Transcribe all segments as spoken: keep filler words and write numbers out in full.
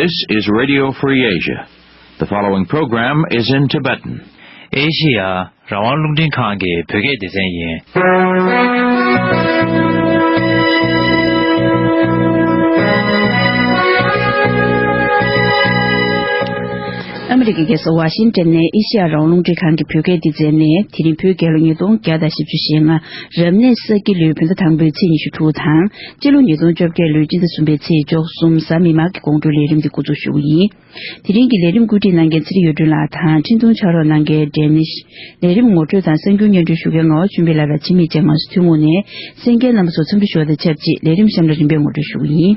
This is Radio Free Asia. The following program is in Tibetan. ཨེ་ཤི་ཡ་རང་དབང་རླུང་འཕྲིན་ཁང་གི་བོད་སྐད་སྡེ་ཚན་ཡིན། ཨ་མི་རི་ཀའི་རྒྱལ་ས་ཝ་ཤིང་ཏན་ནས་ཨེ་ཤི་ཡ་རང་དབང་རླུང་འཕྲིན་ཁང་གི་བོད་སྐད་སྡེ་ཚན་ནས། དེ་རིང་བོད་རྒྱལ་ལོ་ཉིས་སྟོང་བརྒྱ་དང་བཞི་བཅུ་ཞེ་ལྔ། རབ་གནས་ས་ཁྱི་ལོའི་བོད་ཟླ་དང་པོའི་ཚེས་ཉི་ཤུ་དྲུག་དང་། སྤྱི་ལོ་ཉིས་སྟོང་བཅོ་བརྒྱད་ལོའི་སྤྱི་ཟླ་གསུམ་པའི་ཚེས་བཅུ་གསུམ། གཟའ་མིག་དམར་གྱི་དགོང་དྲོའི་ལས་རིམ་འདི་འགོ་འཛུགས་ཞུ་གི་ཡིན། དེ་རིང་གི་ལས་རིམ་བཀོད་སྒྲིག་གནང་མཁན་ཚེ་རིང་གཡུ་སྒྲོན་ལགས་དང་། འཕྲིན་ཐུང་ཕྱག་རོགས་གནང་མཁན་ཌེ་ནིཤ། ལས་རིམ་ངོ་སྤྲོད་དང་གསར་འགྱུར་སྙན་སྒྲོན་ཞུ་མཁན་ངག་དབང་ཆོས་འཕེལ་ལགས་དང་། འཆི་མེད་ཅན་ང་ཚོ་ཐུན་མོང་ནས་གསན་མཁན་རྣམ་པ་ཚོ་འཚམས་འདྲི་ཞུ་བ་དང་ཆབས་ཅིག་ལས་རིམ་གཤམ་ལ་རིམ་པས་ངོ་སྤྲོད་ཞུ་གི་ཡིན།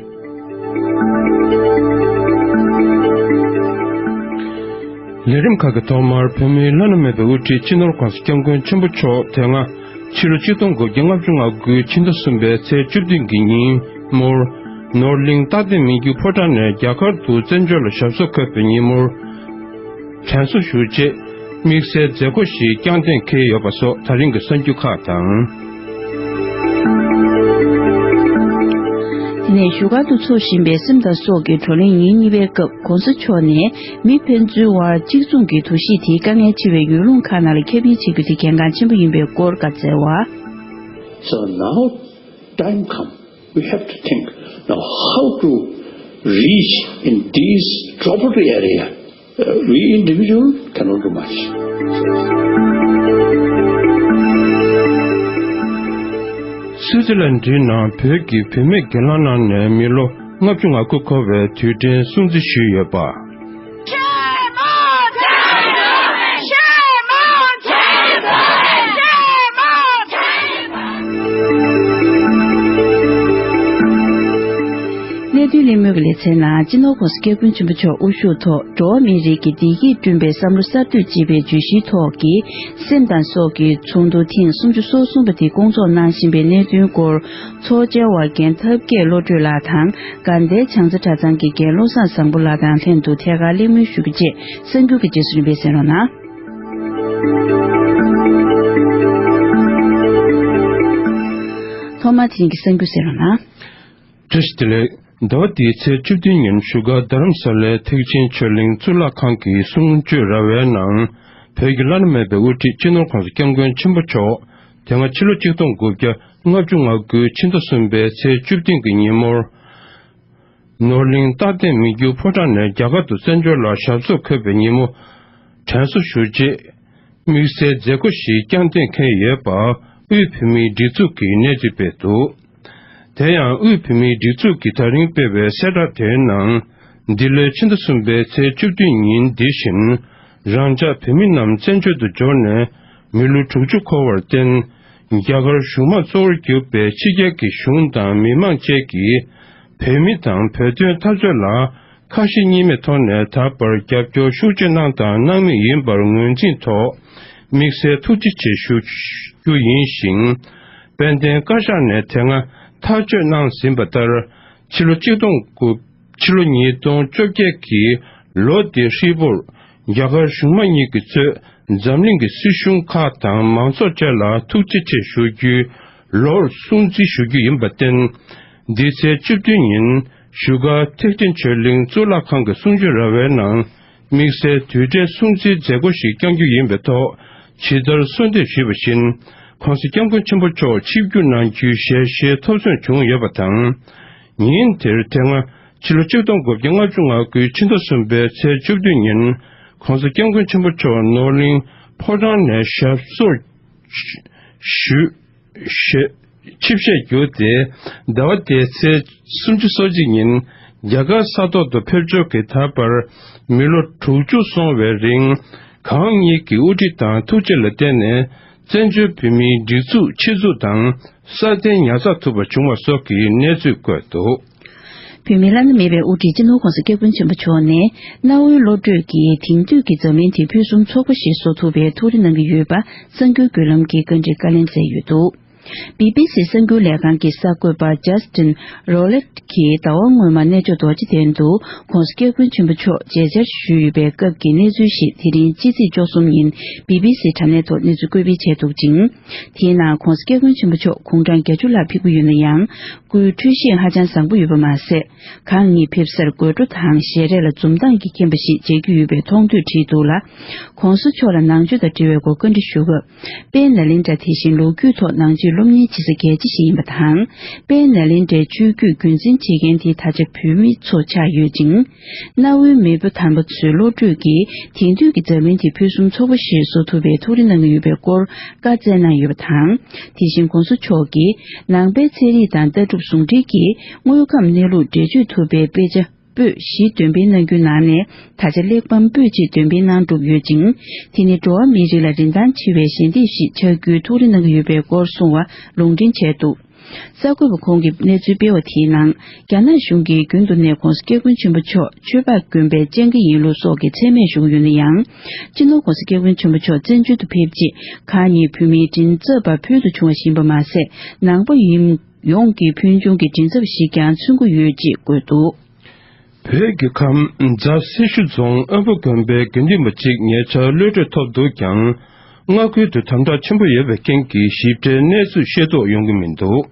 ལས་རིམ་ཁག་གི་ཐོག་མར་བོད་མིའི་བླ་ན་མེད་པའི་དབུ་ཁྲིད་སྤྱི་ནོར་༸གོང་ས་༸སྐྱབས་མགོན་ཆེན་པོ་མཆོག་དེ་སྔ་ཕྱི་ལོ་ཆིག་སྟོང་དགུ་བརྒྱ་ལྔ་བཅུ་ང་དགུའི་ཕྱི་ཟླ་གསུམ་པའི་ཚེས་བཅུ་བདུན་གྱི་ཉིན་མོར། ནོར་གླིང་རྟ་སྡེ་མི་འགྱུར་ཕོ་བྲང་ནས་རྒྱ་གར་དུ་བཙན་བྱོལ་ལ་ཞབས་སོར་འཁོད་པའི་ཉིན་མོར། དྲན་གསོ་ཞུ་ཆེད་དམིགས་བསལ་མཛད་སྒོ་ཞིག་བསྐྱངས་གཏན་འཁེལ་ཡོད་པ་སོགས་ད་རིང་གི་གསར་འགྱུར་ཁག་དང་། དེ་ནས་བཞུགས་སྒར་དུ་འཚོགས་བཞིན་པའི་སེམས་དང་སྲོག་གི་བགྲོ་གླེང་ཉིན་གཉིས་པའི་སྐབས། ༸གོང་ས་མཆོག་ནས་མི་ཕན་ཚུན་དབར་གཅིག་མཚུངས་ཀྱི་དོ་ཤིག་དེའི་དཀའ་ངལ་ཆེ་བའི་ཡུལ་ལུང་ཁག་ནང་ལ་ཁྱབ་སྤེལ་བྱེད་རྒྱུ་དེ་གལ་འགངས་ཆེན་པོ་ཡིན་པའི་སྐོར་བཀའ་སྩལ་བ། So now time come, we have to think now how to reach in these troubled area. Uh, we individual cannot do much. སུའུ་ཙི་ལན་ཌི་ནང་བོད་ཀྱི་བུད་མེད་སྒེར་ལངས་གནང་ནས་མི་ལོ་ལྔ་བཅུ་ང་དགུ་འཁོར་བའི་དུས་དྲན་སྲུང་བརྩི་ཞུས་ཡོད་པ། Shame on China! Shame on China! Shame on China! གནད་དོན་གླེང་མོལ་གྱི་ལེ་ཚན་ནང་། སྤྱི་ནོར་༸གོང་ས་༸སྐྱབས་མགོན་ཆེན་པོ་མཆོག་དབུ་བཞུགས་ཐོག་འགྲོ་བ་མིའི་རིགས་ཀྱི་བདེ་སྐྱིད་བསྐྲུན་པའི་བསམ་བློ་གསར་གཏོད་ཅེས་པའི་བརྗོད་གཞིའི་ཐོག་གི་སེམས་དང་སྲོག་གི་ཚོགས་འདུ་ཐེངས་སུམ་ཅུ་སོ་གསུམ་པ་དེ་སྐོང་ཚོགས་གནང་བཞིན་པའི་གནད་དོན་སྐོར། ཚོགས་བཅར་བ་རྒན་ཐབས་མཁས་བློ་གྲོས་ལགས་དང་། དགའ་ལྡན་བྱང་རྩེ་གྲྭ་ཚང་གི་རྒན་བློ་བཟང་བཟང་པོ་ལགས་དང་ལྷན་དུ་ཐད་ཀར་གླེང་མོལ་ཞུ་རྒྱུ་བཅས། གསར་འགྱུར་གྱི་རྗེས་སུ་རིམ་པས་གསན་རོགས་གནང་། ཐོག་མར་དེ་རིང་གི་གསར་འགྱུར་གསན་རོགས་གནང་། བཀྲ་ཤིས་བདེ་ལེགས། ཟླ་བ་འདིའི་ཚེས་བཅུ་བདུན་ཉིན་བཞུགས་སྒར་རྡ་རམ་ས་ལའི་ཐེག་ཆེན་ཆོས་གླིང་གཙུག་ལག་ཁང་གི་གསུང་ཆོས་ར་བའི་ནང་། བོད་ཀྱི་བླ་ན་མེད་པའི་དབུ་ཁྲིད་སྤྱི་ནོར་༸གོང་ས་༸སྐྱབས་མགོན་ཆེན་པོ་མཆོག་དེ་སྔ་ཕྱི་ལོ་ཆིག་སྟོང་དགུ་བརྒྱ་ལྔ་བཅུ་ང་དགུའི་ཕྱི་ཟླ་གསུམ་པའི་ཚེས་བཅུ་བདུན་གྱི་ཉིན་མོར། ནོར་གླིང་རྟ་སྡེ་མི་འགྱུར་ཕོ་བྲང་ནས་རྒྱ་གར་དུ་བཙན་བྱོལ་ལ་ཞབས་སོར་འཁོད་པའི་ཉིན་མོ། དྲན་གསོ་ཞུ་ཆེད། དམིགས་བསལ་མཛད་སྒོ་ཞིག་བསྐྱངས་གཏན་འཁེལ་ཡོད་པ། དབུས་བོད་མིའི་སྒྲིག་འཛུགས་ཀྱིས་གནས་ཚུལ་སྤེལ་འདུག་དེ་ཡང་དབུས་བོད་མིའི་སྒྲིག་འཛུགས་ཀྱིས་ད་རིང་སྤེལ་བའི་གསལ་བསྒྲགས་དེའི་ནང་། འདི་ལོའི་ཕྱི་ཟླ་གསུམ་པའི་ཚེས་བཅུ་བདུན་ཉིན་འདི་བཞིན། རང་ཅག་བོད་མི་རྣམས་བཙན་བྱོལ་དུ་འབྱོར་ནས་མི་ལོ་དྲུག་ཅུ་འཁོར་བར་བརྟེན། རྒྱ་གར་གཞུང་མང་གཙོ་བོར་གྱུར་པའི་ཕྱི་རྒྱལ་གྱི་གཞུང་དང་མི་མང་བཅས་ཀྱིས། བོད་མི་དང་བོད་དོན་འཐབ་རྩོད་ལ་ཁ་ཞེ་གཉིས་མེད་ཐོག་ནས་ད་བར་རྒྱབ་སྐྱོར་ཤུགས་ཆེ་གནང་དང་གནང་མུས་ཡིན་པར་ངོས་འཛིན་ཐོག་དམིགས་བསལ་ཐུགས་རྗེ་ཆེ་ཞུ་རྒྱུ་ཡིན་ཞིང་། དཔལ་ལྡན་བཀའ་ཤག་ནས་དེ་སྔ་ཐག་གཅོད་གནང་ཟིན་པ་ལྟར། ཕྱི་ལོ་ཆིག་སྟོང་དགུ། ཕྱི་ལོ་ཉིས་སྟོང་བཅོ་བརྒྱད་ཀྱི་ལོ་འདིའི་ཧྲིལ་པོར། རྒྱ་གར་གཞུང་མང་གཉིས་ཀྱིས་གཙོས་འཛམ་གླིང་གི་སྲིད་གཞུང་ཁག་དང་མང་ཚོགས་བཅས་ལ་ཐུགས་རྗེ་ཆེ་ཞུ་རྒྱུའི་ལོར་སྲུང་བརྩི་ཞུ་རྒྱུ་ཡིན་པར་བརྟེན། འདི་ཚེས་བཅུ་བདུན་ཉིན་བཞུགས་སྒར་ཐེག་ཆེན་ཆོས་གླིང་གཙུག་ལག་ཁང་གི་གསུང་ཆོས་ར་བའི་ནང་། དམིགས་བསལ་དུས་དྲན་སྲུང་བརྩིའི་མཛད་སྒོ་ཞིག་བསྐྱང་རྒྱུ་ཡིན་པའི་ཐོག་ཇི་ལྟར་གསོལ་འདེབས་ཞུས་པ་བཞིན། ༸གོང་ས་༸སྐྱབས་མགོན་ཆེན་པོ་མཆོག་ཆིབས་བསྒྱུར་གནང་རྒྱུའི་ཞལ་བཞེས་ཐོབ་སོན་བྱུང་ཡོད་པ་དང་། ཉིན་དེར་དེ་སྔ་ཕྱི་ལོ་ཆིག་སྟོང་དགུ་བརྒྱ་ལྔ་བཅུ་ང་དགུའི་ཕྱི་ཟླ་གསུམ་པའི་ཚེས་བཅུ་བདུན་ཉིན། ༸གོང་ས་༸སྐྱབས་མགོན་ཆེན་པོ་མཆོག་ནོར་གླིང་ཕོ་བྲང་ནས་ཞབས་སོར་ཞུ། ཞུ། ཆིབས་ཞལ་བསྒྱུར་ཏེ། ཟླ་བ་འདིའི་ཚེས་སུམ་ཅུ་སོ་གཅིག་ཉིན། རྒྱ་གར་ས་ཐོག་ཏུ་ཕེབས་འབྱོར་གྱིས་ད་བར་མི་ལོ་དྲུག་ཅུ་སོང་བའི་རིང་། གང་ཉིད་ཀྱི་དབུ་ཁྲིད་དང་ཐུགས་རྗེ་ལ་བརྟེན་ནས། བཙན་བྱོལ་བོད་མིའི་སྒྲིག་འཛུགས་ཆེད་འཛུགས་དང་སྲ་བརྟན་ཉར་ཚགས་ཐུབ་པ་བྱུང་བ་སོགས་ཀྱི་གནས་ཚུལ་བཀོད་འདུག་བོད་མིའི་བླ་ན་མེད་པའི་དབུ་ཁྲིད་སྤྱི་ནོར་༸གོང་ས་༸སྐྱབས་མགོན་ཆེན་པོ་མཆོག་ནས། གནའ་བོའི་བློ་གྲོས་ཀྱིས་དེང་དུས་ཀྱི་འཛམ་གླིང་དེ་ཕུན་སུམ་ཚོགས་པ་ཞིག་བཟོ་ཐུབ་པའི་ཐུགས་རེ་གནང་གི་ཡོད་པ། གསར་འགྱུར་བརྒྱུད་ལམ་གྱིས་བཀའ་འདྲི་བཀའ་ལན་སྩལ་ཡོད་འདུག་བི་བི་སི་གསར་འགྱུར་ལས་ཁང་གི་གསར་འགོད་པ་Justin Rowlatt གིས་ཟླ་བ་སྔོན་མ་གནས་མཆོག་རྡོ་རྗེ་གདན་དུ་༸གོང་ས་༸སྐྱབས་མགོན་ཆེན་པོ་མཆོག་མཇལ་བཅར་ཞུས་ཡོད་པའི་སྐབས་ཀྱི་གནས་ཚུལ་ཞིག་དེ་རིང་ཕྱི་ཚེས་བཅུ་གསུམ་ཉིན་བི་བི་སི་དྲ་གནས་ཐོག་གནས་ཚུལ་བཀོད་སྤེལ་བྱས་འདུག་ཅིང་། དེའི་ནང་༸གོང་ས་༸སྐྱབས་མགོན་ཆེན་པོ་མཆོག་དགུང་གྲངས་བརྒྱད་ཅུ་ལྷག་ཕེབས་ཀྱི་ཡོད་ན་ཡང་། སྐུའི་འཕྲོད་བཞེས་ཧ་ཅང་བཟང་པོ་ཡོད་པ་མ་ཟད། གང་ཉིད་ཕེབས་སར་དགོད་བྲོ་དང་ཞལ་རས་ལ་འཛུམ་མདངས་ཀྱིས་ཁེངས་པ་ཞིག་མཇལ་རྒྱུ་ཡོད་པའི་མཐོང་ཐོས་བྲིས་འདུག་ལ། ༸གོང་ས་མཆོག་ལ་ནང་ཆོས་དང་འབྲེལ་བའི་སྐོར་བཀའ་འདྲི་ཞུ་སྐབས། དཔལ་ནཱ་ལེནྡྲ་དེ་བཞིན་ལོ་རྒྱུས་ཐོག་ནང་ཆོས་སློབ་གཉེར་བྱེད་ས་གལ་ཆེ་ཞིག་ཡིན་པ་དང་། དཔལ་ནཱ་ལེནྡྲའི་ཆོས་བརྒྱུད་རྒྱུན་འཛིན་བྱེད་མཁན་དེ་ད་ཆ་བོད་མི་ཚོ་ཆགས་ཡོད་ཅིང་། གནའ་བོའི་མེས་པོ་དམ་པ་ཚོའི་བློ་གྲོས་ཀྱིས་དེང་དུས་ཀྱི་འཛམ་གླིང་དེ་ཕུན་སུམ་ཚོགས་པ་ཞིག་བཟོ་ཐུབ་པའི་ཐུགས་རེ་གནང་གི་ཡོད་པའི་སྐོར་བཀའ་སྩལ་གནང་ཡོད་པ་དང་། དེ་བཞིན་༸གོང་ས་མཆོག་གིས་ནང་པའི་ཚན་རིག་དང་ལྟ་གྲུབ་ཟུང་འབྲེལ་གྱིས་དངོས་ཁམས་གནས་ལུགས་འགྲེལ་བརྗོད་ཐུབ་པའི་དཔེ་ཆ་པོད་བཞི་འདོན་སྤེལ་གནང་རྒྱུའི་ནང་ནས་ད་ཆ་གླེགས་བམ་པོད་གཅིག་འདོན་སྤེལ་གནང་གྲུབ་ཡོད་ཅིང་། དེ་ནི་འགྲོ་བ་མིའི་རིགས་ལ་རིན་ཐང་ཆེ་བའི་ཞལ་འདེབས་ཤིག་ཆགས་རྒྱུའི་ཐུགས་རེ་གནང་གི་ཡོད་པའི་སྐོར་གསུངས་བ་ལུང་འདྲེན་བྱས་འདུག་གསར་འགོད་པ་ཁོང་གིས་གནས་ཚུལ་སྤེལ་བ་དེའི་ནང་། རྒྱ་ནག་གཞུང་གིས་རྒྱུན་དུ་ནས་༸གོང་ས་༸སྐྱབས་མགོན་ཆེན་པོ་མཆོག་ཆོས་འཕགས་དགོན་པའི་སྤྱན་སྒེ་ཡིན་ལུགས་སོགས་ཀྱི་མཚན་སྨད་ཞུ་གི་ཡོད་ན་ཡང་། སྤྱི་ནོར་༸གོང་ས་༸སྐྱབས་མགོན་ཆེན་པོ་མཆོག་བཙན་བྱོལ་དུ་ཕེབས་རྗེས་གང་ཉིད་བོད་མིའི་མགྲིན་ཚབ་པ་ཕུལ་དུ་བྱུང་བ་ཞིག་ཡིན་པ་མ་ཟད། ནང་པ་ཡིན་ཡོངས་ཀྱི་ཕུལ་བྱུང་གི་མགྲིན་ཚབ་ཞིག་ཀྱང་མཚོན་གྱི་ཡོད་ཅེས་བཀོད་འདུག་བོད་ཀྱི་ཁམས་རྫ་སེར་ཤུལ་རྫོང་དབོན་པོ་དགོན་པའི་དགེ་འདུན་པ་གཅིག་ཉེ་ཆར་གློད་གྲོལ་ཐོབ་འདུག་ཀྱང་། མངའ་ཁུལ་དུ་དམ་དྲག་ཆེན་པོ་ཡོད་པའི་རྐྱེན་གྱིས་ཞིབ་ཕྲའི་གནས་ཚུལ་ཤེས་རྟོགས་ཡོང་གི་མི་འདུག་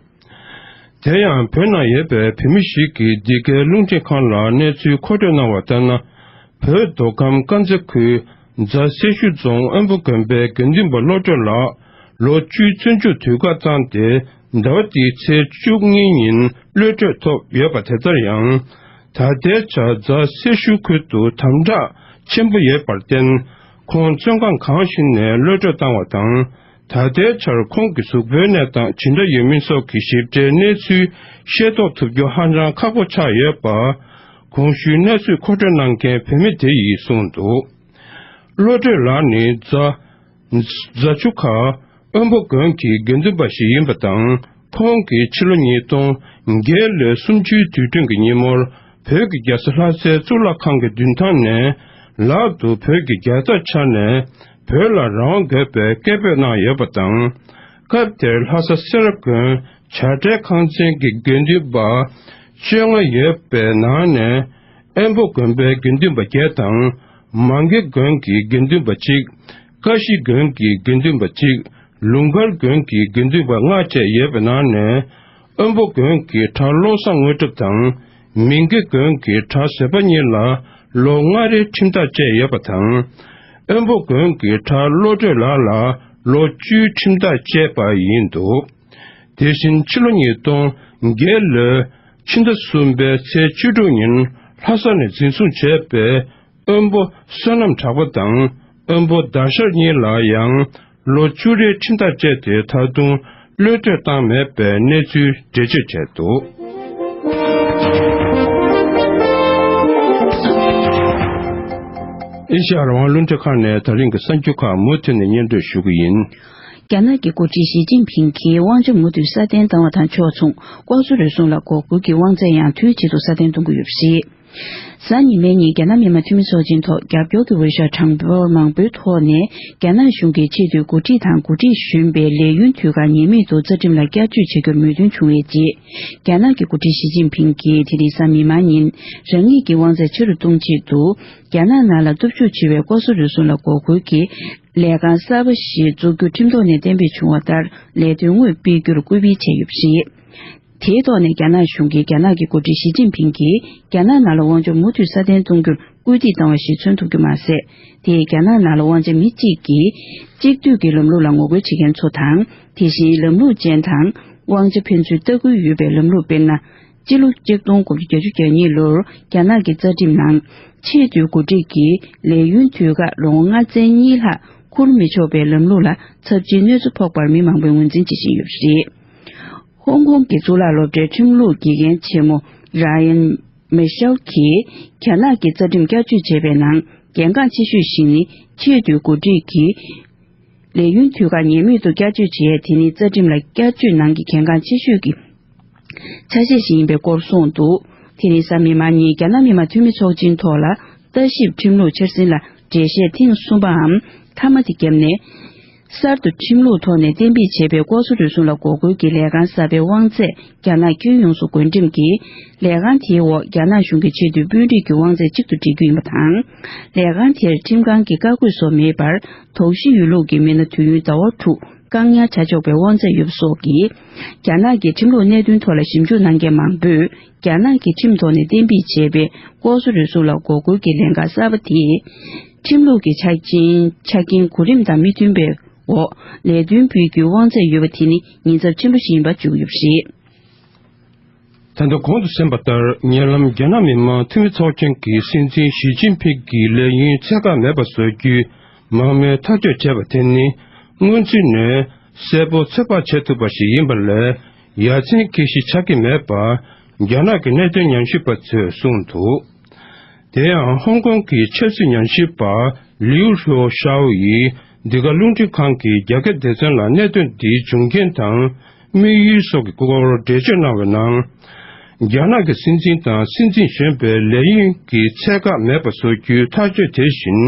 དེ་ཡང་བོད་ནང་ཡོད་པའི་བོད་མི་ཞིག་གིས་འདི་གའི་རླུང་འཕྲིན་ཁང་ལ་གནས་ཚུལ་མཁོ་སྤྲོད་གནང་བ་ལྟར་ན། བོད་མདོ་ཁམས་དཀར་མཛེས་ཁུལ་རྫ་སེར་ཤུལ་རྫོང་དབོན་པོ་དགོན་པའི་དགེ་འདུན་པ་བློ་གྲོས་ལགས་ལོ་བཅུའི་བཙོན་འཇུག་དུས་བཀག་བཏང་སྟེ། ཟླ་བ་འདིའི་ཚེས་བཅུ་གཉིས་ཉིན་གློད་གྲོལ་ཐོབ་ཡོད་པ་དེ་ལྟར་ཡང་། ད་ལྟའི་ཆར་རྫ་སེར་ཤུལ་ཁུལ་དུ་དམ་དྲག་ཆེན་པོ་ཡོད་པར་བརྟེན། ཁོང་བཙོན་ཁང་གང་ཞིག་ནས་གློད་གྲོལ་བཏང་བ་དང་། ད་ལྟའི་ཆར་ཁོང་གི་གཟུགས་པོའི་གནས་སྟངས་ཇི་འདྲ་ཡོད་མིན་སོགས་ཀྱི་ཞིབ་ཕྲའི་གནས་ཚུལ་ཤེས་རྟོགས་ཐུབ་རྒྱུ་ཧ་ཅང་ཁག་པོ་ཆགས་ཡོད་པ། གོང་ཞུས་གནས་ཚུལ་མཁོ་སྤྲོད་གནང་མཁན་བོད་མི་དེ་ཡིས་གསུངས་འདུག་བློ་གྲོས་ལགས་ནི་རྫ་རྫ་ཆུ་ཁ་དབོན་པོ་དགོན་གྱི་དགེ་འདུན་པ་ཞིག་ཡིན་པ་དང་། ཁོང་གིས་ཕྱི་ལོ་ཉིས་སྟོང་བརྒྱད་ལོའི་གསུམ་བཅུའི་དུས་སྟོན་གྱི་ཉིན་མོར་བོད་ཀྱི་རྒྱལ་ས་ལྷ་སའི་གཙུག་ལག་ཁང་གི་མདུན་ཐང་ནས་ལག་ཏུ་བོད་ཀྱི་རྒྱལ་དར་འཕྱར་ནས་བོད་ལ་རང་དགོས་པའི་སྐད་འབོད་གནང་ཡོད་པ་དང་། སྐབས་དེར་ལྷ་ས་སེ་ར་དགོན་བྱ་བྲལ་ཁང་ཚན་གྱི་དགེ་འདུན་པ་བཅོ་ལྔ་ཡོད་པའི་ནང་ནས། དབོན་པོ་དགོན་པའི་དགེ་འདུན་པ་བརྒྱད་དང་། མང་གེ་དགོན་གྱི་དགེ་འདུན་པ་གཅིག་ཀ་ཤི་དགོན་གྱི་དགེ་འདུན་པ་གཅིག་ལུང་དཀར་དགོན་གྱི་དགེ་འདུན་པ་ལྔ་བཅས་ཡོད་པའི་ནང་ནས། དབོན་པོ་དགོན་གྱི་གྲྭ་བློ་བཟང་དངོས་གྲུབ་དང་། མིང་གེ་དགོན་གྱི་གྲྭ་བཟོད་པ་གཉིས་ལ་ལོ་ལྔ་རེའི་ཁྲིམས་ཐག་བཅད་ཡོད་པ་དང་། དབོན་པོ་དགོན་གྱི་གྲྭ་བློ་གྲོས་ལགས་ལ་ལོ་བཅུའི་ཁྲིམས་ཐག་བཅད་པ་ཡིན་འདུག་དེ་བཞིན་ཕྱི་ལོ་ཉིས་སྟོང་བརྒྱད་ལོའི་ཕྱི་ཟླ་གསུམ་པའི་ཚེས་བཅུ་དྲུག་ཉིན་ལྷ་ས་ནས་འཛིན་བཟུང་བྱས་པའི་དབོན་པོ་བསོད་ནམས་གྲགས་པ་དང་དབོན་པོ་ཟླ་ཤར་གཉིས་ལ་ཡང་ལོ་བཅུ་རེའི་ཁྲིམས་ཐག་བཅད་དེ་ད་དུང་གློད་གྲོལ་བཏང་མེད་པའི་གནས་ཚུལ་འགྲེལ་བརྗོད་བྱས་འདུག་ཨེ་ཤ་ཡ་རང་དབང་རླུང་འཕྲིན་ཁང་ནས་ད་རིང་གི་གསར་འགྱུར་ཁག་མུ་མཐུད་ནས་སྙན་སྒྲོན་ཞུ་གི་ཡིན། རྒྱ་ནག་གི་འགོ་ཁྲིད་ཞི་ཅིན་ཕིང་གིས་དབང་ཆ་མུ་མཐུད་སྲ་བརྟན་བཏང་བ་དང་ཕྱོགས་མཚུངས་ལྐོག་ཟ་རུལ་སུངས་ལ་འགོག་རྒོལ་གྱི་དབང་ཚད་ཡང་དུས་གཅིག་ཏུ་སྲ་བརྟན་གཏོང་གི་ཡོད་པ་རེད། གཟའ་ཉི་མའི་ཉིན་རྒྱ་ནག་མི་དམངས་འཐུས་མི་ཚོགས་ཆེན་ཐོག་རྒྱབ་སྐྱོར་གྱི་འོས་ཤོག་གྲངས་འབོར་མང་པོའི་ཐོག་ནས་རྒྱ་ནག་གཞུང་གི་ཆེས་མཐོའི་འགོ་ཁྲིད་དང་འགོ་ཁྲིད་གཞོན་པའི་ལས་ཡུན་དུས་བཀག་ཉེས་མེད་དུ་རྩ་ཁྲིམས་ལ་བསྐྱར་བཅོས་བྱ་རྒྱུར་མོས་མཐུན་བྱུང་བའི་རྗེས། རྒྱ་ནག་གི་འགོ་ཁྲིད་ཞི་ཅིན་ཕིང་གིས་དེ་རིང་གཟའ་མིག་དམར་ཉིན་རང་ཉིད་ཀྱི་དབང་ཚད་ཆེ་རུ་གཏོང་ཆེད་དུ། རྒྱ་ནག་ནང་ལ་སྟོབས་ཤུགས་ཆེ་བའི་ལྐོག་ཟ་རུལ་སུངས་ལ་འགོག་རྒོལ་གྱི་ལས་ཁང་གསར་པ་ཞིག་བཙུགས་རྒྱུ་ཁྲིམས་ཐོག་ནས་གཏན་འབེབས་བྱུང་བ་ལྟར་ལས་དོན་དངོས་སྤེལ་རྒྱུར་སྐུལ་སྤེལ་བྱས་ཡོད་པ་རེད། དེའི་ཐོག་ནས་རྒྱ་ནག་གཞུང་གིས་རྒྱ་ནག་གི་འགོ་ཁྲིད་ཞི་ཅིན་ཕིང་གིས་རྒྱ་ནག་ནང་ལ་དབང་ཆ་མུ་མཐུད་སྲ་བརྟན་གཏོང་རྒྱུར་སྐུལ་འདེད་བཏང་བ་ཞིག་མཚོན་ཐུབ་རྒྱུ་མ་ཟད། དེས་རྒྱ་ནག་ནང་ལ་དབང་ཆ་མི་གཅིག་གིས་གཅིག་སྡུད་ཀྱི་ལམ་ལུགས་ལ་ངོ་རྒོལ་བྱེད་མཁན་ཚོ་དང་། དེ་བཞིན་ལམ་ལུགས་ཅན་དང་དབང་ཆ་ཕན་ཚུན་ལྟ་སྐུལ་ཡོད་པའི་ལམ་ལུགས། དཔེར་ན། སྤྱི་ལོ་ཆིག་སྟོང་དགུ་བརྒྱ་བརྒྱད་ཅུ་གྱ་གཉིས་ལོར་རྒྱ་ནག་གི་རྩ་ཁྲིམས་ནང་། ཆེས་མཐོའི་འགོ་ཁྲིད་ཀྱི་ལས་ཡུན་དུས་བཀག་ལོ་ངོ་ལྔ་ཚན་གཉིས་ལྷག་འཁུར་མི་ཆོག་པའི་ལམ་ལུགས་ལ་ཚབས་ཆེའི་གནོད་འཚེ་ཕོག་པར་མི་མང་པོས་ངོས་འཛིན་བྱེད་བཞིན་ཡོད་པ་རེད། ཧོང་ཀོང་གི་གཙུག་ལག་སློབ་གྲྭའི་ཁྲིམས་ལུགས་དགེ་རྒན་ཆེན་མོ་Ryan Michel གྱིས་རྒྱ་ནག་གི་རྩ་ཁྲིམས་བསྐྱར་བཅོས་བྱས་པའི་ནང་གལ་འགངས་ཆེ་ཤོས་ཤིག་ནི་ཆེས་མཐོའི་འགོ་ཁྲིད་ཀྱི་ལས་ཡུན་དུས་བཀག་ཉེས་མེད་དུ་བསྐྱར་བཅོས་བྱས། དེ་ནི་རྩ་ཁྲིམས་ལ་བསྐྱར་བཅོས་ནང་གི་གལ་འགངས་ཆེ་ཤོས་ཀྱི་ཆ་ཤས་ཤིག་ཡིན་པའི་སྐོར་གསུངས་འདུག་དེ་ནི་གཟའ་མིག་དམར་ཉིན་རྒྱ་ནག་མི་དམངས་འཐུས་མི་ཚོགས་ཆེན་ཐོག་ལ་ལྟ་ཞིབ་ཁྲིམས་ལུགས་འཆར་ཟིན་ལ་འགྲེལ་བཤད་ཐེངས་གསུམ་པའམ་མཐའ་མ་དེ་བརྒྱབ་ནས། གསར་དུ་ཁྲིམས་ལུགས་ཐོག་ནས་གཏན་འབེབས་བྱས་པའི་ལྐོག་ཟ་རུལ་སུངས་ལ་འགོག་རྒོལ་གྱི་ལས་ཁང་གསར་པའི་དབང་ཚད་རྒྱ་ནག་ཁྱོན་ཡོངས་སུ་བགོ་འགྲེམས་ཀྱིས། ལས་ཁང་དེའི་འོག་རྒྱ་ནག་གཞུང་གི་ཆེས་མཐོའི་དཔོན་རིགས་ཀྱི་དབང་ཚད་གཅིག་ཏུ་སྒྲིལ་རྒྱུ་ཡིན་པ་དང་། ལས་ཁང་དེར་ཁྲིམས་ཁང་གི་བཀའ་བཀོད་སོགས་མེད་པར། དོགས་གཞི་ཡོད་ལུགས་ཀྱི་མི་སྣ་དུས་ཡུན་ཟླ་བ་དྲུག་བཀག་ཉར་བྱ་ཆོག་པའི་དབང་ཚད་ཡོད་པ་སོགས་ཀྱིས། རྒྱ་ནག་གི་ཁྲིམས་ལུགས་གནད་དོན་ཐོག་ལ་ཞིབ་འཇུག་གནང་མཁན་མང་པོས། རྒྱ་ནག་གི་ཁྲིམས་ཐོག་ནས་གཏན་འབེབས་བྱས་པའི་ལྐོག་ཟ་རུལ་སུངས་ལ་འགོག་རྒོལ་གྱི་ལས་འགན་གསར་པ་དེས། ཁྲིམས་ལུགས་ཀྱི་ཆ་རྐྱེན་ཆ་རྐྱེན་གོ་རིམ་དང་མི་མཐུན་པའི་འོག་ལས་དོན་སྤེལ་རྒྱུའི་དབང་ཚད་ཡོད་པ་དེ་ནི་ཉེན་ཚབས་ཆེན་པོ་ཞིག་ཡིན་པ་བརྗོད་ཡོད་པ་རེད། ད་ལྟ་གོང་དུ་གསན་པ་ལྟར། ཉེ་ལམ་རྒྱ་ནག་མི་དམངས་འཐུས་མི་ཚོགས་ཆེན་གྱི་སྲིད་འཛིན་ཞི་ཅིན་ཕིང་གི་ལས་ཡུན་ཚད་བཀག་མེད་པ་བཟོ་རྒྱུའི་མང་མོས་ཐག་གཅོད་བྱས་པ་དེ་ནི། སྔོན་ཚུད་ནས་གསལ་པོ་ཚོད་དཔག་བྱེད་ཐུབ་པ་ཞིག་ཡིན་པ་ལས། ཡ་མཚན་སྐྱེ་གཞི་ཆགས་ཀྱི་མེད་པ། རྒྱ་ནག་གི་གནད་དོན་ཉམས་ཞིབ་པ་ཚོས་གསུངས་འདུག་དེ་ཡང་། ཧོང་ཀོང་གི་ཆབ་སྲིད་ཉམས་ཞིབ་པ་ལིའུ་ཧྲོ་ཤའོ་ཡིས། འདི་ག་རླུང་འཕྲིན་ཁང་གི་རྒྱ་སྐད་སྡེ་ཚན་ལ་གནད་དོན་འདིའི་འབྱུང་རྐྱེན་དང་། དམིགས་ཡུལ་སོགས་ཀྱི་སྐོར་འགྲེལ་བརྗོད་གནང་བའི་ནང་། རྒྱ་ནག་གི་སྲིད་འཛིན་དང་སྲིད་འཛིན་གཞོན་པའི་ལས་ཡུན་གྱི་ཚད་བཀག་མེད་པ་བཟོ་རྒྱུའི་ཐག་གཅོད་དེ་བཞིན།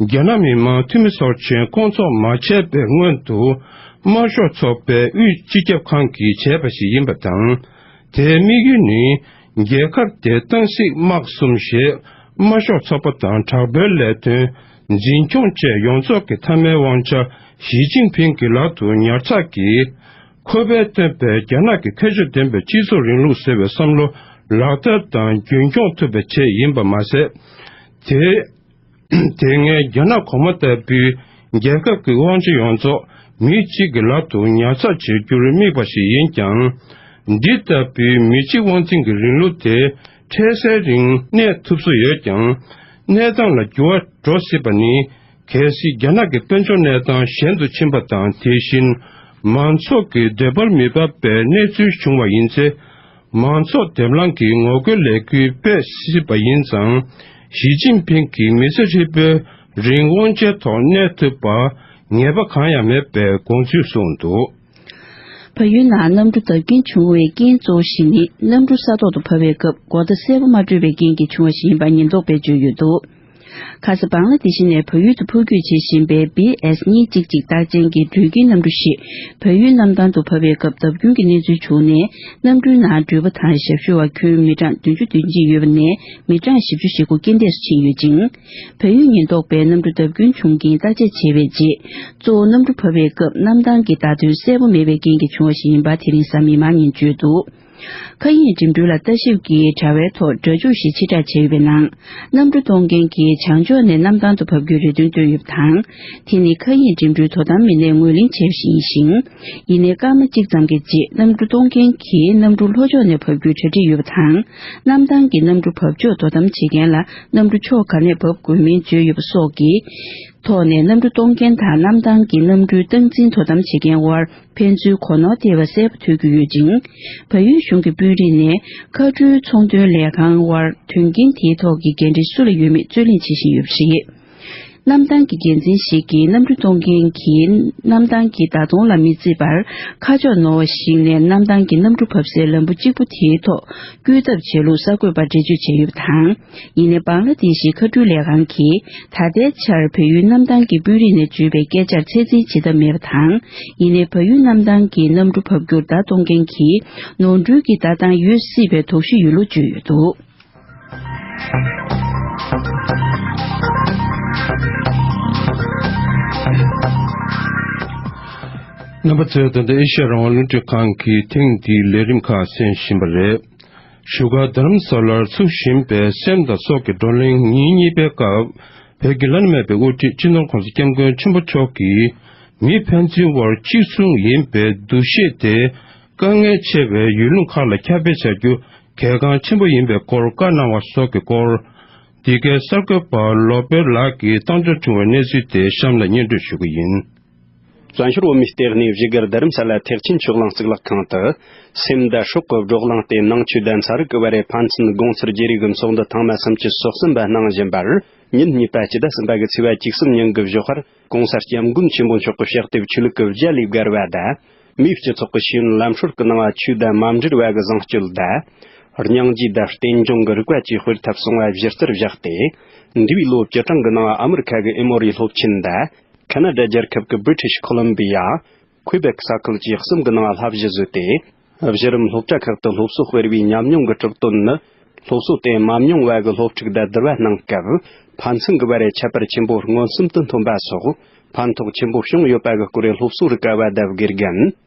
རྒྱ་ནག་མི་དམངས་འཐུས་མི་ཚོགས་ཆེན་བསྐོང་ཚོགས་མ་བྱས་པའི་སྔོན་དུ། དམར་ཤོག་ཚོགས་པའི་དབུས་སྤྱི་ཁྱབ་ཁང་གིས་བྱས་པ་ཞིག་ཡིན་པ་དང་། དེའི་དམིགས་ཡུལ་ནི། རྒྱལ་ཁབ་དེ་ཏང་སྲིད་དམག་གསུམ་ཞེས་དམར་ཤོག་ཚོགས་པ་དང་དྲག་པོའི་ལས་དོན། འཛིན་སྐྱོང་བཅས་ཡོངས་རྫོགས་ཀྱི་མཐའ་མའི་དབང་ཆ་ཞི་ཅིན་ཕིང་གི་ལག་ཏུ་ཉར་ཚགས་ཀྱིས། ཁོ་པས་བཏོན་པའི་རྒྱ་ནག་གི་ཁྱད་ཆོས་ལྡན་པའི་སྤྱི་ཚོགས་རིང་ལུགས་ཟེར་བའི་བསམ་བློ་ལག་བསྟར་དང་རྒྱུན་འཁྱོངས་ཐུབ་པའི་ཆེད་ཡིན་པ་མ་ཟད། དེ། དེ་སྔའི་རྒྱ་ནག་གོང་མ་ལྟ་བུའི་རྒྱལ་ཁབ་ཀྱི་དབང་ཆ་ཡོངས་རྫོགས་མི་གཅིག་གི་ལག་ཏུ་ཉར་ཚགས་བྱེད་རྒྱུར་དམིགས་པ་ཞིག་ཡིན་ཀྱང་། འདི་ལྟ་བུའི་མི་གཅིག་དབང་འཛིན་གྱི་རིང་ལུགས་དེ་འཕྲལ་སེལ་རིང་གནས་ཐུབ་སྲོལ་ཡོད་ཀྱང་། གནས་སྟངས་ལ་འགྱུར་བ་འགྲོ་སྲིད་པ་ནི། གལ་སྲིད་རྒྱ་ནག་གི་དཔལ་འབྱོར་གནས་སྟངས་ཞན་དུ་ཕྱིན་པ་དང་། དེ་བཞིན་མང་ཚོགས་ཀྱི་འདོད་པར་མི་འབབ་པའི་གནས་ཚུལ་བྱུང་བ་ཡིན་ཚེ། མང་ཚོགས་སྡེབ་ལངས་ཀྱིས་ངོ་རྒོལ་ལས་འགུལ་སྤེལ་སྲིད་པ་ཡིན་ཙང་། ཞི་ཅིན་ཕིང་གིས་མི་ཚེ་ཧྲིལ་པོའི་རིང་དབང་ཆའི་ཐོག་གནས་ཐུབ་པར་ངེས་པ་གང་ཡང་མེད་པའི་དགོངས་ཚུལ་གསུངས་འདུག། བལ་ཡུལ་ནང་གནམ་གྲུ་བརྡབ་སྐྱོན་བྱུང་བའི་རྐྱེན་གཙོ་བོ་ཞིག་ནི། གནམ་གྲུ་ས་ཐོག་ཏུ་བབས་པའི་སྐབས་གོ་བརྡ་གསལ་པོ་མ་སྤྲོད་པའི་རྐྱེན་གྱིས་བྱུང་བ་ཞིག་ཡིན་པར་ཉེན་རྟོག་པས་བརྗོད་ཡོད་འདུག། ཁ་ས་བང་ལ་དེ་ཤི་ནས་བལ་ཡུལ་དུ་འཕུར་སྐྱོད་བྱེད་བཞིན་པའི་བི་ཨེས་གཉིས་གཅིག་གཅིག་རྟགས་ཅན་གྱི་འགྲུལ་སྐྱེལ་གནམ་གྲུ་ཞིག་བལ་ཡུལ་གནམ་ཐང་དུ་བབས་པའི་སྐབས་བརྡབ་སྐྱོན་གྱི་གནས་ཚུལ་བྱུང་ནས། གནམ་གྲུའི་ནང་འགྲུལ་པ་དང་ཞབས་ཞུ་བ་ཁྱོན་མི་གྲངས་བདུན་ཅུ་དོན་གཅིག་ཡོད་པ་ནས། མི་གྲངས་བཞི་བཅུ་ཞེ་དགུ་རྐྱེན་འདས་སུ་ཕྱིན་ཡོད་ཅིང་། བལ་ཡུལ་ཉེན་རྟོག་པས་གནམ་གྲུ་བརྡབ་སྐྱོན་བྱུང་རྐྱེན་བརྟག་དཔྱད་བྱས་པའི་རྗེས། གཙོ་བོ་གནམ་གྲུ་བབས་པའི་སྐབས་གནམ་ཐང་གི་བརྡ་དོན་གསལ་པོ་མེད་པའི་རྐྱེན་གྱིས་བྱུང་བ་ཞིག་ཡིན་པ་དེ་རིང་གཟའ་མིག་དམར་ཉིན་བརྗོད་འདུག། མཁའ་དབྱིངས་འགྲིམ་འགྲུལ་ལ་ལྟ་ཞིབ་ཀྱི་དྲ་བའི་ཐོག་སྒྲ་འཇུག་ཞིག་ཕྱིར་བསྒྲགས་བྱས་ཡོད་པའི་ནང་། གནམ་གྲུ་གཏོང་མཁན་གྱིས་བྱང་ཕྱོགས་ནས་གནམ་ཐང་དུ་བབས་རྒྱུའི་རེ་འདུན་བཏོན་ཡོད་པ་དང་། དེ་ནི་མཁའ་དབྱིངས་འགྲིམ་འགྲུལ་དོ་དམ་མི་སྣས་ངོས་ལེན་བྱས་པ་ཞིག་ཡིན་ཞིང་། ཡིན་ནའི་སྐར་མ་གཅིག་ཙམ་གྱི་རྗེས་གནམ་གྲུ་གཏོང་མཁན་གྱིས་གནམ་གྲུ་ལྷོ་ཕྱོགས་ནས་བབས་རྒྱུའི་གྲ་སྒྲིག་ཡོད་པ་དང་། གནམ་ཐང་གི་གནམ་གྲུ་བབས་ཕྱོགས་དོ་དམ་བྱེད་མཁན་ལ་གནམ་གྲུ་ཕྱོགས་ག་ནས་བབས་དགོས་མིན་བརྗོད་ཡོད་པ་སོགས་ཀྱི་ཐོག་ནས། གནམ་གྲུ་གཏོང་མཁན་དང་གནམ་ཐང་གི་གནམ་གྲུའི་སྟངས་འཛིན་དོ་དམ་བྱེད་མཁན་དབར། ཕན་ཚུན་གོ་ནོར་སྟེར་བ་གསལ་པོ་ཐོས་རྒྱུ་ཡོད་ཅིང་། བལ་ཡུལ་གཞུང་གི་དཔོན་རིགས་ནས་མཁའ་འགྲུལ་ཚོང་དོན་ལས་ཁང་དབར་དོན་རྐྱེན་དེའི་ཐོག་གི་འགན་འཁྲི་སུ་ལ་ཡོད་མེད་རྩོད་གླེང་བྱེད་བཞིན་ཡོད་པ་རེད། གནམ་ཐང་གི་འགན་འཛིན་ཞིག་གིས་གནམ་གྲུ་གཏོང་མཁན་གྱིས་གནམ་ཐང་གི་བརྡ་གཏོང་ལ་མི་བརྩི་བར། ཁ་ཕྱོགས་ནོར་བ་ཞིག་ནས་གནམ་ཐང་གི་གནམ་གྲུ་བབས་སའི་ལམ་བུ་གཅིག་པུ་དེའི་ཐོག་བསྐྱོད་ཐབས་བྱས་ལུགས་གསར་འགོད་པར་འགྲེལ་བརྗོད་བྱས་ཡོད་པ་དང་། ཡིན་ནའི་བང་ལ་དེ་ཤི་མཁའ་འགྲུལ་ལས་ཁང་གིས་ད་ལྟའི་ཆར་བལ་ཡུལ་གནམ་ཐང་གི་དཔོན་རིགས་ནས་བརྗོད་པའི་སྐད་ཆར་ཚད་འཛིན་བྱེད་ཐབས་མེད་པ་དང་། ཡིན་ནའི་བལ་ཡུལ་གནམ་ཐང་གི་གནམ་གྲུ་བབས་རྒྱུར་བརྡ་གཏོང་མཁན་གྱིས་ནོར་འཁྲུལ་གྱི་ལྟ་སྟངས་ཡོད་སྲིད་པའི་དོགས་གཞི་ཡོད་ལུགས་བརྗོད་ཡོད་འདུག། རྣམ་པ་ཚོས་ད་ལྟ་ཨེ་ཤ་ཡ་རང་དབང་རླུང་འཕྲིན་ཁང་གི་ཐེངས་འདིའི་ལས་རིམ་ཁག་གསན་བཞིན་པ་རེད། བཞུགས་སྒར་རྡ་རམ་ས་ལར་ཚུགས་བཞིན་པའི་སེམས་དང་སྲོག་གི་བགྲོ་གླེང་ཉིན་གཉིས་པའི་སྐབས། བོད་ཀྱི་བླ་ན་མེད་པའི་དབུ་ཁྲིད་སྤྱི་ནོར་༸གོང་ས་༸སྐྱབས་མགོན་ཆེན་པོ་མཆོག་གིས། མི་ཕན་ཚུན་དབར་གཅིག་མཚུངས་ཡིན་པའི་འདུ་ཤེས་དེ། དཀའ་ངལ་ཆེ་བའི་ཡུལ་ལུང་ཁག་ལ་ཁྱབ་སྤེལ་བྱ་རྒྱུ་གལ་འགངས་ཆེན་པོ་ཡིན་པའི་སྐོར་བཀའ་གནང་བ་སོགས་ཀྱི་སྐོར། འདི་གའི་གསར་འགོད་པ་བློ་དཔལ་ལགས་ཀྱིས་བཏང་འབྱོར་བྱུང་བའི་གནས་ཚུལ་དེ་གཤམ་ལ་སྙན་སྒྲོན་ཞུ་གི་ཡིན། བཙན་བྱོལ་བོད་མིའི་ལྟེ་གནས་བཞུགས་སྒར་རྡ་རམ་ས་ལ་ཐེག་ཆེན་ཆོས་གླིང་གཙུག་ལག་ཁང་དུ། སེམས་དང་སྲོག་གི་བགྲོ་གླེང་སྟེ་ནང་ཆོས་དང་ཚན་རིག་གི་བར་རའི་ཕན་ཚུན་དགོངས་ཚུལ་བརྗེ་རེས་ཀྱི་ཚོགས་འདུ་ཐེངས་མ་སུམ་ཅུ་སོ་གསུམ་པ་གནང་བཞིན་པར། ཉིན་གཉིས་པ་སྤྱི་ཟླ་གསུམ་པ་གི་ཚེས་པ་བཅུ་གསུམ་ཉིན་གྱི་ཞོགས་ཁར་༸གོང་ས་༸སྐྱབས་མགོན་ཆེན་པོ་མཆོག་གི་ཕྱག་དེབ་ཆོས་ལུགས་ཀྱི་རྒྱ་ལས་བརྒལ་བ་དང་། མིའི་སྤྱི་ཚོགས་ཀྱི་ཤེས་ཡོན་ལམ་སྲོལ་གྱི་ནང་ཆོས་དང་མ་འབྲེལ་བ་གི་བཟང་སྤྱོད་དང་། སྙིང་རྗེ་དང་རྟེན་འབྱུང་གི་རིག་པ་བཅས་སྤེལ་ཐབས་གསུང་བ་གཞི་རྩར་བཞག་སྟེ། འདས་པའི་ལོ་བཅུ་གྲངས་ཀྱི་ནང་ཨ་མི་རི་ཁ་གི་ཨེ་མོ་རི་སློབ་ཆེན་དང་། ཁ་ན་ཌ་རྒྱལ་ཁབ་ཀྱི་British Columbia, Quebec Circle བཅས་གསུམ་གྱི་ནང་ལ་བསླབ་གཞི་བཟོས་ཏེ། གཞི་རིམ་སློབ་གྲྭ་ཁག་ཏུ་སློབ་གསོ་སྤེལ་བའི་ཉམས་མྱོང་གི་གྲུབ་དོན་ནི། སློབ་གསོ་དེ་མ་མྱོང་བ་གི་སློབ་ཕྲུག་དང་བསྡུར་བ་གནང་སྐབས། ཕན་ཚུན་གྱི་བར་ཁྱད་པར་ཆེན་པོ་མངོན་སུམ་དུ་ཐོན་པ་སོགས་ཕན་ཐོགས་ཆེན་པོ་བྱུང་ཡོད་པ་གི་སྐོར་སློབ་གསོ་རིག་པ་བ་དང་དགེ་རྒན།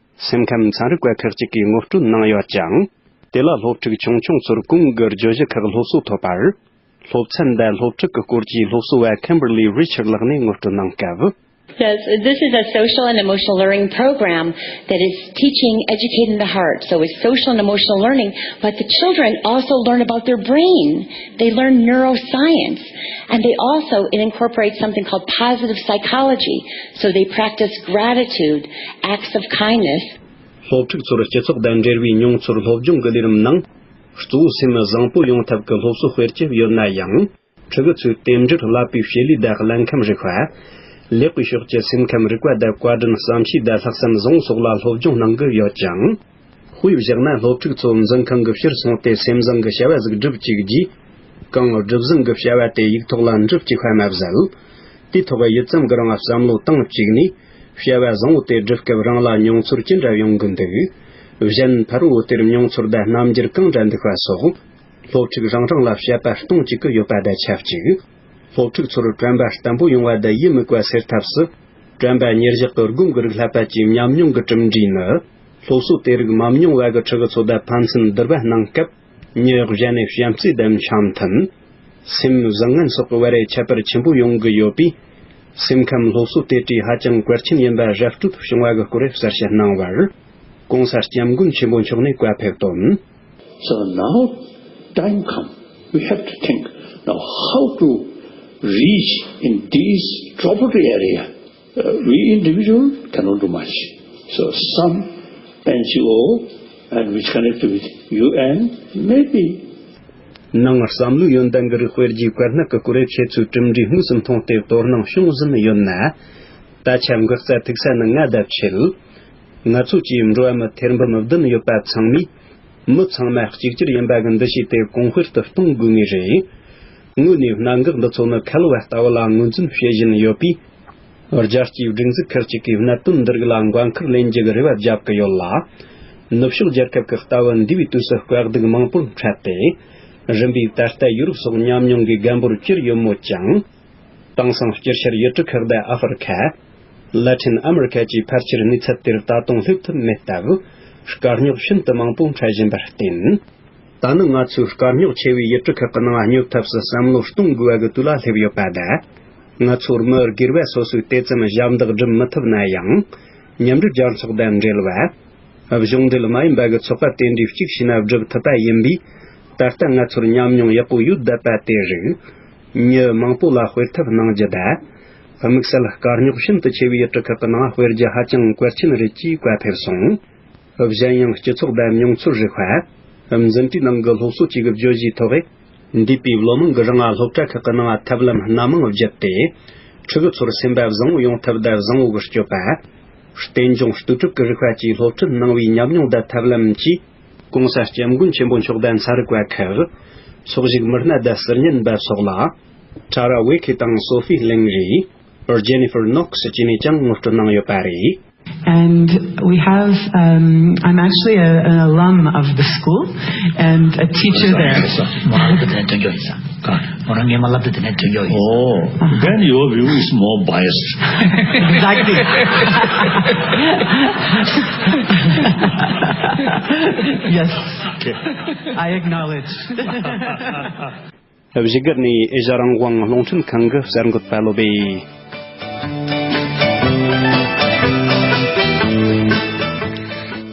སེམས་ཁམས་ཚན་རིག་པ་ཁག་ཅིག་གིས་ངོ་སྤྲོད་གནང་ཡོད་ཅིང་། དེ་ལ་སློབ་ཕྲུག་ཆུང་ཆུང་ཚོར་གོང་གི་བརྗོད་གཞི་ཁག་སློབ་གསོ་ཐོབ་པར། སློབ་ཚན་དང་སློབ་ཕྲུག་གི་སྐོར་གྱི་སློབ་གསོ་བ་Kimberly Richard ལགས་ནས་ངོ་སྤྲོད་གནང་སྐབས། Yes, this is a social and emotional learning program that is teaching, educating the heart. So it's social and emotional learning, but the children also learn about their brain. They learn neuroscience, and they also, it incorporates something called positive psychology. So they practice gratitude, acts of kindness. སློབ་ཕྲུག་ཚོར་སྤྱི་ཚོགས་དང་འབྲེལ་བའི་མྱོང་ཚོར་སློབ་སྦྱོང་གི་ལས་རིམ་ནང་། གཙོ་བོ་སེམས་བཟང་པོ་ཡོང་ཐབས་ཀྱི་སློབ་གསོ་སྤེལ་གྱི་ཡོད་ན་ཡང་། ཕྲུ་གུ་ཚོས་རྟེན་འབྲེལ་བསླབ་པའི་བྱེད་ལས་དང་གླེང་ཁམས་རིག་པ། ལེགས་པའི་ཕྱོགས་ཀྱི་སེམས་ཁམས་རིག་པ་དང་བཀའ་དྲིན་བསམ་ཤེས་དང་ལྷག་བསམ་བཟང་བོ་སོགས་ལ་སློབ་སྦྱོང་གནང་གི་ཡོད་ཅིང་། དཔེ་བཞག་ན་སློབ་ཕྲུག་ཚོ་འཛིན་ཁང་གི་ཕྱིར་སོང་སྟེ་སེམས་བཟང་གི་བྱ་བ་ཟིག་སྒྲུབ་ཅིག་རྗེས། གང་སྒྲུབ་ཟིན་གྱི་བྱ་བ་དེ་ཡིག་ཐོག་ལ་འབྲི་བཅུག་པ་མ་ཟད། དེའི་ཐོག་ཡུད་ཙམ་གྱི་རིང་བསམ་བློ་བཏང་བཅུག་ནས། བྱ་བ་བཟང་བོ་དེ་སྒྲུབ་སྐབས་རང་ལ་མྱོང་ཚོར་ཅི་འདྲ་ཡོང་གི་འདུག་གཞན་ཕ་རོལ་བོ་དེར་མྱོང་ཚོར་དང་རྣམ་འགྱུར་གང་འདྲ་འདུག་པ་སོགས། སློབ་ཕྲུག་རང་རང་ལ་དཔྱད་པ་གཏོང་བཅུག་གི་ཡོད་པ་དང་ཆབས་ཅིག་སློབ་ཕྲུག་ཚོར་དྲན་པ་བརྟན་པོ་ཡོང་བ་དང་ཡིད་མུག་པ་སེལ་ཐབས་སུ། དྲན་པ་ཉེར་བཞག་གི་སྒོམ་གྱི་རིགས་བསླབ་པ་བཅས་ཉམས་མྱོང་གི་གྲུབ་འབྲས་ནི། སློབ་གསོ་དེ་རིགས་མ་མྱོང་བ་གི་ཕྲུ་གུ་ཚོ་དང་ཕན་ཚུན་བསྡུར་བ་གནང་སྐབས། མྱི་གཞན་ནས་བྱམས་བརྩེ་དང་འཆམ་མཐུན། སེམས་བཟང་ངན་སོགས་ཀྱི་བར་ཁྱད་པར་ཆེན་པོ་ཡོང་གི་ཡོད་པས། སེམས་ཁམས་སློབ་གསོ་དེ་གྲས་ཧ་ཅང་གལ་ཆེན་ཡིན་པ་ར་སྤྲོད་བྱུང་བ་གི་སྐོར་གསལ་བཤད་གནང་བར། ྋགོང་ས་ྋསྐྱབས་མགོན་ཆེན་པོ་མཆོག་ནས་བཀའ་ཕེབས་དོན། So now time come, we have to think now how to reach in these troubled area. Uh, we individual cannot do much. So some N G O and which connect with U N, maybe. ནང་བསམ་བློའི་ཡོན་ཏན་གྱི་རིགས་སྤེལ་རྒྱུའི་བཀའ་གནད་ཀྱི་སྐོར་ཁྱེད་ཚོའི་གྲུབ་འབྲས་དངོས་སུ་མཐོང་སྟེ་དོ་སྣང་བྱུང་ཟིན་ཡོད་ན། ད་ཆ་འགག་རྩ་ཐུག་ས་ནི་ང་དང་ཕྱེད། ང་ཚོ་བཅས་འགྲོ་བ་མི་ཐེར་འབུམ་བདུན་ཡོད་པ་ཚང་མས། མི་ཚང་མ་གཅིག་གྱུར་ཡིན་པ་གི་འདུ་ཤེས་དེ་གོང་འཕེལ་དུ་གཏོང་དགོས་ངེས་རེད། དངོས་གནས་གནད་འགག་འདི་ཚོ་ནི་ཁ་ལོ་བ་ལྟ་བུ་ལ་ངོས་འཛིན་བྱེད་བཞིན་ཡོད་པས། རྒྱལ་སྤྱིའི་སྒྲིག་འཛུགས་ཁག་ཅིག་གིས་གནད་དོན་འདི་རིགས་ལ་འགན་འཁུར་ལེན་རྒྱུ་གི་རེ་བ་བརྒྱབ་ཀྱི་ཡོད་ལ། ནུབ་ཕྱོགས་རྒྱལ་ཁབ་ཀྱི་ལྟ་བུ་འདས་པའི་དུས་སུ་དཀའ་སྡུག་མང་པོར་འཕྲད་དེ། རིམ་པས་ད་ལྟ་ཡུ་རོབ་སོགས་ཉམས་མྱོང་གི་རྒན་པོར་གྱུར་ཡོད་མོད་ཀྱང་། དེང་སང་སྤྱི་ཤར་ཡུལ་གྲུ་ཁག་དང་ཨ་ཧྥེ་རི་ཁ། ལ་ཏིན་ཨ་མེ་རི་ཁ་བཅས་ཕལ་ཆེར་གནས་ཚུལ་དེར་ད་དུང་སླེབས་ཐུབ་མེད་སྟབས། དཀའ་རྙོག་ཤིན་ཏུ་མང་པོ་འཕྲད་བཞིན་པར་བརྟེན། ད་ནི་ང་ཚོས་དཀའ་རྙོག་ཆེ་བའི་ཡུལ་གྲུ་ཁག་གི་ནང་སྙོབ་ཐབས་སུ་བསམ་བློ་གཏོང་དགོས་པ་གི་དུས་ལ་སླེབས་ཡོད་པ་དང་། ང་ཚོར་མི་སྒེར་བ་སོ་སོས་དེ་ཙམ་ཞབས་འདེགས་སྒྲུབ་མི་ཐུབ་ན་ཡང་། མཉམ་འབྲེལ་རྒྱལ་ཚོགས་དང་འབྲེལ་བ། གཞུང་འབྲེལ་མ་ཡིན་པ་གི་ཚོགས་པ་དེ་འདྲའི་གཅིག་བྱས་ན་སྒྲུབ་ཐུབ་པ་ཡིན་པས། ད་ལྟ་ང་ཚོར་ཉམས་མྱོང་ཡག་པོ་ཡོད་བསྡད་པ་དེ་རིགས། མྱི་མང་པོ་ལ་སྤེལ་ཐབས་གནང་རྒྱུ་དང་། དམིགས་བསལ་དཀའ་རྙོག་ཤིན་ཏུ་ཆེ་བའི་ཡུལ་གྲུ་ཁག་གི་ནང་སྤེལ་རྒྱུ་ཧ་ཅང་གལ་ཆེན་རེད་ཅེས་བཀའ་ཕེབས་སོང་། གཞན་ཡང་སྤྱི་ཚོགས་དང་མྱོང་ཚོར་རིག་པ། འཛིན་གྲྭའི་ནང་གི་སློབ་གསོ་བཅས་ཀྱི་བརྗོད་གཞིའི་ཐོག་འདས་པའི་ལོ་མང་གི་རིང་ལ་སློབ་གྲྭ་ཁག་གི་ནང་ཐབས་ལམ་སྣ་མང་བརྒྱུད་དེ། ཕྲུ་གུ་ཚོར་སེམས་པ་བཟང་བོ་ཡོང་ཐབས་དང་བཟང་བོ་གི་སྤྱོད་པ། རྟེན་འབྱུང་ལྟོས་གྲུབ་ཀྱི་རིག་པ་བཅས་སློབ་ཁྲིད་གནང་བའི་ཉམས་མྱོང་དང་ཐབས་ལམ་གྱིས། ྋགོང་ས་ྋསྐྱབས་མགོན་ཆེན་པོ་མཆོག་དང་ཚན་རིག་པ་ཁག་ཚོགས་ཞུགས་མི་སྣ་དང་ཟུར་ཉན་པ་སོགས་ལ། ཁྲ་ར་ཝེ་ཁེ་དང་སོ་ཧྥི་ལིང་རི། Jennifer Knox བཅས་ནས་ཀྱང་ངོ་སྤྲོད་གནང་ཡོད་པ་རེད། And we have, um, I'm actually a, an alum of the school and a teacher there. Oh, then your view is more biased. Exactly. Yes. Okay. I acknowledge. བཞུགས་སྒར་ནས་ཨེ་ཤ་རང་དབང་རླུང་འཕྲིན་ཁང་གི་གསར་འགོད་པ་བློ་བྷེ།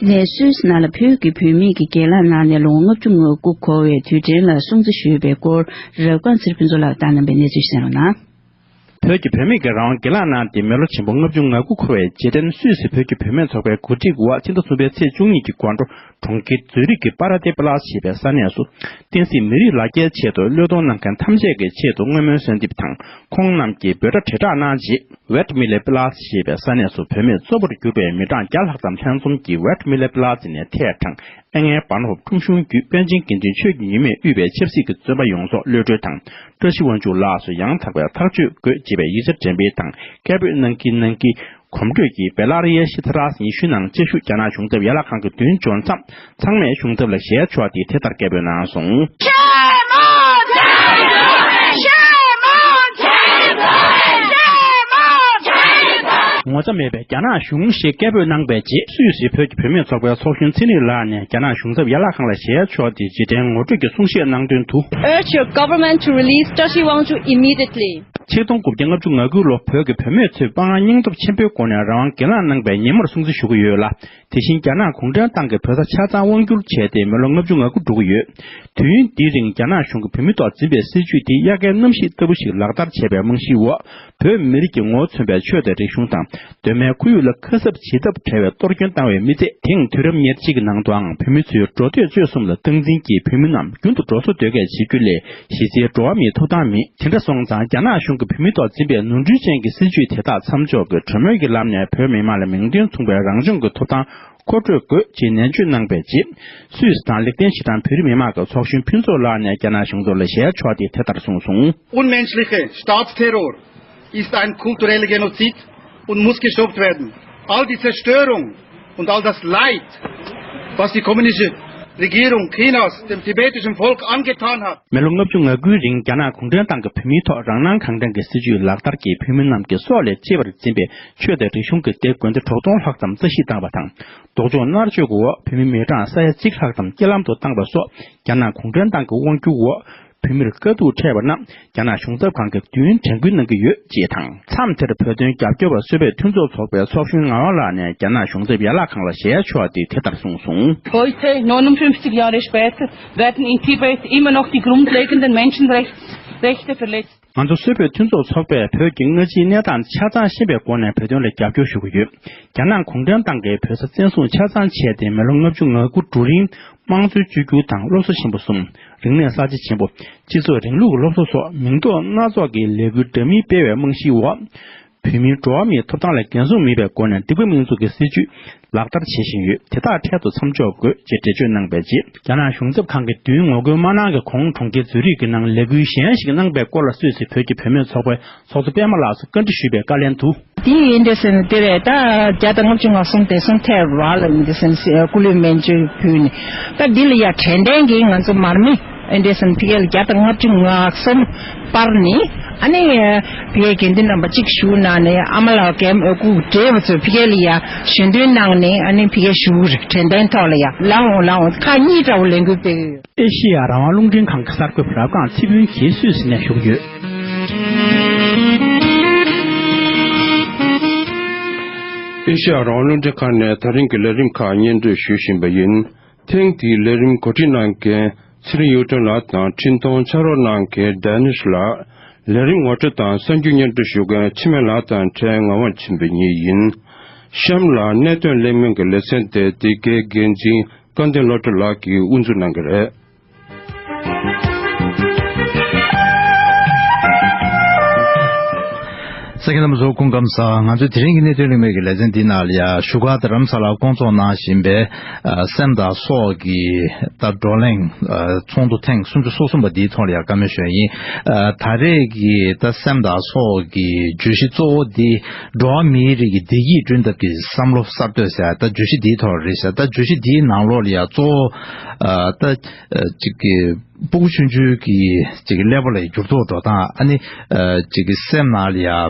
གནས་ཚུལ་ནང་ལ་བོད་ཀྱི་བུད་མེད་ཀྱིས་སྒེར་ལངས་གནང་ནས་ལོ་ངོ་ལྔ་བཅུ་ང་དགུ་འཁོར་བའི་དུས་དྲན་ལ་སྲུང་བརྩི་ཞུས་པའི་སྐོར། རབ་དགའ་ཚེ་རིང་ཕུན་ཚོགས་ལགས་བཏང་གནང་པའི་གནས་ཚུལ་གསན་རོགས་གནང་། བོད་ཀྱི་བུད་མེད་ཀྱིས་རང་དབང་སྒེར་ལངས་གནང་སྟེ་མི་ལོ་ཆེན་པོ་ལྔ་བཅུ་ང་དགུ་འཁོར་བའི་རྗེས་དྲན་སུད་སི་བོད་ཀྱི་བུད་མེད་ཚོགས་པའི་གོ་སྒྲིག་འོག་ཕྱི་ཟླ་གསུམ་པའི་ཚེས་བཅུ་གཉིས་ཀྱི་དགོང་དྲོ། གྲོང་ཁྱེར་ཛུ་རིག་གི་པ་ར་ཏེ་པི་ལཱས་ཞེས་པའི་ས་གནས་སུ། བསྟན་སྲིད་མི་རིགས་ལ་རྒྱའི་ཆེད་དུ་བློས་གཏོང་གནང་མཁན་ཐམས་ཅད་ཀྱི་ཆེད་དུ་བསྔོ་སྨོན་གསོལ་འདེབས་དང་། ཁོང་རྣམས་ཀྱིས་འབོད་སྒྲ་དྲིལ་བསྒྲགས་གནང་རྗེས། ཝེད་མི་ལེ་པི་ལཱས་ཞེས་པའི་ས་གནས་སུ་བུད་མེད་གཙོ་བོར་གྱུར་པའི་མི་གྲངས་བརྒྱ་ལྷག་ཙམ་ལྷན་འཛོམས་ཀྱིས་ཝེད་མི་ལེ་པི་ལཱས་ནས་ཐད་དྲངས། ཨེ་ངའི་བ་ནོབ་ཁྲོམ་གཞུང་བརྒྱུད་པཎ་ཆེན་དགེ་འདུན་ཆོས་ཀྱི་ཉི་མས་དབུས་པའི་ཆབ་སྲིད་ཀྱི་བཙོན་པ་ཡོངས་རྫོགས་གློད་གྲོལ་དང་། བཀྲ་ཤིས་དབང་ཕྱུག་ལགས་སུ་ཡང་དག་པའི་ཐག་གཅོད་དགོས་ཅེས་པའི་ཡིག་ཆ་འགྲེམས་སྤེལ་དང་། སྐད་འབོད་གནང་གིན་གནང་གིན། གོམ་བགྲོད་ཀྱིས་བེ་ལ་རི་ཡའི་ཤི་ཐ་རཱས་ཉི་ཤུའི་ནང་བཅའ་བཞུགས་རྒྱ་ནག་གཞུང་ཚབ་ཡན་ལག་ཁང་གི་མདུན་འབྱོར་མཚམས། ཚང་མས་གཞུང་ཚབ་ལ་ཞལ་ཕྱོགས་ཏེ་དེ་ལྟར་སྐད་འབོད་གནང་སོང་། Shame on Taliban! Shame on Taliban! Shame on Taliban! ངོ་ཚ་མེད་པའི་རྒྱ་ནག་གཞུང་ཞེས་སྐད་འབོད་གནང་པའི་རྗེས། སུད་སིའི་བོད་ཀྱི་བུད་མེད་ཚོགས་པའི་ཚོགས་གཞོན་ཚེ་རིང་ལགས་ནས་རྒྱ་ནག་གཞུང་ཚབ་ཡན་ལག་ཁང་ལ་ཞལ་ཕྱོགས་ཏེ་རྗེས་དྲན་ངོ་སྤྲོད་ཀྱི་གསུང་བཤད་གནང་དོན་དུ། Urge your government to release Tashi Wangchuk immediately. ཆིག་སྟོང་དགུ་བརྒྱ་ལྔ་བཅུ་ང་དགུའི་ལོ་བོད་ཀྱི་བུད་མེད་ཚོས་དཔའ་ངར་སྙིང་སྟོབས་ཆེན་པོའི་སྒོ་ནས་རང་དབང་སྒེར་ལངས་གནང་པའི་ཉིན་མོར་སྲུང་བརྩི་ཞུ་གི་ཡོད་ལ། དེ་བཞིན་རྒྱ་ནག་གུང་ཁྲན་ཏང་གིས་བོད་ས་ཆ་ཚང་དབང་བསྒྱུར་བྱས་ཏེ་མི་ལོ་ལྔ་བཅུ་ང་དགུ་འགྲོ་གི་ཡོད། དུས་ཡུན་འདིའི་རིང་རྒྱ་ནག་གཞུང་གིས་བོད་མི་ཐོག་འཛིན་པའི་སྲིད་བྱུས་དེ་དབྱར་ཁའི་གནམ་གཤིས་ལྟ་བུ་ཞིག་ལག་བསྟར་བྱས་པའི་རྨང་གཞིའི་འོག་བོད་མི་རིགས་ཀྱི་ངོ་བོ་མཚོན་པའི་ཆོས་དང་རིག་གཞུང་དང་། གདོད་མའི་ཁོར་ཡུག་ལ་ཁ་གསབ་བྱེད་ཐབས་བྲལ་བའི་གཏོར་སྐྱོན་བཏང་བའི་མི་ཚད། དེང་དུས་རབས་ཉེར་གཅིག་གི་ནང་དུའང་བོད་མི་ཚོའི་འགྲོ་སྡོད་སྤྱོད་གསུམ་ལ་སྟངས་འཛིན་གྱིས་བོད་མི་རྣམས་རྒྱུན་དུ་འགྲོ་སོང་སྡོད་སྐྱེལ་བྱེད་རྒྱུ་ལས། གཞི་རྩའི་འགྲོ་བ་མིའི་ཐོབ་ཐང་མེད། དེ་འདྲ་སོང་ཙང་རྒྱ་ནག་གཞུང་གིས་བོད་མིའི་ཐོག་འཛིན་པའི་ནོར་འཁྲུལ་ཅན་གྱི་སྲིད་བྱུས་དེ་དག་མཚམས་འཇོག་གིས་གྲོས་མོལ་གྱི་ལམ་ནས་བོད་མི་མང་ལ་མིང་དོན་མཚུངས་པའི་རང་སྐྱོང་གི་ཐོབ་ཐང་མཁོ་སྤྲོད་དགོས་ཅེས་ནན་བརྗོད་གནང་པའི་རྗེས། སུད་སི་དང་ལིག་ཏེན་ཤི་ཏན་བོད་རིགས་མི་མང་གི་ཚོགས་གཞོན་ཕུན་ཚོགས་ལགས་ནས་རྒྱ་ནག་གཞུང་ཚབ་ལ་ཞལ་ཕྱོགས་ཏེ་དེ་ལྟར་གསུངས་སོང་། Unmenschliche Staatsterror ist ein kultureller Genozid und muss gestoppt werden. All die Zerstörung und all das Leid, was die kommunistische Regierung Chinas dem tibetischen Volk angetan hat, མི་ལོ་ལྔ་བཅུ་ང་དགུའི་རིང་རྒྱ་ནག་གུང་ཁྲན་ཏང་གིས་བོད་མིའི་ཐོག་རང་སྣང་གང་དྲན་གྱི་སྲིད་བྱུས་ལག་བསྟར་གྱིས་བོད་མི་རྣམས་ཀྱི་སྲོག་ལས་གཅེས་པར་འཛིན་པའི་ཆོས་དང་རིག་གཞུང་གི་སྡེ་དགོན་སྡེ་དྲུག་སྟོང་ལྷག་ཙམ་རྩ་བཤིག་བཏང་བ་དང་། ལྡོག་ཕྱོགས་མནར་གཅོད་ཀྱི་འོག་བོད་མི་མི་གྲངས་ས་ཡ་གཅིག་ལྷག་ཙམ་རྐྱེན་ལམ་དུ་བཏང་བ་སོགས། རྒྱ་ནག་གུང་ཁྲན་ཏང་གི་དབང་སྒྱུར་འོག་བོད་མིར་དཀའ་སྡུག་འཕྲད་པ་རྣམས་རྒྱ་ནག་གཞུང་ཚབ་ཁང་གིས་དུས་ཡུན་དྲན་སྐུལ་གནང་གི་ཡོད་ཅེས་དང་། མཚམས་དེར་བོད་དོན་རྒྱབ་སྐྱོར་བ་སུད་བོད་མཐུན་ཚོགས་ཚོགས་པའི་ཚོགས་གཞོན་ངག་དབང་ལགས་ནས་རྒྱ་ནག་གཞུང་ཚབ་ཡན་ལག་ཁང་ལ་ཞལ་ཕྱོགས་ཏེ་དེ་ལྟར་གསུངས་སོང་། Heute, neunundfünfzig Jahre später, werden in Tibet immer noch die grundlegenden Menschenrechte verletzt. ང་ཚོ་སུད་བོད་མཐུན་ཚོགས་ཚོགས་པས་བོད་ཀྱི་སྔ་ཕྱིའི་གནས་སྟངས་ཆ་ཚང་ཤེས་པའི་སྒོ་ནས་བོད་དོན་ལ་རྒྱབ་སྐྱོར་ཞུ་གི་ཡོད། རྒྱ་ནག་གུང་ཁྲན་ཏང་གིས་བོད་ས་བཙན་བཟུང་ཆ་ཚང་བྱས་ཏེ་མི་ལོ་ལྔ་བཅུ་ང་དགུ་འགྲོ་རིང་། དམངས་གཙོའི་བཅོས་བསྒྱུར་དང་སློབ་གསོ་ཆེན་པོ་གསུམ། རིག་གནས་གསར་བརྗེ་ཆེན་པོ། སྤྱི་ཚོགས་རིང་ལུགས་ཀྱི་སློབ་གསོ་སོགས་མིང་འདོགས་སྣ་ཚོགས་ཀྱི་ལས་འགུལ་འདྲ་མིན་སྤེལ་བའི་རྨང་གཞིའི་འོག་བོད་མིའི་འགྲོ་བ་མིའི་ཐོབ་ཐང་ལ་འགན་སྲུང་མེད་པའི་སྒོ་ནས་སྡིག་པ་མིང་འཛུགས་ཀྱི་སྲིད་བྱུས་ལག་བསྟར་བྱེད་བཞིན་ཡོད། དེ་དག་འཕྲལ་དུ་མཚམས་འཇོག་དགོས་ཅེས་འགྲེལ་བརྗོད་གནང་པའི་རྗེས། རྒྱ་ནག་གཞུང་ཚབ་ཁང་གིས་དུས་ཡུན་ངོ་རྒོལ་མ་གནང་གི་གོང་གྲོང་ཁྱེར་ཛུ་རིག་གི་ནང་ལས་འགུལ་གཞན་ཞིག་གནང་པའི་སྐོར་ལ་སུད་སི་བོད་ཀྱི་བུད་མེད་ཚོགས་པའི་ཚོགས་གཙོ་པད་མ་ལགས་སུ་བཀའ་འདྲི་ཞུས་པའི་བཀའ་ལན་དུ། དེ་ཡིན་དེ་ཟེར་ན་དེ་རེད། ད་བརྒྱ་དང་ལྔ་བཅུ་ང་གསུམ་དེ་སོང་ཐལ་བ་ལ་ཡིན་དེ་ཟེར་ན་སྐུ་ལུས་སྨན་བཅོས་ཕུལ་ནས། ད་འདི་ལ་ཡ་དྲན་རྟེན་གྱི་ང་ཚོ་མར་མེ་ཨེ་འདྲས་ཟེར་ན་ཕ་གི་ལ་བརྒྱ་དང་ལྔ་བཅུ་ང་གསུམ་པར་ནི་ཨ་ནི་ཕ་གི་དགེ་འདུན་རྣམ་པ་གཅིག་བཞུགས་གནང་ནས་ཨ་མ་ལགས་རྒན་སྐུ་བགྲེས་པ་ཚོས་ཕ་གི་ལ་ཡ་ཞལ་འདོན་གནང་ནས་ཨ་ནི་ཕ་གི་བཞུགས་རེད། དྲན་རྟེན་ཐོག་ལ་ཡ་ལའོ་ལའོ་ཁག་གཉིས་འདྲ་བོ་ལས་འགུལ་སྤེལ་གི་ཡོད། ཨེ་ཤེ་ཡ་རང་དབང་རླུང་འཕྲིན་ཁང་གི་གསར་འགོད་པ་རབ་སྒང་ཚེ་ཕུན་གྱིས་སུད་སི་ནས་ཞུ་གི་ཡོད། ཨེ་ཤེ་ཡ་རང་དབང་རླུང་འཕྲིན་ཁང་ནས་ད་རིང་གི་ལས་རིམ་ཁག་སྙན་སྒྲོན་ཞུ་བཞིན་པ་ཡིན། ཐེངས་འདིའི་ལས་རིམ་གོ་སྒྲིག་གནང་མཁན་ཚེ་རིང་གཡུ་སྒྲོན་ལགས་དང་འཕྲིན་གཏོང་ཕྱག་རོགས་གནང་མཁན་ཌེ་ནིས་ལགས། ལས་རིམ་ངོ་སྤྲོད་དང་གསར་འགྱུར་སྙན་སྒྲོན་ཞུ་མཁན་འཆི་མེད་ལགས་དང་འཕྲད་ངག་དབང་ཆེན་པོ་གཉིས་ཡིན། གཤམ་ལ་གནད་དོན་གླེང་མོལ་གྱི་ལེ་ཚན་དེ་འདི་གའི་འགན་འཛིན་སྐལ་ལྡན་བློ་གྲོས་ལགས་ཀྱིས་དབུ་འཛུགས་གནང་གི་རེད། གསན་མཁན་རྣམ་པ་ཚོ་སྐུ་ཁམས་བཟང་། ང་ཚོས་དེ་རིང་གི་གནད་དོན་གླེང་མོལ་གྱི་ལེ་ཚན་འདི་ནང་ལ་ཡ་བཞུགས་སྒར་རྡ་རམ་ས་ལར་བསྐོང་ཚོགས་གནང་བཞིན་པའི་ཨ་སེམས་དང་སྲོག་གི་ད་བགྲོ་གླེང་ཨ་ཚོགས་འདུ་ཐེངས་སུམ་ཅུ་སོ་གསུམ་པ་འདིའི་ཐོག་ལ་ཡ་བཀའ་མོལ་ཞུ་ཡ་ཡིན། ཨ་ད་རེས་ཀྱི་ད་སེམས་དང་སྲོག་གི་བརྗོད་གཞི་གཙོ་བོ་འདི་འགྲོ་བ་མིའི་རིགས་ཀྱི་བདེ་སྐྱིད་བསྐྲུན་ཐབས་ཀྱི་བསམ་བློ་གསར་གཏོད་ཟེར་ཡ་ད་བརྗོད་གཞི་འདིའི་ཐོག་རེད་ཟེར། ད་བརྗོད་གཞི་འདིའི་ནང་ལོགས་ལ་ཡ་གཙོ་བོ་ཨ་ད་ཨ་ཅིག་གི་སྤུ་གུ་ཆུང་ཆུང་གི་ཅིག་ཀླད་པ་ལ་འགྱུར་ལྡོག་འགྲོ་སྟངས། ཨ་ནི་ཨ་ཅིག་གི་སེམས་ནང་ལ་ཡ་ཨ་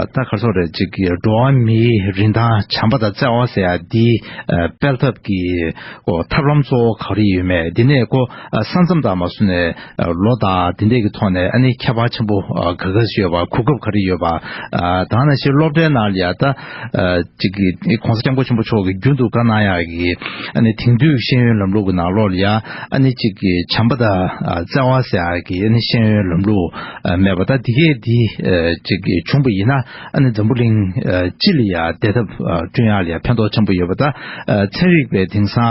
ད་ག་རེ་ཟེར་རེད། ཅིག་གི་འགྲོ་བ་མིའི་རིན་ཐང་བྱམས་པ་དང་བརྩེ་བ་ཟེར་ཡ་འདི་ཨ་སྤེལ་ཐབས་ཀྱི་ཨོ་ཐབས་ལམ་གཙོ་བོ་ག་རེ་ཡོད་མེད། འདི་ནས་ཁོ་ཨ་ས་མཚམས་དང་མ་སུ་ནས་ཨ་ལོ་དང་འདི་འདྲས་ཀྱི་ཐོག་ནས་ཨ་ནི་ཁྱད་པར་ཆེན་པོ་ཨ་ག་ག་ཞིག་ཡོད་པ། གོ་སྐབས་ག་རེ་ཡོད་པ། ཨ་ད་ནང་བཞིན་སློབ་གྲྭའི་ནང་ལ་ཡ་ད་ཨ་ཅིག་གི་༸གོང་ས་༸སྐྱབས་མགོན་ཆེན་པོ་མཆོག་གིས་རྒྱུན་དུ་བཀའ་གནང་ཡག་གི་ཨ་ནི་དེང་དུས་ཤེས་ཡོན་ལམ་ལུགས་ཀྱི་ནང་ལོགས་ལ་ཡ་ཨ་ནི་ཅིག་གི་བྱམས་པ་ ད་ཨ་བརྩེ་བ་ཟེར་ཡག་གི་ཨ་ནི་ཤེས་ཡོན་ལམ་ལུགས་ཨ་མེད་པ། ད་འདི་གས་འདི་ཨ་ཅིག་གི་བྱུང་བ་ཡིན་ན་ཨ་ནི་འཛམ་བུ་གླིང་ཨ་སྤྱི་ལ་ཡ་བདེ་ཐབས་ཨ་བསྐྲུན་ཡག་ལ་ཡ་ཕན་ཐོགས་ཆེན་པོ་ཡོད་པ། ད་ཨ་ཚན་རིག་པས་དེང་སང་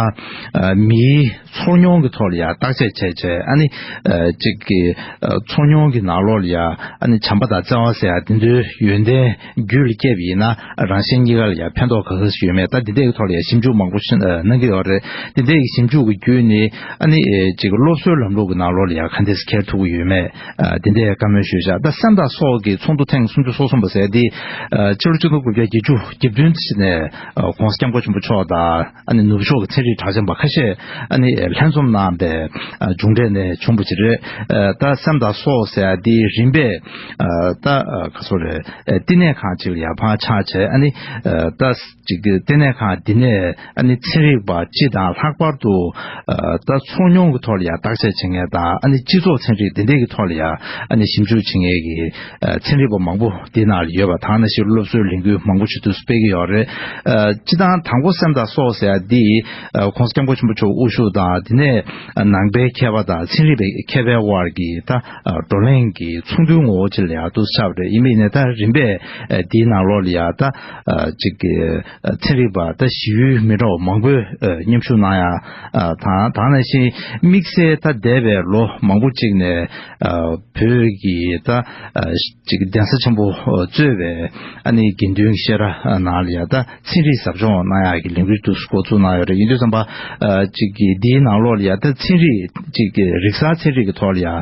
ཨ་མིའི་ཚོར་མྱོང་གི་ཐོག་ལ་ཡ་བརྟག་དཔྱད་བྱས་བྱས་ཨ་ནི་ཨ་ཅིག་གི་ཨ་ཚོར་མྱོང་གི་ནང་ལོགས་ལ་ཡ་ཨ་ནི་བྱམས་པ་དང་བརྩེ་བ་ཟེར་ཡག་དེ་ཚོའི་ཡོན་ཏན་རྒྱུད་ལ་སྐྱེས་པ་ཡིན་ན་རང་གཞན་གཉིས་ཀ་ལ་ཡང་ཕན་ཐོགས་ག་ཚོད་ཡོད་མེད། ད་འདི་འདྲའི་ཐོག་ལ་ཡང་ཞིབ་འཇུག་མང་པོ་ཞིག་ཨ་གནང་གི་ཡོད་རེད། འདི་འདྲའི་ཞིབ་འཇུག་གི་བརྒྱུད་ནས་ཨ་ནི་ཨེ་ཅིག་སློབ་གསོའི་ལམ་ལུགས་ཀྱི་ནང་ལོགས་ལ་ཡང་ག་འདྲས་འཁྱེར་ཐུབ་ཀྱི་ཡོད་མེད། ཨ་འདི་འདྲའི་བཀའ་མོལ་ཞུས་བཞག་ད་སེམས་དང་སྲོག་གི་ཚོགས་འདུ་ཐེངས་སུམ་ཅུ་སོ་གསུམ་པ་ཟེར་འདི་ཨ་ཕྱི་ལོ་ཆིག་སྟོང་དགུ་བརྒྱ་བརྒྱད་ཅུ་གྱ་བདུན་ནས་ཨ་༸གོང་ས་༸སྐྱབས་མགོན་ཆེན་པོ་མཆོག་དང་ཨ་ནི་ནུབ་ཕྱོགས་ཀྱི་ཚན་རིག་གྲགས་ཅན་པ་ཁ་ཤས་ཨ་ནི་ལྷན་འཛོམས་གནང་བའི་ཨ་མཇུག་འབྲས་ནས་བྱུང་བ་ཅིག་རེད། ཨ་ད་སེམས་དང་སྲོག་ཟེར་འདི་རིམ་པས་ཨ་ད་ཨ་ག་ཚོད་རེད། ཨ་བསྟི་གནས་ཁང་ཅིག་ལ་ཡར་ཕར་ཆགས་བྱས་ཨ་ནི་ཨ་ད་ཅིག་གི་བསྟི་གནས་ཁང་འདི་ནས་ཨ་ནི་ཚན་རིག་པ་སྤྱི་དང་ལྷག་པར་དུ་ཨ་ད་ཚོར་མྱོང་གི་ཐོག་ལ་ཡར་བརྟག་དཔྱད་བྱེད་མཁན་དང་ཨ་ནི་སྤྱི་ཚོགས་ཚན་རིག་འདི་འདྲས་ཀྱི་ཐོག་ལ་ཡར་ཨ་ནི་ཞིབ་འཇུག་བྱེད་མཁན་གྱི་ཨ་ཚན་རིག་པ་མང་པོ་འདི་ནང་ལ་ཡོད་པ། ད་ནང་བཞིན་སློབ་གསོའི་ལས་འགུལ་མང་པོ་ཞིག་ཏུ་སྤེལ་གྱི་ཡོད་རེད། ཨ་སྤྱི་བཏང་དང་པོ་སེམས་དང་སྲོག་ཟེར་ཡ་འདི་ཨ་༸གོང་ས་༸སྐྱབས་མགོན་ཆེན་པོ་མཆོག་དབུ་བཞུགས་དང་དེ་ནས་ཨ་ནང་པའི་མཁས་པ་དང་ཚན་རིག་པའི་མཁས་པའི་དབར་གྱི་ད་ཨ་བགྲོ་གླེང་གི་ཚོགས་འདུའི་ངོ་བོ་ཅིག་ལ་ཡར་འདུག་སེ་ཆགས་པ་རེད། ཡིན་པ་ཡིན་ནའི་ད་རིམ་པས་ཨ་དེའི་ནང་ལོགས་ལ་ཡ་ད་ཨ་ཅིག་གི་ཨ་ཚན་རིག་པ་ད་གཞི་ཡུལ་མི་འདྲ་བ་མང་པོས་ཨ་མཉམ་ཞུགས་གནང་ཡ་ཨ་དང་། དེ་ནང་བཞིན་དམིགས་བསལ་ད་འདས་པའི་ལོ་མང་པོ་ཅིག་ནས་ཨ་བོད་ཀྱི་ད་ཨ་ཅིག་གདན་ས་ཆེན་པོ་གཙོས་པའི་ཨ་ནི་དགེ་འདུན་གྱི་བཤད་གྲྭ་ནང་ལ་ཡ་ད་ཚན་རིག་ཟབ་སྦྱོང་གནང་ཡག་གི་ལས་འགུལ་དུ་འགོ་བཙུགས་གནང་ཡོད་རེད། ཡིན་དུས་ཙམ་པ་ཨ་ཅིག་གི་འདིའི་ནང་ལོགས་ལ་ཡ་ད་ཚན་རིག་ཅིག་གི་རིག་གསར་ཚན་རིག་གི་ཐོག་ལ་ཡ་ཨ་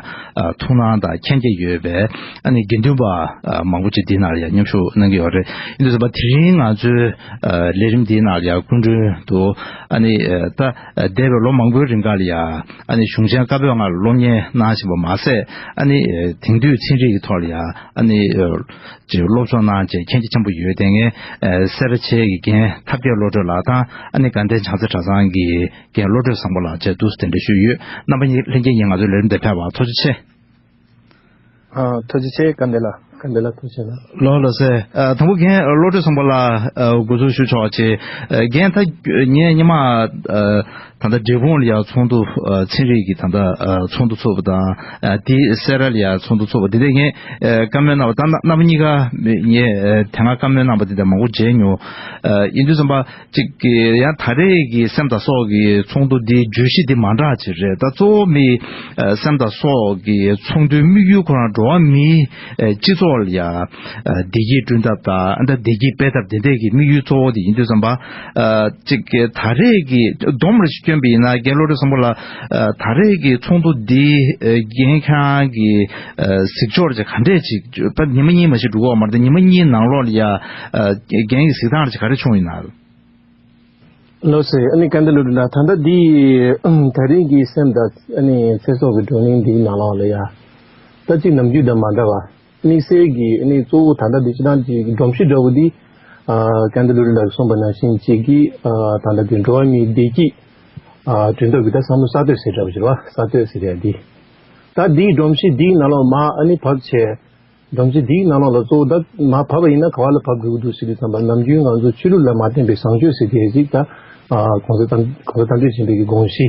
ཐུགས་སྣང་དང་མཁྱེན་རྒྱ་ཡོད་པའི་ཨ་ནི་དགེ་འདུན་པ་ཨ་མང་པོ་ཅིག་འདིའི་ནང་ལ་ཡ་མཉམ་ཞུགས་གནང་གི་ཡོད་རེད། ཡིན་དུས་ཙམ་པ་དེ་རིང་ང་ཚོའི་ཨ་ལས་རིམ་འདིའི་ནང་ལ་ཡ་སྐུ་མགྲོན་དུ་ཨ་ནི་ཨ་ད་འདས་པའི་ལོ་མང་པོའི་རིང་ག་ལ་ཡ་ཨ་ནི་གཞུང་ཆེན་བཀའ་པོད་ལྔ་ལ་སློབ་གཉེར་གནང་བཞིན་པ་མ་ཟད་ཨ་ནི་ཨ་དེང་དུས་ཚན་རིག་གི་ཐོག་ལ་ཡ་ཨ་ནི་ཨ་ཅིག་སློབ་སྦྱོང་གནང་བྱས་མཁྱེན་རྒྱ་ཆེན་པོ་ཡོད་དེ། ངས་ཨ་སེ་ར་བྱེས་ཀྱི་རྒན་ཐབས་མཁས་བློ་གྲོས་ལགས་དང་ཨ་ནི་དགའ་ལྡན་བྱང་རྩེ་གྲྭ་ཚང་གི་རྒན་བློ་གྲོས་བཟང་པོ་ལགས་བཅས་འདུག་སེ་གདན་འདྲེན་ཞུས་ཡོད། རྣམ་པ་གཉིས་ལྷན་རྒྱས་ཀྱིས་ང་ཚོའི་ལས་རིམ་དེ་ཕེབས་པར་ཐུགས་རྗེ་ཆེ། ཨ་ཐུགས་རྗེ་ཆེ། དགའ་ལྡན་ལགས། དགའ་ལྡན་ལགས་ཐུགས་རྗེ་ཆེ་གནང་། ལགས་ལགས་སེ། ཨ་དང་པོ་རྒན་བློ་གྲོས་བཟང་པོ་ལགས་ཨ་འགོ་འཛུགས་ཞུ་ཆོག་ཅེས། ཨ་རྒན་ད་ངས་སྔོན་མ་ཨ་ད་ལྟ་འབྲས་སྤུངས་ལ་ཡ་ཚོགས་འདུ་ཨ་ཚན་རིག་གི་ད་ལྟ་ཨ་ཚོགས་འདུ་ཚོགས་པ་དང་ཨ་དེ་སེ་ར་ལ་ཡ་ཚོགས་འདུ་ཚོགས་པ་དེ་འདྲ་ངས་ཨ་བཀའ་མོལ་གནང་བ་དང་། རྣམ་པ་གཉིས་ཀ་ངས་ཨ་དེ་སྔ་བཀའ་མོལ་གནང་བ་དེ་འདྲ་མང་པོ་མཇལ་མྱོང་། ཨ་ཡིན་དུས་ཙམ་པ་ཅིག་གི་ཡང་ད་རེས་ཀྱི་སེམས་དང་སྲོག་གི་ཚོགས་འདུ་འདིའི་བརྗོད་གཞི་འདི་མ་འདྲ་ཅིག་རེད། ད་གཙོ་བོ་མི་ཨ་སེམས་དང་སྲོག་གི་ཚོགས་འདུའི་དམིགས་ཡུལ་ཁོ་རང་འགྲོ་བ་མིའི་ཨ་སྤྱི་ཚོགས་ལ་ཡ་ཨ་བདེ་སྐྱིད་བསྐྲུན་ཐབས་དང་ཨ་ད་བདེ་སྐྱིད་སྤེལ་ཐབས་དེ་འདྲས་ཀྱི་དམིགས་ཡུལ་གཙོ་བོ་དེ་ཡིན་དུས་ཙམ་པ། ཨ་ཅིག་གི་ད་རེས་ཀྱི་སྡོམ་རེ་ཞིག་བསྐྱོན་པ་ཡིན་ན་རྒན་བློ་གྲོས་བཟང་པོ་ལགས། ཨ་ད་རེས་ཀྱི་ཚོགས་འདུ་འདི་ཨ་རྒན་ཁྱེད་རང་གི་ཨ་གཟིགས་ཕྱོགས་ཅིག་ག་འདྲས་ཅིག་ད་ཉི་མ་གཉིས་མ་ཞིག་འགྲོ་གི་ཡོད་མ་རེད། ད་ཉི་མ་གཉིས་ནང་ལོགས་ལ་ཡ་ཨ་རྒན་གྱི་གཟིགས་སྟངས་ཅིག་ག་རེ་བྱུང་ཡིན་ན། ལགས་སེ། ཨ་ནི་དགའ་ལྡན་བློ་གྲོས་ལགས། ད་ལྟ་འདི་ད་རིང་གི་སེམས་དང་ཨ་ནི་ཚེ་སྲོག་གི་བགྲོ་གླེང་འདིའི་ནང་ལོགས་ལ་ཡ་ད་ཅིག་ནམ་རྒྱུན་དང་མ་འདྲ་བ། དམིགས་བསལ་གྱི་ཨ་ནི་གཙོ་བོ་ད་ལྟ་འདི་སྤྱིར་བཏང་གི་སྒྲོམ་གཞི་འདྲ་བོ་འདི་ཨ་དགའ་ལྡན་བློ་གྲོས་ལགས་ཀྱིས་གསུངས་པ་ནང་བཞིན་ཅིག་གི་ཨ་ད་ལྟ་འདི་འགྲོ་བ་མིའི་བདེ་སྐྱིད་ཨ་བསྐྲུན་ཐབས་ཀྱི་ད་བསམ་བློ་གསར་གཏོད་ཟེར་འདྲ་བོ་ཅིག་རེད་བ། གསར་གཏོད་ཟེར་ཡ་འདི། ད་འདིའི་སྒྲོམ་གཞི་འདིའི་ནང་ལོགས་མར་ཨ་ནི་བབས་བྱས། སྒྲོམ་གཞི་འདིའི་ནང་ལོགས་ལ་གཙོ་བོ་ད་མར་བབས་པ་ཡིན་ན་ག་བ་ལ་བབས་དགོས་ཀྱི་འདུག་ཟེར་དུས་ཙམ་པ་ནམ་རྒྱུན་ང་ཚོ་ཆོས་ལུགས་ལ་མ་བརྟེན་པའི་བཟང་སྤྱོད་ཟེར་དེ་ཅིག་ད་ཨ་གོང་ས་དང་གོང་ས་རྡ་རམ་རིན་པོ་ཆེ་གི་དགོངས་གཞི་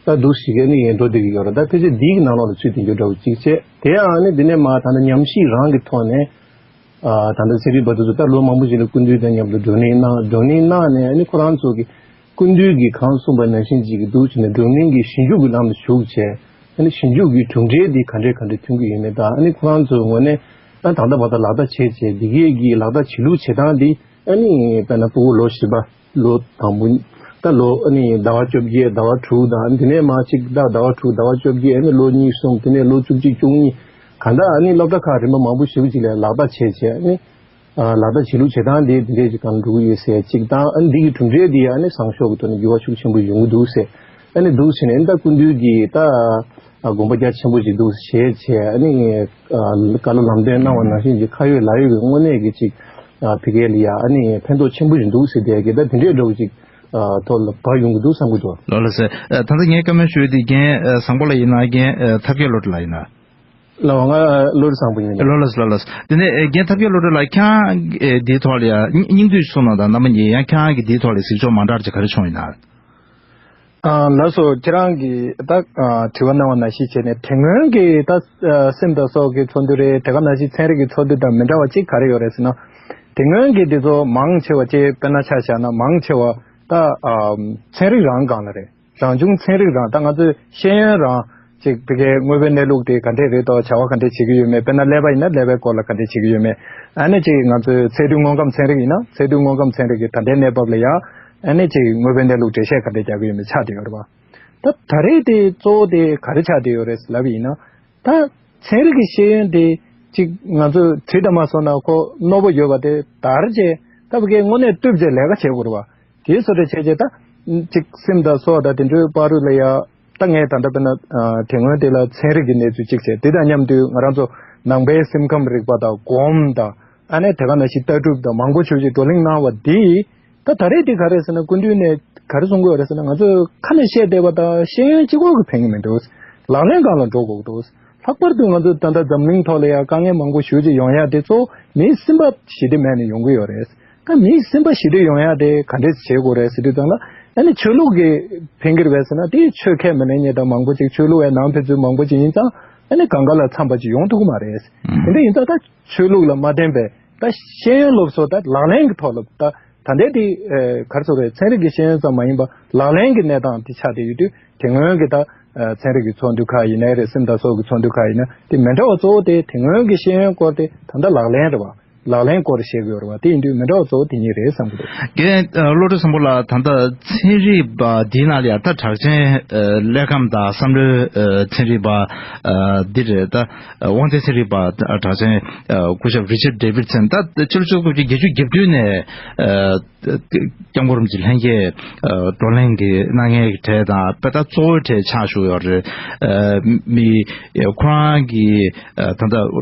ད་འདུག་ཞིག་གི་ནི་ཡིན་འགྲོ་བསྡད་ཀྱི་ཡོད་རེད། ད་ཕལ་ཆེར་འདིའི་ནང་ལོགས་ལ་ཚུད་བསྡད་རྒྱུ་འདྲ་བོ་གཅིག་བྱས། དེ་ཡང་ནི་འདི་ནས་མར་ད་ལྟ་ཉམས་ཞིབ་རང་གི་ཐོག་ནས་ཨ་ད་ལྟ་ཚན་རིག་པ་དེ་ཚོ་ད་ལོ་མང་པོ་ཞིག་ལ་སྐུ་མདུན་དང་མཉམ་དུ་བགྲོ་གླེང་གནང་། བགྲོ་གླེང་གནང་ནས་ཨ་ནི་ཁོ་རང་ཚོ་གི་སྐུ་མདུན་གྱིས་གང་གསུངས་པ་ནང་བཞིན་ཅིག་གི་འདུག་བྱས་ནས་བགྲོ་གླེང་གི་ཞིབ་འཇུག་གི་ལམ་དུ་ཞུགས་བྱས། ཨ་ནི་ཞིབ་འཇུག་གི་གྲུབ་འབྲས་དེ་ག་འདྲས་ག་འདྲས་ཐོན་གྱི་ཡོད་མེད་དང་། ཨ་ནི་ཁོ་རང་ཚོའི་ངོས་ནས་ཨ་ད་ལྟ་བར་དུ་ལག་བསྟར་བྱས་བྱས་འདི་གས་ཀྱི་ལག་བསྟར་བྱེད་ལུགས་བྱེད་སྟངས་དེ་ཨ་ནི་དཔེར་ན་ཕྲུ་གུ་ལོ་བཞི་པ་ལོ་དང་པོ་ད་ལོ་ཨ་ནི་ཟླ་བ་བཅོ་བརྒྱད་ཟླ་བ་དྲུག་དང་། ཨ་ནི་དེ་ནས་མར་གཅིག་ཟླ་ཟླ་བ་དྲུག་ཟླ་བ་བཅོ་བརྒྱད། ཨ་ནི་ལོ་གཉིས་གསུམ། དེ་ནས་ལོ་བཅུ་གཅིག་བཅུ་གཉིས། གང་ལྟར་ཨ་ནི་སློབ་གྲྭ་ཁག་རིམ་པ་མང་པོ་ཞེ་པོ་ཅིག་ལ་ལག་བསྟར་བྱས་བྱས་ཨ་ནི། ཨ་ལག་བསྟར་བྱེད་ལུགས་བྱེད་སྟངས་དེ་འདི་འདྲས་ཅིག་གང་འགྲོ་གི་ཡོད་ཟེར་གཅིག་དང་། ཨ་ནི་འདི་གི་གྲུབ་འབྲས་དེ་ཨ་ནི་བཟང་ཕྱོགས་ཀྱི་ཐོག་ནས་འགྱུར་བ་ཤུགས་ཆེན་པོ་ཡོང་གི་འདུག་ཟེར། ཨ་ནི་འདུག་ཟེར་ནས་ཨ་ནི་ད་སྐུ་མདུན་གྱིས་ད་ཨ་དགོངས་པ་རྒྱ་ཆེན་པོ་ཞིག་འདུག་བཞེས་བྱས། ཨ་ནི་ཨ་བཀའ་སློབ་ལམ་སྟོན་གནང་བ་ནང་བཞིན་གྱི་ཁ་ཡོད་ལག་ཡོད་ཀྱི་དངོས་གནས་ཀྱི་ཅིག་ཨ་ཕ་གི་ལ་ཡ་ཨ་ནི་ཕན་ཐོགས་ཆེན་པོ་ཞིག་འདུག་ཟེར། དེ་གི་ད་དེ་འདྲས་འདྲ་བོ་ཅིག་ཨ་ཐོག་ལ་བབས་ཡོང་གི་འདུག་བསམ་གྱི་འདུག་ལགས་ལགས་སེ། ཨ་ད་ལྟ་ངས་བཀའ་མོལ་ཞུ་ཡས་དེ་རྒན་ཨ་བཟང་པོ་ལགས་ཡིན་ན། རྒན་ཨ་ཐབས་མཁས་བློ་གྲོས་ལགས་ཡིན་ན། ལགས་ང་བློ་གྲོས་བཟང་པོ་ཡིན། ལགས་ལགས་ལགས་ལགས། དེ་ནས་ཨེ་རྒན་ཐབས་མཁས་བློ་གྲོས་ལགས། ཁྱེད་རང་ཨེ་འདིའི་ཐོག་ལ་ཡ་སྙིང་སྙིང་བསྡུས་གསུངས་གནང་དང་། རྣམ་པ་གཉིས་ཡང་ཁྱེད་རང་གི་འདིའི་ཐོག་ལ་གཟིགས་ཕྱོགས་མ་འདྲ་ཅིག་ག་རེ་བྱུང་ཡིན་ན། ཨ་ལགས་སོ། ཁྱེད་རང་གིས་ད་ཨ་དྲི་བ་གནང་བ་ནང་བཞིན་བྱས་ནས་དེ་སྔོན་གྱི་ད་ཨ་སེམས་དང་སྲོག་གི་ཚོགས་འདུ་རེད། དེ་ག་ནང་བཞིན་ཚན་རིག་གི་ཚོགས་འདུ་དང་མི་འདྲ་བ་གཅིག་ག་རེ་ཡོད་རེད་ཟེར་ན། དེ་སྔོན་གྱི་དེ་ཚོ་མང་ཆེ་བ་ཅིག་དཔེར་ན་ཆ་བཞག་ན་མང་ཆེ་བ་ད་ཨ་ཚན་རིག་རང་སྒང་ལ་རེད། རང་བྱུང་ཚན་རིག་རང་ད་ང་ཚོའི་ཤེས་ཡོན་རང་ཅིག་བི་གའི་དངོས་པོའི་གནས་ལུགས་དེ་ག་འདྲས་རེད་དོ། བྱ་བ་ག་འདྲས་བྱེད་ཀྱི་ཡོད་མེད། དཔེར་ན་ཀླད་པ་ཡིན་ན་ཀླད་པའི་སྐོར་ལ་ག་འདྲས་བྱེད་ཀྱི་ཡོད་མེད། ཨ་ནི་ཅིག་ང་ཚོའི་ཚད་རྡུལ་དངོས་ཁམས་ཚན་རིག་ཡིན་ན་ཚད་རྡུལ་དངོས་ཁམས་ཚན་རིག་གི་ད་ལྟའི་གནས་བབ་ལ་ཡང་ཨ་ནི་ཅིག་དངོས་པོའི་གནས་ལུགས་འགྲེལ་བཤད་ག་འདྲས་རྒྱག་གི་ཡོད་མེད་ཆགས་བསྡད་ཡོད་རེད་པ། ད་ད་རེས་དེ་གཙོ་བོ་དེ་ག་རེ་ཆགས་བསྡད་ཡོད་རེད་ལབ་ཡིན་ན། ད་ཚན་རིག་གི་ཤེས་ཡོན་དེ་ཅིག་ང་ཚོས་བྲིས་དང་མ་སོང་ན་ཁོ་རྣོ་པོ་ཡོད་པ་དེ་དར་རྗེས་ད་བི་གའི་དངོས་གནས་བཏུབ་རྗེས་ལས་ཀ་བྱེད་དགོས་རེད་པ། དེའི་བཟོ་འདྲ་བྱས་རྗེས་ད་ཅིག་སེམས་དང་སྲོག་དང་དེ་འདྲའི་བར་དུ་ལ་ཡ། ད་ངས་ད་ལྟ་དཔེར་ན་ཨ་དེ་སྔོན་དེ་ལ་ཚན་རིག་གི་གནས་ཚུལ་གཅིག་བྱས། དེ་དང་མཉམ་དུ་ང་རང་ཚོ་ནང་པའི་སེམས་ཁམས་རིག་པ་དང་སྒོམ་དང་ཨ་ནི་དེ་ག་ནང་བཞིན་ལྟ་གྲུབ་དང་མང་པོ་ཞེ་པོ་ཅིག་བགྲོ་གླེང་གནང་བ་འདིས། ད་ད་རེས་དེ་ག་རེ་ཟེར་ན་སྐུ་མདུན་ནས་ག་རེ་གསུང་གི་ཡོད་རེད་ཟེར་ན། ང་ཚོས་ཁ་ནས་བཤད་བསྡད་པ་དང་ཤེས་ཡོན་གཅིག་པོ་གིས་ཕན་གྱི་མི་འདུག། ལག་ལེན་སྒང་ལ་འགྲོ་དགོས་ཀྱི་འདུག། ལྷག་པར་དུ་ང་ཚོ་ད་ལྟ་འཛམ་གླིང་ཐོག་ལ་ཡང་དཀའ་ངལ་མང་པོ་ཞེ་པོ་ཅིག་ཡོང་ཡ་དེ་གཙོ་བོ་མིའི་སེམས་པ་ཞི་བདེ་མེད་ནས་ཡོང་གི་ཡོད་རེད། ད་མིའི་སེམས་པ་ཞི་བདེ་ཡོང་ཡ་དེ་ག་འདྲས་བྱེད་དགོས་རེད་ཟེར་དུས་ཙམ་ལ། ཨ་ནི་ཆོས་ལུགས་ཀྱིས་ཕན་གྱི་རེད་པས་ཟེར་ན། དེ་ཆོས་ཁས་མི་ལེན་མཁན་དང་མང་པོ་ཅིག་ཆོས་ལུགས་ཡང་ནང་ཕན་ཚུན་མང་པོ་ཅིག་ཡིན་ཙང་ཨ་ནི་གང་ག་ལ་འཚམ་པ་ཅིག་ཡོང་ཐུབ་ཀྱི་མ་རེད། དེ་འདྲ་ཡིན་ཙང་ད་ཆོས་ལུགས་ལ་མ་བརྟེན་པའི་ད་ཤེས་ཡོན་སློབ་གསོ་ད་ལག་ལེན་གྱི་ཐོག་ལ་ད་ད་ལྟའི་དེ་ཨ་ག་རེ་ཟེར་དགོས་རེད། ཚན་རིག་གི་ཤེས་ཡོན་ཙམ་མ་ཡིན་པ་ལག་ལེན་གྱི་གནས་སྟངས་དེ་ཆགས་བསྡད་ཡོད་དུས། དེ་སྔོན་གྱི་ད་ཨ་ཚན་རིག་གི་ཚོགས་འདུ་ཁག་ཡིན་ནའི་རེད། སེམས་དང་སྲོག་གི་ཚོགས་འདུ་ཁག་ཡིན་ན་དེ་མི་འདྲ་བ་གཙོ་བོ་དེ་དེ་སྔོན་གྱི་ཤེས་ཡོན་སྐོར་དེ་ད་ལྟ་ལག་ལེན་རེད་པ། ལག་ལེན་སྐོར་བཤད་ཀྱི་ཡོད་རེད་པ། དེ་ཡིན་དུས་མི་འདྲ་བ་གཙོ་བོ་དེ་གཉིས་རེད་བསམ་གྱི་འདུག། རྒན་ཨ་བློ་གྲོས་བཟང་པོ་ལགས། ད་ལྟ་ཚན་རིག་པ་འདིའི་ནང་ལ་ཡང་ད་གྲགས་ཅན་ཨ་ཀླད་ཁམས་དང་བསམ་བློའི་ཨ་ཚན་རིག་པ་ཨ་འདི་རེད། ད་ཨ་དབང་རྩའི་ཚན་རིག་པ་ཨ་གྲགས་ཅན་ཨ་སྐུ་ཞབས་Richard Davidson། ད་ཕྱི་ལོ་ཆིག་སྟོང་དགུ་བརྒྱ་བརྒྱད་ཅུ་གྱ་བདུན་ནས་ཨ་སྐྱབས་མགོན་རིན་པོ་ཆེ་ལྷན་རྒྱས་ཨ་བགྲོ་གླེང་གི་གནང་མཁན་གྱི་གྲས་དང་དཔེ་ད་གཙོ་བོའི་གྲས་ཆགས་བཞུགས་ཡོད་རེད། ཨ་མི་ཁོ་རང་གི་ཨ་ད་ལྟ་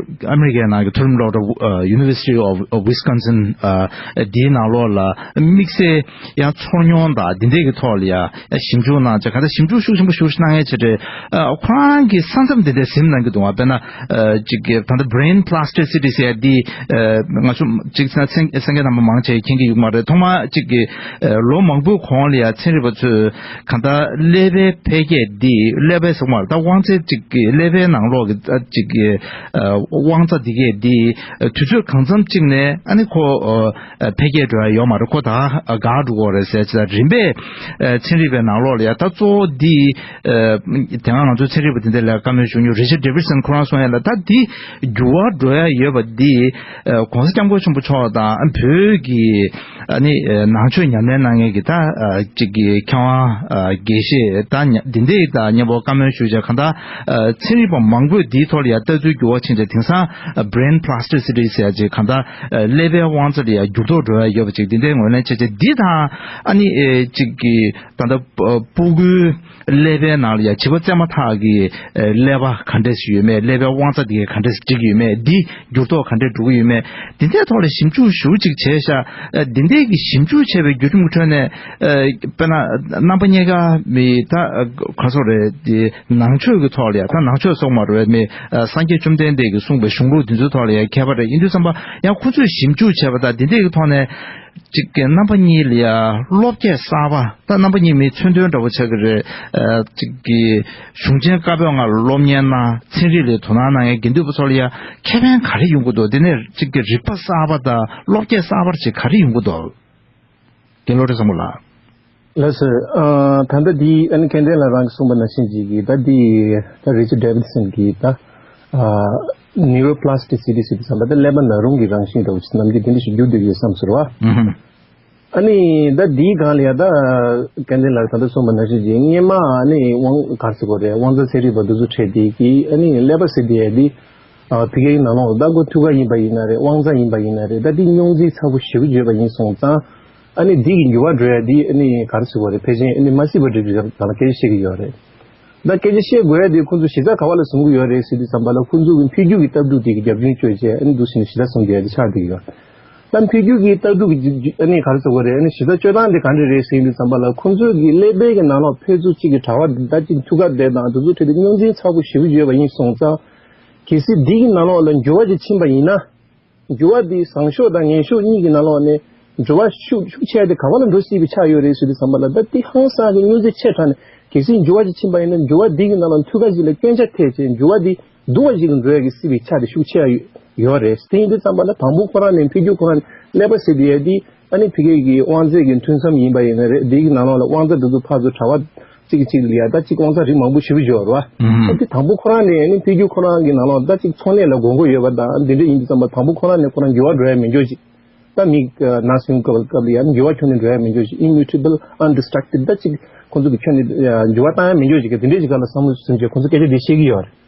ཨ་མི་རི་ཀའི་ནང་གི་མཐོ་རིམ་སློབ་གྲྭ་ཨ་University of Wisconsin ཨ་འདིའི་ནང་ལོགས་ལ་དམིགས་བསལ་ཡང་ཚོར་མྱོང་དང་འདི་འདྲས་ཀྱི་ཐོག་ལ་ཡང་ཞིབ་འཇུག་གནང་བྱས། གང་ལྟར་ཞིབ་འཇུག་ཤུགས་ཆེན་པོ་ཞེ་པོ་ཅིག་གནང་མཁན་ཅིག་རེད། ཨ་ཁོ་རང་གིས་ས་མཚམས་འདི་འདྲ་ཟིན་གནང་གི་འདུག་པ། དཔེར་ན་ཨ་ཅིག་གི་ད་ལྟ་brain plasticity ཟེར་ཡ་འདི་ཨ་ང་ཚོ་ཅིག་གསན་མཁན་རྣམ་པ་མང་ཆེ་མཁྱེན་གྱི་ཡོད་མ་རེད། ཐོག་མ་ཅིག་གི་ཨ་ལོ་མང་པོའི་གོང་ལ་ཡ་ཚན་རིག་པ་ཚོས་གང་ལྟར་ཀླད་པའི་འཕེལ་རྒྱས་འདི། ཀླད་པའི་ཟེར་མ་རེད། ད་དབང་རྩའི་ཅིག་གི་ཀླད་པའི་ནང་ལོགས་ཀྱི་ཨ་ཅིག་གི་ཨ་དབང་རྩ་འདི་གས་འདི་ཨ་དུས་ཚོད་གང་འཚམ་ཅིག་ནས་ཨ་ནི་ཁོ་ཨ་འཕེལ་རྒྱས་འགྲོ་ཡ་ཡོད་མ་རེད། ཁོ་ད་འགག་འགྲོ་གི་རེད་ཟེར་ཅིག་རིམ་པས་ཨ་ཚན་རིག་པའི་ནང་ལོགས་ལ་ཡ་ད་གཙོ་བོ་འདི་ཨ་དེ་སྔ་ང་ཚོ་ཚན་རིག་པ་དེ་འདྲ་ལ་བཀའ་མོལ་ཞུ་མྱོང་Richard Davidson ཁོ་རང་གསུང་ཡ་ལ། ད་འདི་འགྱུར་བ་འགྲོ་ཡ་ཡོད་པ་འདི་ཨ་༸གོང་ས་༸སྐྱབས་མགོན་ཆེན་པོ་མཆོག་དང་བོད་ཀྱི་ཨ་ནི་ཨ་ནང་ཆོས་ཉམས་ལེན་གནང་མཁན་གྱི་ད་ཨ་ཅིག་གི་མཁས་དབང་ཨ་དགེ་བཤེས་ད་ཉ་འདི་འདྲས་དང་མཉམ་པོ་བཀའ་མོལ་ཞུས་བྱས། གང་ལྟར་ཨ་ཚན་རིག་པ་མང་པོས་འདིའི་ཐོག་ལ་ཡ་ལྟ་ཚུལ་འགྱུར་བ་ཕྱིན་བྱས། དེང་སང་ཨ་brain plasticity ཟེར་ཡ་ཅིག་གང་ལྟར་ཨ་ཀླད་པའི་དབང་རྩ་ལ་ཡ་འགྱུར་ལྡོག་འགྲོ་ཡ་ཡོད་པ་ཅིག་འདི་འདྲས་ངོས་ལེན་བྱས་བྱས། འདི་དང་ཨ་ནི་ཨེ་ཅིག་གི་ད་ལྟ་ཨ་སྤུ་གུའི་ཀླད་པའི་ནང་ལ་ཡ་བྱིས་པ་བཙས་མ་ཐག་གི་ཨེ་ཀླད་པ་ག་འདྲས་ཞིག་ཡོད་མེད། ཀླད་པའི་དབང་རྩ་འདི་གས་ག་འདྲས་འགྲིག་གི་ཡོད་མེད། འདི་འགྱུར་ལྡོག་ག་འདྲས་འགྲོ་གི་ཡོད་མེད། འདི་འདྲའི་ཐོག་ལ་ཞིབ་འཇུག་ཞེ་པོ་ཅིག་བྱས་ཤག། ཨ་འདི་འདྲའི་གི་ཞིབ་འཇུག་བྱས་པའི་བརྒྱུད་རིམ་གྱི་ཁྲོད་ནས་ཨ་དཔེར་ན་རྣམ་པ་གཉིས་ཀ་མི་ད་ཨ་ག་སོགས་རེད། དེ་ནང་ཆོས་ཀྱི་ཐོག་ལ་ཡ་ད་ནང་ཆོས་སོགས་མ་རེད་པས། མི་ཨ་སངས་རྒྱས་བཅོམ་ལྡན་འདས་ཀྱིས་གསུངས་པའི་གཞུང་ལུགས་འདི་ཚོའི་ཐོག་ལ་ཡ་མཁས་པ་རེད། ཡིན་དུས་ཙམ་པ་ཡང་ཁོ་ཚོས་ཞིབ་འཇུག་བྱས་པ་དང་འདི་འདྲའི་གི་ཐོག་ནས་ཅིག་གི་རྣམ་པ་གཉིས་ལ་ཡ་བློ་སྐྱེད་གསར་པ། ད་རྣམ་པ་གཉིས་མི་མཚོན་དོན་འདྲ་པོ་ཆགས་ཀྱི་རེད། ཨ་ཅིག་གི་གཞུང་ཆེན་བཀའ་པོད་ལྔ་ལ་སློབ་གཉེར་གནང་། ཚན་རིག་ལ་དོ་སྣང་གནང་མཁན་དགེ་འདུན་པ་ཚོ་ལ་ཡ་ཁེ་ཕན་ག་རེ་ཡོང་གི་འདུག། དེ་ནས་ཅིག་གི་རིག་པ་གསར་པ་དང་བློ་སྐྱེད་གསར་པ་ཅིག་ག་རེ་ཡོང་གི་འདུག། རྒན་བློ་གྲོས་བཟང་པོ་ལགས། ལགས་སོ། ཨ་ད་ལྟ་འདི་ཨ་ནི་མཁྱེན་ལྡན་ལགས་རང་གིས་གསུངས་པ་ནང་བཞིན་ཅིག་གི་ད་འདི་ད་Richard Davidson གིས་ད་ཨ་Neuroplasticity ཟེར་དུས་ཙམ་པ་ད་ཀླད་པ་ན་རུམ་གྱི་རང་བཞིན་འདྲ་པོ་ཅིག་ནམ་རྒྱུན་དེ་འདྲ་ཞིག་བསྒྱུར་བསྡད་ཡོད་བསམ་ཟེར་བ། ཨ་ནི་ད་འདིའི་སྒང་ལ་ཡ་ད་སྐལ་ལྡན་ལགས་ད་ལྟ་གསུངས་པ་ནང་བཞིན་གྱི་སྔོན་མ་ཨ་ནི་དབང་ག་རེ་ཟེར་དགོས་རེད། དབང་རྩ་ཚན་རིག་པ་འདི་ཚོ་ཁྲིད་དེ་གི་ཨ་ནི་ཀླད་པ་ཟེར་དེ་ཡ་འདི་ཨ་ཕ་གིའི་ནང་ལོགས་ད་ཁོ་ཐུགས་ཀ་ཡིན་པ་ཡིན་ན་རེད། དབང་རྩ་ཡིན་པ་ཡིན་ན་རེད། ད་འདི་རྙོག་འཛིང་ཚ་པོ་ཞེ་པོ་ཡོད་པ་ཡིན་སོང་ཙང་ཨ་ནི་འདི་གི་འགྱུར་བ་འགྲོ་ཡ་འདི་ཨ་ནི་ག་རེ་ཟེར་དགོས་རེད། ཕལ་ཆེར་ཨ་ནི་མ་སྲིད་པ་འདྲ་པོ་ཞིག་ལ་སྐད་ཆ་བཤད་ཀྱི་ཡོད་རེད། ད་སྐད་ཆ་བཤད་དགོས་ཡ་དེ་ཁོང་ཚོ་གཞི་རྩ་ག་བ་ལ་བཟུང་གི་ཡོད་རེད་ཟེར་དུས་ཙམ་པ་ལ་ཁོང་ཚོ་གི་འཕེལ་འགྱུར་གྱི་ལྟ་གྲུབ་དེ་གི་རྒྱབ་སྐྱོར་བྱས་བྱས་ཨ་ནི་འདུག་ཟེར་ནས་གཞི་རྩ་བཟུང་བསྡད་ཡ་དེ་ཆགས་བསྡད་ཀྱི་ཡོད། ད་འཕེལ་འགྱུར་གྱི་ལྟ་གྲུབ་ཀྱི་ཨ་ནི་ག་རེ་ཟེར་དགོས་རེད། ཨ་ནི་གཞི་རྩ་སྤྱོད་སྟངས་དེ་ག་འདྲ་རེད་ཟེར་དུས་ཙམ་པ་ལ་ཁོང་ཚོ་གི་ཀླད་པའི་གི་ནང་ལོགས་ཕན་ཚུན་གཅིག་གི་དྲ་བ་འདི་ད་གཅིག་ཐུག་ག་བསྡད་དང་དེ་ཚོ་ཁྲོད་དུ་རྙོག་འཛིང་ཚ་པོ་ཞེ་པོ་ཡོད་པ་ཡིན་སོང་ཙང་གལ་སྲིད་འདི་གི་ནང་ལོགས་ལ་འགྱུར་བ་ཅིག་ཕྱིན་པ་ཡིན་ན། འགྱུར་བ་འདི་བཟང་ཕྱོགས་དང་ངན་ཕྱོགས་གཉིས་ཀྱི་ནང་ལོགས་ནས་འགྱུར་བ་ཤུགས་ཤུགས་ཆེ་དེ་ག་བ་ལ་འགྲོ་སྲིད་པའི་ཆགས་ཡོད་རེད་ཟེར་དུས་ཙམ་པ་ལ་ད་འདི་ཧང་སང་གི་རྙོག་འཛིང་ཆེ་དྲགས་ནས་ གལ་སྲིད་འགྱུར་བ་ཅིག་ཕྱིན་པ་ཡིན་ན་འགྱུར་བ་འདི་གི་ནང་ལ་འཐུས་ཀ་ཞིག་ལ་སྐྱོན་ཆ་ཐེབས་བྱས་འགྱུར་བ་འདི་སྡུག་པ་ཞིག་ཏུ་འགྲོ་ཡ་གི་སྲིད་པའི་ཆ་དེ་ཤུགས་ཆེ་བ་ཡོད་རེད། དེ་ཡིན་དུས་ཙམ་པ་ལ་དང་པོ་ཁོ་རང་ནས་འཕེལ་འགྱུར་ཁོ་རང་ཀླད་པ་ཟེར་དུས་ཡ་འདི་ཨ་ནི་ཕ་གི་གི་དབང་རྩའི་གི་མཐུན་མཚམས་ཡིན་པ་ཡིན་ན་རེད། འདི་གི་ནང་ལོགས་ལ་དབང་རྩ་འདི་ཚོ་ཕར་ཚུར་དྲ་བ་གཅིག་གིས་གཅིག་ལ་ཡ་ད་གཅིག་དབང་རྩ་རིགས་མང་པོ་ཞེ་པོ་ཡོད་རེད་བ། ཨ་འདི་དང་པོ་ཁོ་རང་ནས་ཨ་ནི་འཕེལ་འགྱུར་ཁོ་རང་གི་ནང་ལོགས་ད་གཅིག་ཚོང་ལས་ལ་དགོས་མཁོ་ཡོད་པ་དང་འདི་འདྲ་ཡིན་དུས་ཙམ་པ་དང་པོ་ཁོ་རང་ནས་ཁོ་རང་འགྱུར་བ་འགྲོ་ཡ་མི་འགྱུར་ཅིག་ད་མི་ན་སོན་སྐབས་སྐབས་ལ་ཡང་འགྱུར་བ་ཁྱོན་ནས་འགྲོ་ཡ་མི་འགྱུར་ཞིག Immutable, undestructible ད་ཅིག་ཁོང་ཚོ་གི་ཁྱོན་ནས་འགྱུར་བ་བཏང་ཡ་མི་འགྱུར་ཞིག་གི་དེ་འདྲའི་ཞིག་ག་ལ་བསམ་བློ་ཟིན་བྱས་ཁོང་ཚོ་སྐད་ཆ་འདི་བཤད་ཀྱི་ཡོད་རེད།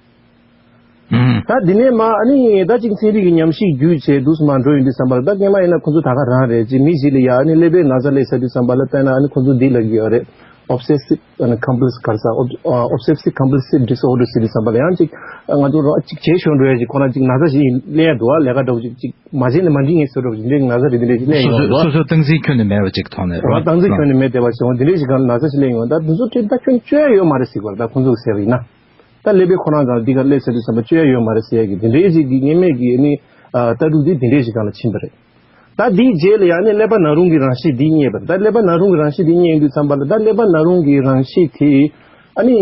ད་འདི་ནས་མ་ཨ་ནི་ད་ཅིག་ཚན་རིག་གི་ཉམས་ཞིབ་བརྒྱུད་བྱས་འདུག་སེ་མ་འགྲོ་ཡོང་དུས་ཙམ་པ་ལ་ད་སྔོན་མ་ཡིན་ན་ཁོང་ཚོ་ད་ག་རང་རེད་ཅིག་མི་ཞིག་ལ་ཡ་ཨ་ནི་ཀླད་པའི་ན་ཚ་སླེབས་ཚར་དུས་ཙམ་པ་ལ་དཔེར་ན་ཨ་ནི་ཁོང་ཚོ་འདི་ལབ་ཀྱི་ཡོད་རེད། Obsessive and compulsive ག་རེ་ཟ། Ob- ཨ། Obsessive compulsive disorder ཟེར་དུས་ཙམ་པ་ལ་ཡང་ཅིག་ང་ཚོ་རང་ཅིག་བྱས་ཤོར་འགྲོ་ཡ་ཅིག་ཁོ་རང་ཅིག་ན་ཚ་ཞིག་སླེབས་ཡ་འདུག་ཨ། ལས་ཀ་འདྲ་བོ་ཅིག་ཅིག་མ་བྱས་ན་མ་འགྲིག་ངེས་བཟོ་འདྲ་བོ་ཅིག་འདྲའི་ན་ཚ་རེ་འདི་འདྲ་ཞིག་སླེབས་ཡོང་སོ་སོ་འདུག་ཨ། སོ་སོའི་སྟངས་འཛིན་ཁྱོན་ནས་མེད་པ་ཅིག་ཐོག་ནས་རང་སྟངས་འཛིན་ཁྱོན་ནས་མེད་བསྡད་པ་ཞིག་འོང་འདི་འདྲའི་ཞིག་ག་ན་ཚ་ཞིག་སླེབས་ཡོང་ད་འདི་ཚོ་དེ་ད་ཁྱོན་བཅོས་ཡ་ཡོད་མ་རེད་ཟེར་བ་ད་ཁོང་ཚོ་གི་ཟེར་བ་ཡིན་ན། ད་ཀླད་པའི་ཁོ་རང་གང་འདི་ག་སླེབས་ཚར་དུས་ཙམ་པ་བཅོས་ཡ་ཡོད་མ་རེད་ཟེར་ཡ་གི་འདི་འདྲའི་ཞིག་གི་ངེས་མེད་ཀྱི་ཨ་ནི་ཨ་ལྟ་གྲུབ་འདི་འདི་འདྲའི་ཞིག་སྒང་ལ་ཕྱིན་པ་རེད། ད་འདིའི་རྗེས་ལ་ཡང་ནི་ཀླད་པ་ན་རུང་གི་རང་གཤིས་འདི་རྙེད་པ་རེད། ད་ཀླད་པ་ན་རུང་གི་རང་གཤིས་འདི་རྙེད་ཡོང་དུས་ཙམ་པ་ལ་ད་ཀླད་པ་ན་རུང་གི་རང་གཤིས་དེ་ཨ་ནི་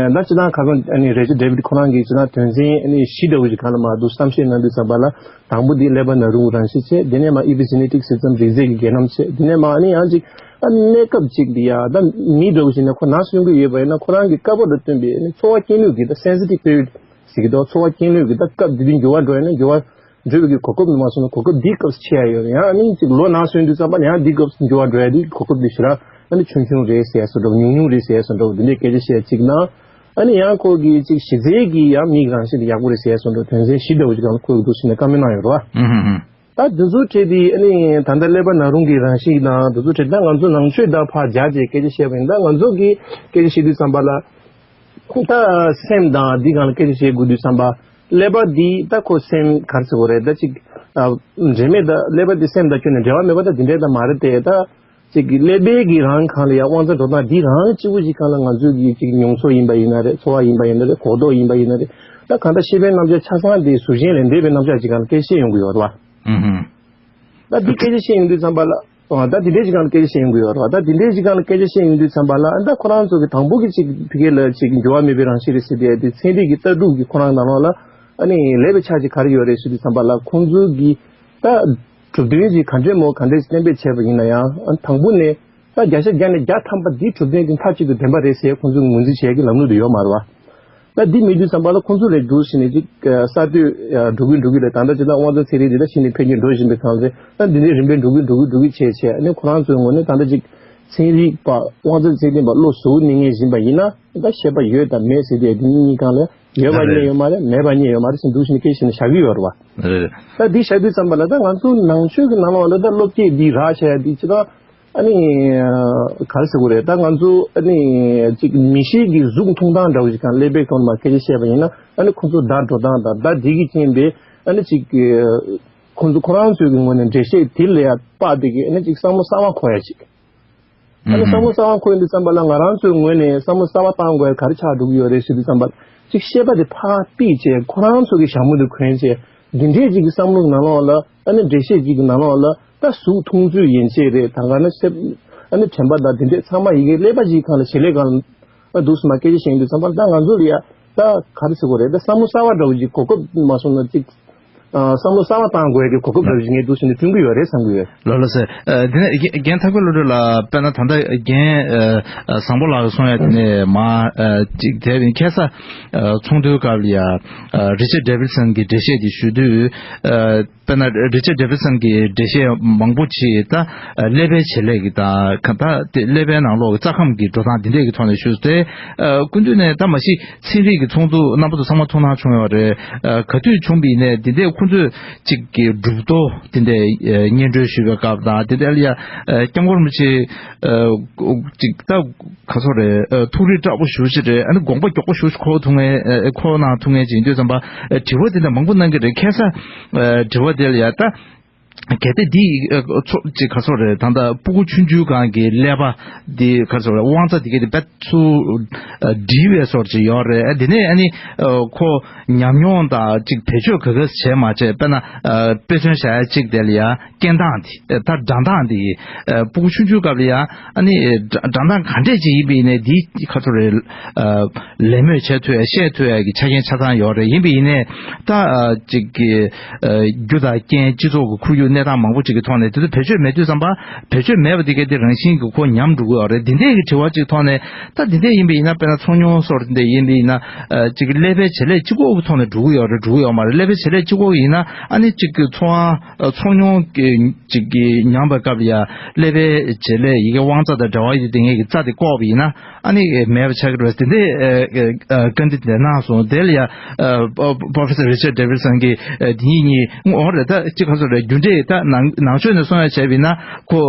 ད་སྤྱིར་བཏང་ཁ་སང་ཨ་ནི་རེ་ཅར་ཌེ་བིད་ཁོ་རང་གིས་སྤྱིར་བཏང་དོན་ཚན་ཨ་ནི་བཞི་འདྲ་བོ་ཞིག་སྒང་ལ་མར་འདུག་བསམ་ཤེས་གནང་དུས་ཙམ་པ་ལ་དང་པོ་འདི་ཀླད་པ་ན་རུང་རང་གཤིས་བྱས། དེ་ནས་མར་ཨི་པི་ཇེ་ནེ་ཊིག་སི་ཟེར་ཙམ་རིགས་རྫས་ཀྱི་རྒྱུན་རྣམ་བྱས། དེ་ནས་མར་ཨ་ནི་ཡང་ཅིག་ཨ་ནི་གནས་སྐབས་ཅིག་འདི་ཡ་ད་མི་འདྲ་བོ་ཞིག་ནས་ཁོ་ན་སོན་གྱི་ཡོད་པ་ཡིན་ན་ཁོ་རང་གི་དཀའ་བ་དང་བསྟུན་པའི་ཨ་ནི་ཚོར་བ་སྐྱེ་ནུས་ཀྱི་ད་སེན་སི་ཊིབ་པི་རི་ཡོཌ་ཟེར་གྱི་འདུག་ཚོར་བ་སྐྱེ་ནུས་ཀྱི་ད་སྐབས་འདི་དུས་འགྱུར་བ་འགྲོ་ཡ་ན་འགྱུར་བ་འགྲོ་བའི་གི་གོ་སྐབས་ནི་མ་སོང་ན་གོ་སྐབས་འདིའི་སྐབས་སུ་ཆེ་ཡ་ཡོད་རེད། ཡང་ཨ་ནི་ཅིག་ལོ་ན་སོན་དུས་ཙམ་པ་ལ་ཡང་འདིའི་སྐབས་སུ་འགྱུར་བ་འགྲོ་ཡ་འདི་གོ་སྐབས་འདི་ཞེ་དྲག་ཨ་ནི་ཆུང་ཆུང་རེད་ཟེར་ཡ་བཟོ་འདྲ་ཉུང་ཉུང་རེད་ཟེར་ཡ་བཟོ་འདྲ་འདི་འདྲའི་སྐད་ཆ་བཤད་ཅིག་ན། ཨ་ནི་ཡང་ཁོ་གི་ཅིག་གཞི་རྩའི་གི་ཡང་མིག་རང་བཞིན་དེ་ཡག་པོ་རེད་ཟེར་ཡ་བཟོ་འདྲ་དོན་ཚན་བཞི་འདྲ་བོ་ཅིག་སྒང་ལ་ཁོས་འདུག་ཟེར་ནས་བཀའ་མོལ་གནང་ཡོད་རེད་བ། ཨུ་ཧུ་ཧུ། ད་འདི་ཚོ་ཁྲིད་དེ་ཨ་ནི་ད་ལྟ་ཀླད་པ་ན་རུང་གི་རང་བཞིན་དང་འདི་ཚོ་ཁྲིད་ད་ང་ཚོ་ནང་ཆོས་དང་ཕར་སྦྱར་བྱས་སྐད་ཆ་བཤད་པ་ཡིན་ད་ང་ཚོ་གི་སྐད་ཆ་བཤད་དུས་ཙམ་པ་ལ། ད་སེམས་དང་འདི་སྒང་ལ་སྐད་ཆ་བཤད་དགོས་དུས་ཙམ་པ། ཀླད་པ་འདི་ད་ཁོ་སེམས་ག་རེ་ཟེར་དགོས་རེད་ད་ཅིག་ཨ། འབྲེལ་མེད་ད་ཀླད་པ་འདི་སེམས་དང་ཁྱོན་ནས་འབྲེལ་བ་མེད་པ་ད་འདི་འདྲའི་ད་མ་རེད་དེ་ད། ཅིག་གི་ཀླད་པའི་གི་རང་སྒང་ལ་ཡང་དབང་རྩ་འགྲོ་སྟངས་འདི་རང་གཅིག་པུ་ཞིག་སྒང་ལ་ང་ཚོའི་གི་ཅིག་མྱོང་ཚོར་ཡིན་པ་ཡིན་ན་རེད། ཚོར་བ་ཡིན་པ་ཡིན་ན་རེད། གོ་རྟོགས་ཡིན་པ་ཡིན་ན་རེད། ད་གང་ལྟར་ཤེས་པའི་རྣམ་གཞག་ཆ་ཚང་དེ་གཟུགས་ཅན་ལས་འདས་པའི་རྣམ་གཞག་ཅིག་སྒང་ལ་སྐད་ཆ་བཤད་ཡོང་གི་ཡོད་རེད་བ། ཨུ་ཧུ། ད་འདི་སྐད་ཆ་བཤད་ཡོང་དུས་ཙམ་པ་ལ། ཨ། ད་འདི་འདྲའི་ཅིག་སྒང་ལ་སྐད་ཆ་བཤད་ཡོང་གི་ཡོད་རེད་བ། ད་འདི་འདྲའི་ཅིག་སྒང་ལ་སྐད་ཆ་བཤད་ཡོང་དུས་ཙམ་པ་ལ་ཨ་ད་ཁོ་རང་ཚོ་གི་དང་པོ་གི་ཅིག་ཕ་གི་ལ་ཅིག་འགྱུར་བ་མེད་པའི་རང་བཞིན་རེད་ཟེར་དེ་དེ་ཚན་རིག་གི་ལྟ་གྲུབ་ཀྱི་ཁོ་རང་ནང་ལོགས་ལ་ཨ་ནི་ལས་པའི་ཆ་ཅིག་ག་རེ་ཡོད་རེད་ཟེར་དུས་ཙམ་པ་ལ་ཁོང་ཚོ་གི་ད་གྲུབ་དོན་ཅིག་ག་འདྲས་མོ་ག་འདྲས་ཞིག་གཏན་འབེབས་བྱས་པ་ཡིན་ན་ཡང་ཨ་དང་པོ་ནས་ད་བརྒྱ་ཆ་བརྒྱ་ནས་བརྒྱ་ཐམ་པ་འདིའི་གྲུབ་དོན་འདི་མཐའ་གཅིག་ཏུ་བདེན་པ་རེད་ཟེར་ཁོང་ཚོས་ངོས་འཛིན་བྱེད་ཀྱི་ལམ་ལུགས་དེ་ཡོད་མ་རེད་བ། ད་འདི་མེད་དུས་ཙམ་པ་ལ་ཁོང་ཚོ་ལས་འདུག་ཟེར་ནས་ཅིག་གསར་གཏོད་འགྲོ་གི་འགྲོ་གི་རེད། ད་ལྟ་ཅིག་ད་དབང་རྩ་ཚན་རིག་འདི་ད་གཞི་ནས་འཕེལ་རྒྱས་འགྲོ་བཞིན་པའི་སྒང་ལ་ད་འདི་འདྲའི་རིམ་པས་འགྲོ་གི་འགྲོ་གི་འགྲོ་གི་བྱས་བྱས་ཨ་ནི་ཁོ་རང་ཚོའི་ངོས་ནས་ད་ལྟ་ཅིག་ཚན་རིག་པ་དབང་རྩ་ཚད་ལྡན་པ་བློ་གཟུ་བོ་གནས་ངེས་ཡིན་པ་ཡིན་ན་ད་ཤེས་པ་ཡོད་དང་མེད་ཟེར་དེ་འདི་གཉིས་གཉིས་སྒང་ལ་ཡོད་པ་རྙེད་ཡོད་མ་རེད། མེད་པ་རྙེད་ཡོད་མ་རེད་ཟེར་འདུག་ཟེར་ནས་སྐད་ཆ་བཤད་ནས་བཞག་གི་ཡོད་རེད་བ། རེད། ད་འདི་བཤད་དུས་ཙམ་པ་ལ་ད་ང་ཚོ་ནང་ཆོས་ཀྱི་ནང་ལོགས་ལ་ད་བློ་སྐྱེད་འདི་རག་བྱས་འདི་ཅི་ད། ཨ་ནི། ག་རེ་ཟེར་དགོས་རེད། ད་ང་ཚོ་ཨ་ནི་ཅིག་མི་ཤེས་ཀྱི་གཟུགས་མཐོང་སྟངས་འདྲ་བོ་ཞིག་དང་ཀླད་པའི་ཐོག་ནས་མར་སྐད་ཆ་བཤད་པ་ཡིན་ན་ཨ་ནི་ཁོང་ཚོ་བརྡ་འགྲོ་སྟངས་དང་བརྡ་འདི་གི་རྐྱེན་པས་ཨ་ནི་ཅིག་ཁོང་ཚོ་ཁོ་རང་ཚོའི་གི་ངོས་ནས་འགྲེལ་བཤད་དེ་ལ་ཡ་དཔག་སྟེ་གི་ཨ་ནི་ཅིག་བསམ་བློ་གསར་བ་འཁོར་ཡ་ཅིག་ཨ་ནི་བསམ་བློ་གསར་བ་འཁོར་ཡོང་དུས་ཙམ་པ་ལ་ང་རང་ཚོའི་ངོས་ནས་བསམ་བློ་གསར་བ་བཏང་དགོས་ཡ་ག་རེ་ཆགས་འགྲོ་གི་ཡོད་རེད་ཟེར་དུས་ཙམ་པ་ཅིག་བཤད་པ་དེ་ཕར་ཕུད་བྱས་ཁོ་རང་ཚོ་གི་ཞྭ་མོ་དེ་གོན་བྱས་འདི་འདྲས་ཅིག་གི་བསམ་བློ་ནང་ལོགས་ལ་ཨ་ནི་འགྲེལ་བཤད་ཅིག་གི་ནང་ལོགས་ལ། ད་གཟུགས་མཐོང་ཚུལ་ཡན་ཆད་རེད། ད་ག་ནི་སེམས་ཨ་ནི་དྲན་པ་དང་དེ་འདྲས་ཚང་མ་ཡི་གེ་ཀླད་པ་ཞིག་སྒང་ལ་བྱེད་ལས་སྒང་ལ་འདུག་སེ་མར་སྐད་ཆ་བཤད་དུས་ཙམ་པ་ད་ང་ཚོ་ལ་ཡ་ད་ག་རེ་ཟེར་དགོས་རེད། ད་བསམ་བློ་གསར་བ་འདྲ་བོ་ཅིག་གོ་སྐབས་མ་སོང་ན་ཅིག་ཨ་བསམ་བློ་གསར་བ་བཏང་དགོས་ཀྱི་གོ་སྐབས་འདྲ་བོ་ཅིག་ངས་འདུག་སེ་ནས་བསྐྲུན་གྱི་ཡོད་རེད་བསམ་གྱི་ཡོད། ལགས་ལགས་སེ། ཨ་དེ་ནས་རྒན་རྒན་ཐར་པའི་བློ་གྲོས་ལགས་དཔེར་ན་ད་ལྟ་རྒན་ཨ་བཟང་པོ་ལགས་གསུང་ཡ་དེ་ནས་མ་ཨ་ཅིག་དེ་ཁ་སང་ཨ་ཚོགས་འདུའི་སྐབས་ལ་ཡ་ཨ་རི་ཅར་ཌེ་བིད་སན་གྱི་འགྲེལ་བཤད་དེ་ཞུ་དུས་ཨ། དཔེར་ན་རི་ཅར་ཌེ་བིད་སན་གྱི་འགྲེལ་བཤད་མང་པོ་ཅིག་ད་ཀླད་པའི་བྱེད་ལས་ཀྱི་དང་གང་ལྟར་དེ་ཀླད་པའི་ནང་ལོགས་ཀྱི་རྩ་ཁམས་ཀྱི་འགྲོ་སྟངས་འདི་འདྲས་ཀྱི་ཐོག་ནས་ཞུས་ཏེ། སྐུ་མདུན་ནས་ད་མ་གཞི་ཚན་རིག་གི་ཚོགས་འདུ་རྣམ་པ་ཚོ་ཚང་མ་ཐུགས་སྣང་བྱུང་ཡོད་རེད། ག་དུས་བྱུང་བ་ཡིན་ནའི་འདི་འདྲས་ཁོང་ཚོས་ཅིག་གི་གྲུབ་ཐོབ་འདི་འདྲས་སྙན་སྒྲོན་ཞུས་པའི་སྐབས་དང་འདི་འདྲས་ལ་ཡ་སྐྱབས་མགོན་རིན་པོ་ཆེ་ཅིག་ད། ག་ཚོད་རེད། ཨ་ཐུགས་རེ་དྲག་པོ་ཞེ་ཅིག་རེད། ཨ་ནི་དགོངས་པ་མགྱོགས་པོ་ཞེ་ཅིག་འཁོར་ཐུབ་མཁན། ཨ་འཁོར་གནང་ཐུབ་མཁན་ཅིག་ཡིན་དུས་ཙམ་པ། ཨ་དྲི་བ་དེ་འདྲ་མང་པོ་གནང་གི་རེད། ཁ་སང་ཨ་དྲི་བ་དེ་ལ་ཡ་ད་ གལ་ཏེ་འདི་ཚོ་ཅིག་ག་སོགས་རེད། ད་ལྟ་སྤུ་གུ་ཆུང་ཆུང་སྒང་གི་ཀླད་པ་འདི་ག་སོགས་རེད། དབང་རྩ་འདི་གའི་དེ་བེད་ཚུ་འདྲིལ་བའི་སོགས་ཅིག་ཡོད་རེད། འདི་ནས་ཨ་ནི་ཁོ་ཉམས་མྱོང་དང་ཅིག་བེད་སྤྱོད་ག་ག་བྱས་མ་བྱས། དཔེར་ན་དཔེ་མཚོན་བཞག་ཡ་གཅིག་དེ་ལ་ཡ་སྐྱེ་སྟངས་འདི་ད་སྦྲང་ཐང་འདི་སྤུ་གུ་ཆུང་ཆུང་སྐབས་ལ་ཡ་ཨ་ནི་སྦྲང་ཐང་ག་འདྲས་ཅིག་ཡིན་པ་ཡིན་ནའི་འདི་ག་སོགས་རེད། ལད་མོ་བྱེད་ཐུབ་ཡ་བཤད་ཐུབ་ཡ་གི་ཆ་རྐྱེན་ཆ་ཚང་ཡོད་རེད། ཡིན་པ་ཡིན་ནའི་ད་ཅིག་གི་རྒྱུ་དང་རྐྱེན་སྤྱི་ཚོགས་ཀྱི་ཁོར་ཡུག་གནས་སྟངས་མང་པོ་ཅིག་གི་ཐོག་ནས་དེ་ཚོ་བེད་སྤྱོད་མེད་དུས་ཙམ་པ། བེད་སྤྱོད་མེད་པ་དེ་གའི་དེ་རང་བཞིན་གྱི་ཁོ་ཉམས་འགྲོ་གི་ཡོད་རེད། འདི་འདྲས་ཀྱི་དྲི་བ་ཅིག་ཐོག་ནས་ད་འདི་འདྲས་ཡིན་པ་ཡིན་ན། དཔེར་ན་ཚོང་མྱོང་སོགས་འདི་འདྲས་ཡིན་པ་ཡིན་ན་ཅིག་གི་ཀླད་པའི་བྱེད་ལས་གཅིག་པོ་གི་ཐོག་ནས་འགྲོ་གི་ཡོད་རེད། འགྲོ་གི་ཡོད་མ་རེད། ཀླད་པའི་བྱེད་ལས་གཅིག་པོ་ཡིན་ན་ཨ་ནི་ཅིག་གི་ཚོང་ཨ་ཚོང་མྱོང་གི་ཅིག་གི་ཉམས་པའི་སྐབས་ལ་ཡ་ཀླད་པའི་བྱེད་ལས་ཡི་གེ་དབང་རྩ་དང་འབྲེལ་བ་ཡོད་དེ་ངེད་ཀྱི་རྩ་དེ་བཀོག་པ་ཡིན་ན་ཨ་ནི་མེད་པ་ཆགས་ཀྱི་རེད། དེ་འདྲའི་བཀའ་འདྲི་དེ་གནང་སོང་། དེ་ལ་ཡ་Professor Richard Davidson གིས་དེ་ཉིད་གཉིས་འོ་རེད། ད་ཅི་ག་ཚོད་རེད། རྒྱུ་འབྲས་ད་ནང་ནང་ཆོས་ནས་གསུང་ཡ་བྱས་པ་ཡིན་ན་ཁོ་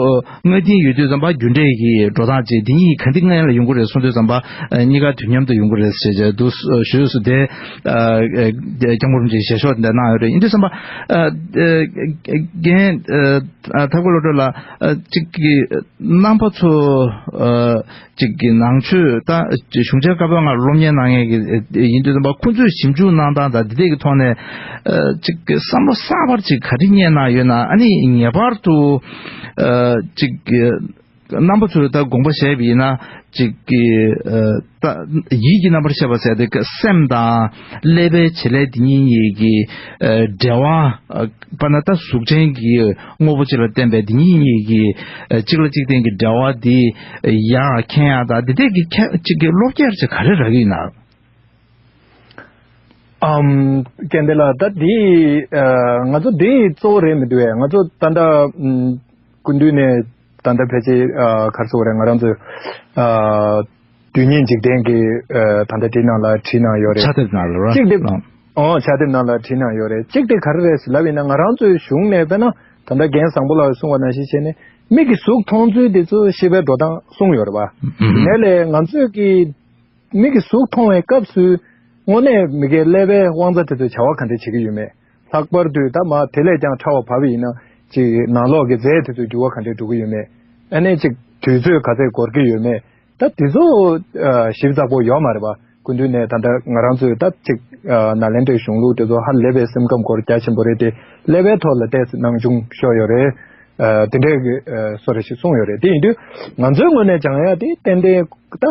སྔ་རྟིང་ཡོད་དུས་ཙམ་པ་རྒྱུ་འབྲས་ཀྱི་འགྲོ་སྟངས་ཅིག་དེ་གཉིས་ག་འདི་སྔོན་ལ་ཡོང་གི་རེད་གསུང་དུས་ཙམ་པ་གཉིས་ཀ་དུས་མཉམ་དུ་ཡོང་གི་རེད་ཟེར་བྱས་འདུག་ཞུས་སུ་དེ་སྐྱབས་མགོན་རིན་པོ་ཆེའི་ཞལ་ཤོག་དེ་འདྲ་གནང་ཡོད་རེད། ཡིན་དུས་ཙམ་པ་རྒན་ཐར་ཀོ་བློ་གྲོས་ལགས་ཅིག་གི་རྣམ་པ་ཚོ་ཅིག་གི་ནང་ཆོས་ད་གཞུང་ཆེན་བཀའ་པོད་ལྔ་སློབ་གཉེར་གནང་མཁན་གྱི་ཡིན་དུས་ཙམ་པ་ཁོང་ཚོས་ཞིབ་འཇུག་གནང་སྟངས་དང་འདི་འདྲས་ཀྱི་ཐོག་ནས་ཅིག་གི་བསམ་བློ་གསར་པར་ཅིག་ག་རེ་རྙེད་གནང་ཡོད་ན། ཨ་ནི་ངེས་པར་དུ་ཅིག་གི་རྣམ་པ་ཚོས་ད་དགོངས་པ་བཞེས་པ་ཡིན་ན་ཅིག་གི་ད་ཡིད་ཀྱི་རྣམ་པར་ཤེས་པ་ཟེར་དེ་སེམས་དང་ཀླད་པའི་བྱེད་ལས་འདི་གཉིས་གཉིས་ཀྱི་འབྲེལ་བ། དཔེར་ན་ད་གཟུགས་ཅན་གྱི་དངོས་པོ་གཅིག་ལ་བརྟེན་པའི་འདི་གཉིས་གཉིས་ཀྱི་ཨ་གཅིག་ལ་གཅིག་བརྟེན་གྱི་འབྲེལ་བ་འདི་ཡང་མཁྱེན་ཡག་དང་འདི་འདྲས་ཀྱི་ཁྱད་གཅིག་གི་བློ་སྐྱེད་ཅིག་ག་རེ་རག་གི་ཡིན་ན། ཨམ། རྒན་བདེ་ལགས། ད་འདི་ཨ་ང་ཚོ་འདི་གཙོ་བོ་རེད་མི་འདུག་བས། ང་ཚོ་ད་ལྟ་ཨམ་སྐུ་མདུན་ནས་ད་ལྟ་ཕལ་ཆེར་ཨ་ག་རེ་ཟེར་དགོས་རེད། ང་རང་ཚོའི་ཨ་དུས་ངན་འཇིག་རྟེན་གྱི་ཨ་ད་ལྟ་དེ་ནང་ལ་བྲིས་གནང་ཡོད་རེད། ཕྱག་དེབ་ནང་ལ་ར། གཅིག་དེ། ཨང་། ཕྱག་དེབ་ནང་ལ་བྲིས་གནང་ཡོད་རེད། གཅིག་དེ་ག་རེ་རེད་ཟེར་ལབ་ཡིན་ན། ང་རང་ཚོའི་གཞུང་ནས་དཔེར་ན་ད་ལྟ་རྒན་བཟང་པོ་ལགས་གསུངས་པ་ནང་བཞིན་བྱས་ནས་མིག་གིས་གཟུགས་མཐོང་ཚུལ་དེ་ཚོ་ཤེས་པའི་འགྲོ་སྟངས་གསུངས་ཡོད་རེད་པ། ཨུ་ཧུམ། དེ་ནས་ལས་ང་ཚོས་ཀྱི་མིག་གིས་གཟུགས་མཐོང་བའི་སྐབས་སུ་དངོས་གནས་མི་དགེ་ཀླད་པའི་དབང་རྩ་དེ་ཚོས་བྱ་བ་ག་འདྲ་བྱེད་ཀྱི་ཡོད་མེད། ལྷག་པར་དུ་ད་མ་དེ་ལས་ཀྱང་ཕྲ་བ་བབས་ཡིན་ན་ཅིག་ནང་ལོགས་ཀྱི་རྫས་དེ་ཚོ་འགྱུར་བ་ག་འདྲ་འགྲོ་གི་ཡོད་མེད། ཨ་ནི་ཅིག་དུས་ཚོད་ག་ཚད་འགོར་གྱི་ཡོད་མེད། ད་དེ་ཚོ་ཨ་ཞིབ་ཚགས་པོ་ཡོད་མ་རེད་པ། སྐུ་མདུན་ནས་ད་ལྟ་ང་རང་ཚོས་ད་ཅིག་ཨ་ནཱ་ལེནྡྲའི་གཞུང་ལུགས་དེ་ཚོ་ཧ་ལས་པའི་སེམས་ཁམས་སྐོར་རྒྱ་ཆེན་པོ་རེད་དེ། ཀླད་པའི་ཐོག་ལ་ཏོག་ཙམ་སྣང་ཆུང་ཤོར་ཡོད་རེད། ཨ་དེ་འདྲའི་གི་ཨ་བཟོ་འདྲ་ཞིག་གསུངས་ཡོད་རེད། དེ་ཡིན་དུས་ང་ཚོའི་ངོས་ནས་སྦྱང་ཡ་དེ་ཏན་ཏན་ད་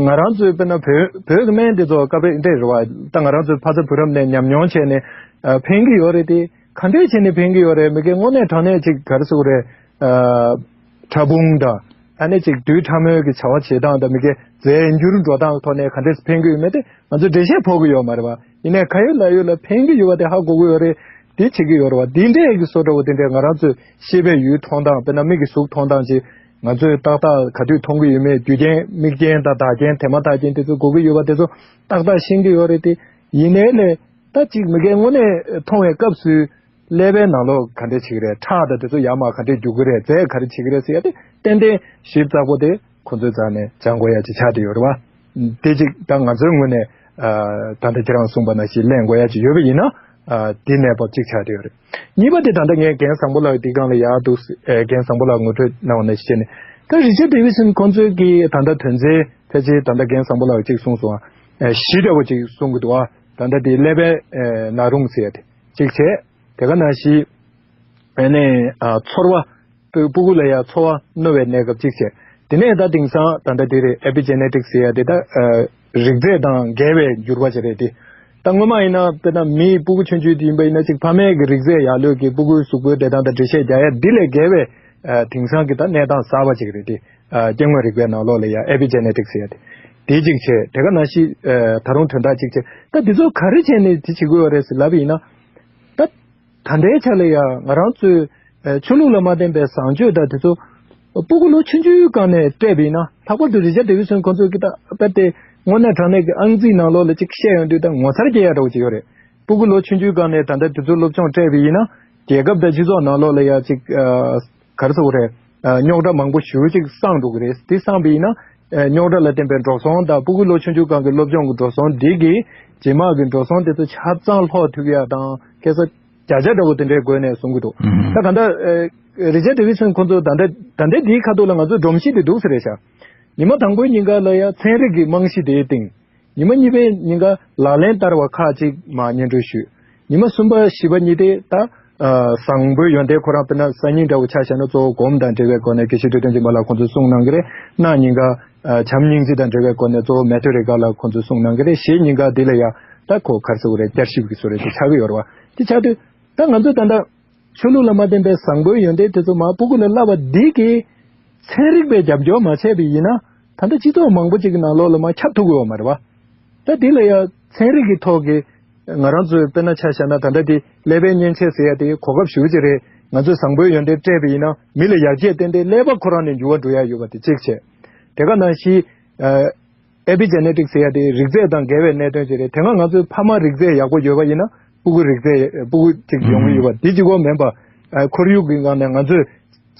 ང་རང་ཚོའི་དཔེར་ན་བོད་བོད་ཀྱི་སྨན་དེ་ཚོ་སྐབས་རེ་འདྲ་རེད་པ། ད་ང་རང་ཚོའི་ཕ་ཚ་བུ་རབས་ནས་ཉམས་མྱོང་བྱས་ནས་ཨ་ཕན་གྱི་ཡོད་རེད་དེ། ག་འདྲས་བྱས་ནས་ཕན་གྱི་ཡོད་རེད། མི་དགེ་དངོས་གནས་དྲང་གནས་ཅིག་ག་རེ་ཟེར་དགོས་རེད། ཨ་ཕྲ་ཕུང་དང་ཨ་ནི་ཅིག་དུས་ཕྲ་མོའི་གི་བྱ་བ་བྱེད་སྟངས་དང་མི་དགེ་རྫས་འགྱུར་འགྲོ་སྟངས་ཐོག་ནས་ག་འདྲས་ཕན་གྱི་ཡོད་མེད་དེ་ང་ཚོ་འགྲེལ་བཤད་ཕོག་གི་ཡོད་མ་རེད་པ། ཡིན་ནའི་ག་ཡོད་ལ་ཡོད་ལ་ཕན་གྱི་ཡོད་པ་དེ་ཧ་གོ་གི་ཡོད་རེད། དེ་བྱེད་ཀྱི་ཡོད་རེད་པ། དེ་འདྲས་ཀྱི་བཟོ་འདྲ་བོ་དེ་འདྲས་ང་རང་ཚོའི་ཤེས་པའི་ཡུལ་མཐོང་སྟངས། དཔེར་ན་མིག་གིས་གཟུགས་མཐོང་སྟངས་ཅིག་ང་ཚོས་ཏག་ཏག་ག་དུས་མཐོང་གི་ཡོད་མེད། རྒྱུ་རྐྱེན་མིག་རྐྱེན་དང་བདག་རྐྱེན་དེ་མ་བདག་རྐྱེན་དེ་ཚོ་གོ་གི་ཡོད་པ་དེ་ཚོ་ཏག་ཏག་ཤེས་ཀྱི་ཡོད་རེད་དེ། ཡིན་ནའི་ལས་ད་ཅིག་མི་དགེ་དངོས་གནས་མཐོང་བའི་སྐབས་སུ་ཀླད་པའི་ནང་ལོགས་ག་འདྲ་བྱེད་ཀྱི་རེད། ཁྲག་དང་དེ་ཚོ་ཡར་མར་ག་འདྲ་རྒྱུག་གི་རེད། རྫས་ག་རེ་བྱེད་ཀྱི་རེད་ཟེར་ཡ་དེ་ཏན་ཏན་ཞིབ་ཚགས་པོ་དེ་ཁོ་ཚོའི་རྩ་ནས་སྦྱང་དགོས་ཡ་ཅིག་ཆགས་བསྡད་ཡོད་རེད་པ། དེ་ཅིག་ད་ང་ཚོའི་ངོས་ནས་ཨ་ད་ལྟ་ཁྱེད་རང་གསུངས་པ་ནང་བཞིན་གླེང་དགོས་ཡ་ཅིག་ཡོད་པ་ཡིན་ན་ཨ་དེ་གནས་བབ་ཅིག་ཆགས་བསྡད་ཡོད་རེད། གཉིས་པ་དེ་ད་ལྟ་ངས་རྒན་བཟང་པོ་ལགས་འདི་སྒང་ལ་ཡར་འདུག་ཨ་རྒན་བཟང་པོ་ལགས་ངོ་སྤྲོད་གནང་བ་ནང་བཞིན་བྱས་ནས་ད་རི་ཅར་ཌེ་ཝི་སན་ཁོང་ཚོའི་གི་ད་ལྟ་དོན་ཚན་ཕལ་ཆེར་ད་ལྟ་རྒན་བཟང་པོ་ལགས་ཅིག་གསུངས་སོང་ཨ། བཞི་འདྲ་བོ་ཅིག་གསུང་གི་འདུག་ཨ། ད་ལྟ་དེ་ཀླད་པའི་ཨ་ན་རུང་ཟེར་ཡ་དེ་གཅིག་བྱས། དེ་ག་ནང་བཞིན་ཨ་ནི་ཨ་ཚོར་བ། སྤུ་སྤུ་གུ་ལ་ཡ་ཚོར་བ་རྣོ་བའི་གནས་སྐབས་གཅིག་བྱས། དེ་ནས་ད་དེང་སང་ད་ལྟ་དེ་རེད། ཨེ་པི་ཇེ་ནེ་ཊིག་ཟེར་ཡ་དེ་ད་ཨ་རིགས་རྫས་དང་འགལ་བའི་འགྱུར་བ་ཅིག་རེད་དེ། ད་སྔོན་མ་ཡིན་ན་དཔེར་ན་མིའི་སྤུ་གུ་ཆུང་ཆུང་དེ་ཡིན་པ་ཡིན་ན་ཅིག་ཕ་མའི་གི་རིགས་རྫས་ཡར་ལོས་ཀྱི་སྤུ་གུའི་གཟུགས་པོའི་བདེ་ཐང་དང་འགྲེལ་བཤད་རྒྱག་ཡ་འདི་ལས་འགལ་བའི་ཨ་དེང་སང་གི་ད་གནས་སྟངས་གསར་པ་ཅིག་རེད་དེ། ཨ་སྐྱེ་དངོས་རིག་པའི་ནང་ལོགས་ལ་ཡ་ཨེ་པི་ཇེ་ནེ་ཊིག་ཟེར་ཡ་དེ། དེ་གཅིག་བྱས། དེ་ག་ནང་བཞིན་ཨ་ད་རུང་དོན་དག་གཅིག་བྱས། ད་འདི་ཚོ་ག་རེ་བྱས་ནས་དེ་བྱེད་དགོས་པ་རེད་ཟེར་ལབ་པ་ཡིན་ན། ད་ད་ལྟའི་ཆ་ལ་ཡ་ང་རང་ཚོའི་ཨ་ཆོས་ལུགས་ལ་མ་བརྟེན་པའི་བཟང་སྤྱོད་དང་དེ་ཚོ་སྤུ་གུ་ལོ་ཆུང་ཆུང་སྒང་ནས་སྤྲད་པ་ཡིན་ན། ལྷག་པར་དུ་རི་ཅར་ཌེ་ཝི་སན་ཁོང་ཚོས་ཀྱི་ད་དཔེ་དེ་དངོས་གནས་དྲང་གནས་ཀྱི་ཨང་རྩིས་ནང་ལོགས་ལ་ཅིག་བཤད་ཡོང་དུས་ད་ངོ་མཚར་སྐྱེ་ཡ་འདྲ་བོ་ཅིག་ཡོད་རེད། སྤུ་གུ་ལོ་ཆུང་ཆུང་སྒང་ནས་ད་ལྟ་དེ་ཚོ་སློབ་སྦྱོང་སྤྲད་པ་ཡིན་ན། རྒྱལ་ཁབ་དང་སྤྱི་ཚོགས་ནང་ལོགས་ལ་ཡ་ཅིག་ཨ་ག་རེ་ཟེར་དགོས་རེད། ཨ་རྙོག་དྲ་མང་པོ་ཞེ་པོ་ཅིག་སངས་འགྲོ་གི་རེད། དེ་སངས་པ་ཡིན་ན་ཨ་རྙོག་དྲ་ལ་བརྟེན་པའི་འགྲོ་སོང་དང་སྤུ་གུ་ལོ་ཆུང་ཆུང་སྒང་གི་སློབ་སྦྱོང་གི་འགྲོ་སོང་འདི་གི་རྗེས་མ་གི་འགྲོ་སོང་དེ་ཚོ་ཆ་ཚང་ལྷོག་ཐུབ་ཡ་དང་། ཁ་སང་ བརྒྱ་ཆ་འདྲ་བོ་དེ་འདྲའི་སྒོ་ནས་གསུང་གི་འདུག་ད་ག་འདྲ་རི་ཅར་ཌི་ཝི་སན་ཁོང་ཚོ་ད་ལྟ་ད་ལྟའི་དེའི་ཁ་ཐུག་ལ་ང་ཚོ་སྒྲོམ་གཞི་དེ་འདུག་ཟེར་རེད་ཤག་ཉི་མ་དང་པོའི་ཉིན་ཀ་ལ་ཡ་ཚན་རིག་གི་རྨང་གཞི་དེའི་སྟེང་། ཉི་མ་གཉིས་པའི་ཉིན་ཀ་ལག་ལེན་བསྟར་བ་ཁག་ཅིག་མར་སྙན་སྒྲོན་ཞུས། ཉི་མ་གསུམ་པ་བཞི་པ་གཉིས་དེ་ད་ཨ་བཟང་པོའི་ཡོན་ཏན་ཁོ་རང་དཔེར་ན་སང་ཉིན་འདྲ་བོ་ཆ་བཞག་ན་གཙོ་བོ་སྒོམ་དང་འབྲེལ་བའི་སྒོ་ནས་དགེ་བཤེས་འཕྲོད་བསྟེན་སྦྱིན་པ་ལགས་ཁོང་ཚོས་གསུང་གནང་གི་རེད། གནངས་ཉིན་ཀ་ཨ་བྱམས་སྙིང་རྗེ་དང་འབྲེལ་བའི་སྒོ་ནས་གཙོ་བོ་མེ་ཐོ་རི་ཀ་ལགས་ཁོང་ཚོས་གསུང་གནང་གི་རེད། གཞེས་ཉིན་ཀ་འདི་ལ་ཡ་ད་ཁོ་ག་རེ་ཟེར་དགོས་རེད། བསྐྱར་ཞིབ་ཀྱི་བཟོ་འདྲ་ཅིག་ཆགས་ཀྱི་ཡོད་རེད་བ། དེ་ཆགས་དུས་ད་ང་ཚོས་ད་ལྟ་ཆོས་ལུགས་ལ་མ་བརྟེན་པའི་བཟང་པོའི་ཡོན་ཏན་དེ་ཚོ་མར་སྤུ་གུ་ལ་བསླབ་པ་འདི་གིས་ཚན་རིག་པས་རྒྱབ་སྐྱོར་མ་བྱས་པ་ཡིན་ན་ད་ལྟ་སྤྱི་ཚོགས་མང་པོ་ཅིག་གི་ནང་ལོགས་ལ་མར་ཁྱབ་ཐུབ་ཀྱི་ཡོད་མ་རེད་བ། ད་འདི་ལ་ཡང་ཚན་རིག་གི་ཐོག་གི་ང་རང་ཚོའི་དཔེར་ན་ཆ་བཞག་ན་ད་ལྟ་འདི་ཀླད་པའི་མཉེན་ཆས་ཟེར་ཡ་དེ་གོ་སྐབས་ཞེ་པོ་ཅིག་རེད། ང་ཚོས་བཟང་པོའི་ཡོན་ཏན་སྤྲད་པ་ཡིན་ན་མི་ལ་ཡར་རྒྱས་ཏན་ཏན་ཀླད་པ་ཁོ་རང་ནས་འགྱུར་བ་འགྲོ་ཡ་ཡོད་པ་དེ་གཅིག་བྱས། དེ་ག་ནང་བཞིན་ཨེ་པི་ཇེ་ནེ་ཊིག་ཟེར་ཡ་དེ་རིགས་རྫས་དང་འགལ་བའི་གནད་དོན་ཅིག་རེད། དེ་སྔ་ང་ཚོའི་ཕ་མ་རིགས་རྫས་ཡག་པོ་ཡོད་པ་ཡིན་ན་སྤུ་གུ་རིགས་རྫས་སྤུ་གུ་ཅིག་ཡོང་གི་ཡོད་པ་འདི་གཅིག་པོ་མིན་པ། ཨ་ཁོར་ཡུག་གི་ངང་ནས་ང་ཚོས་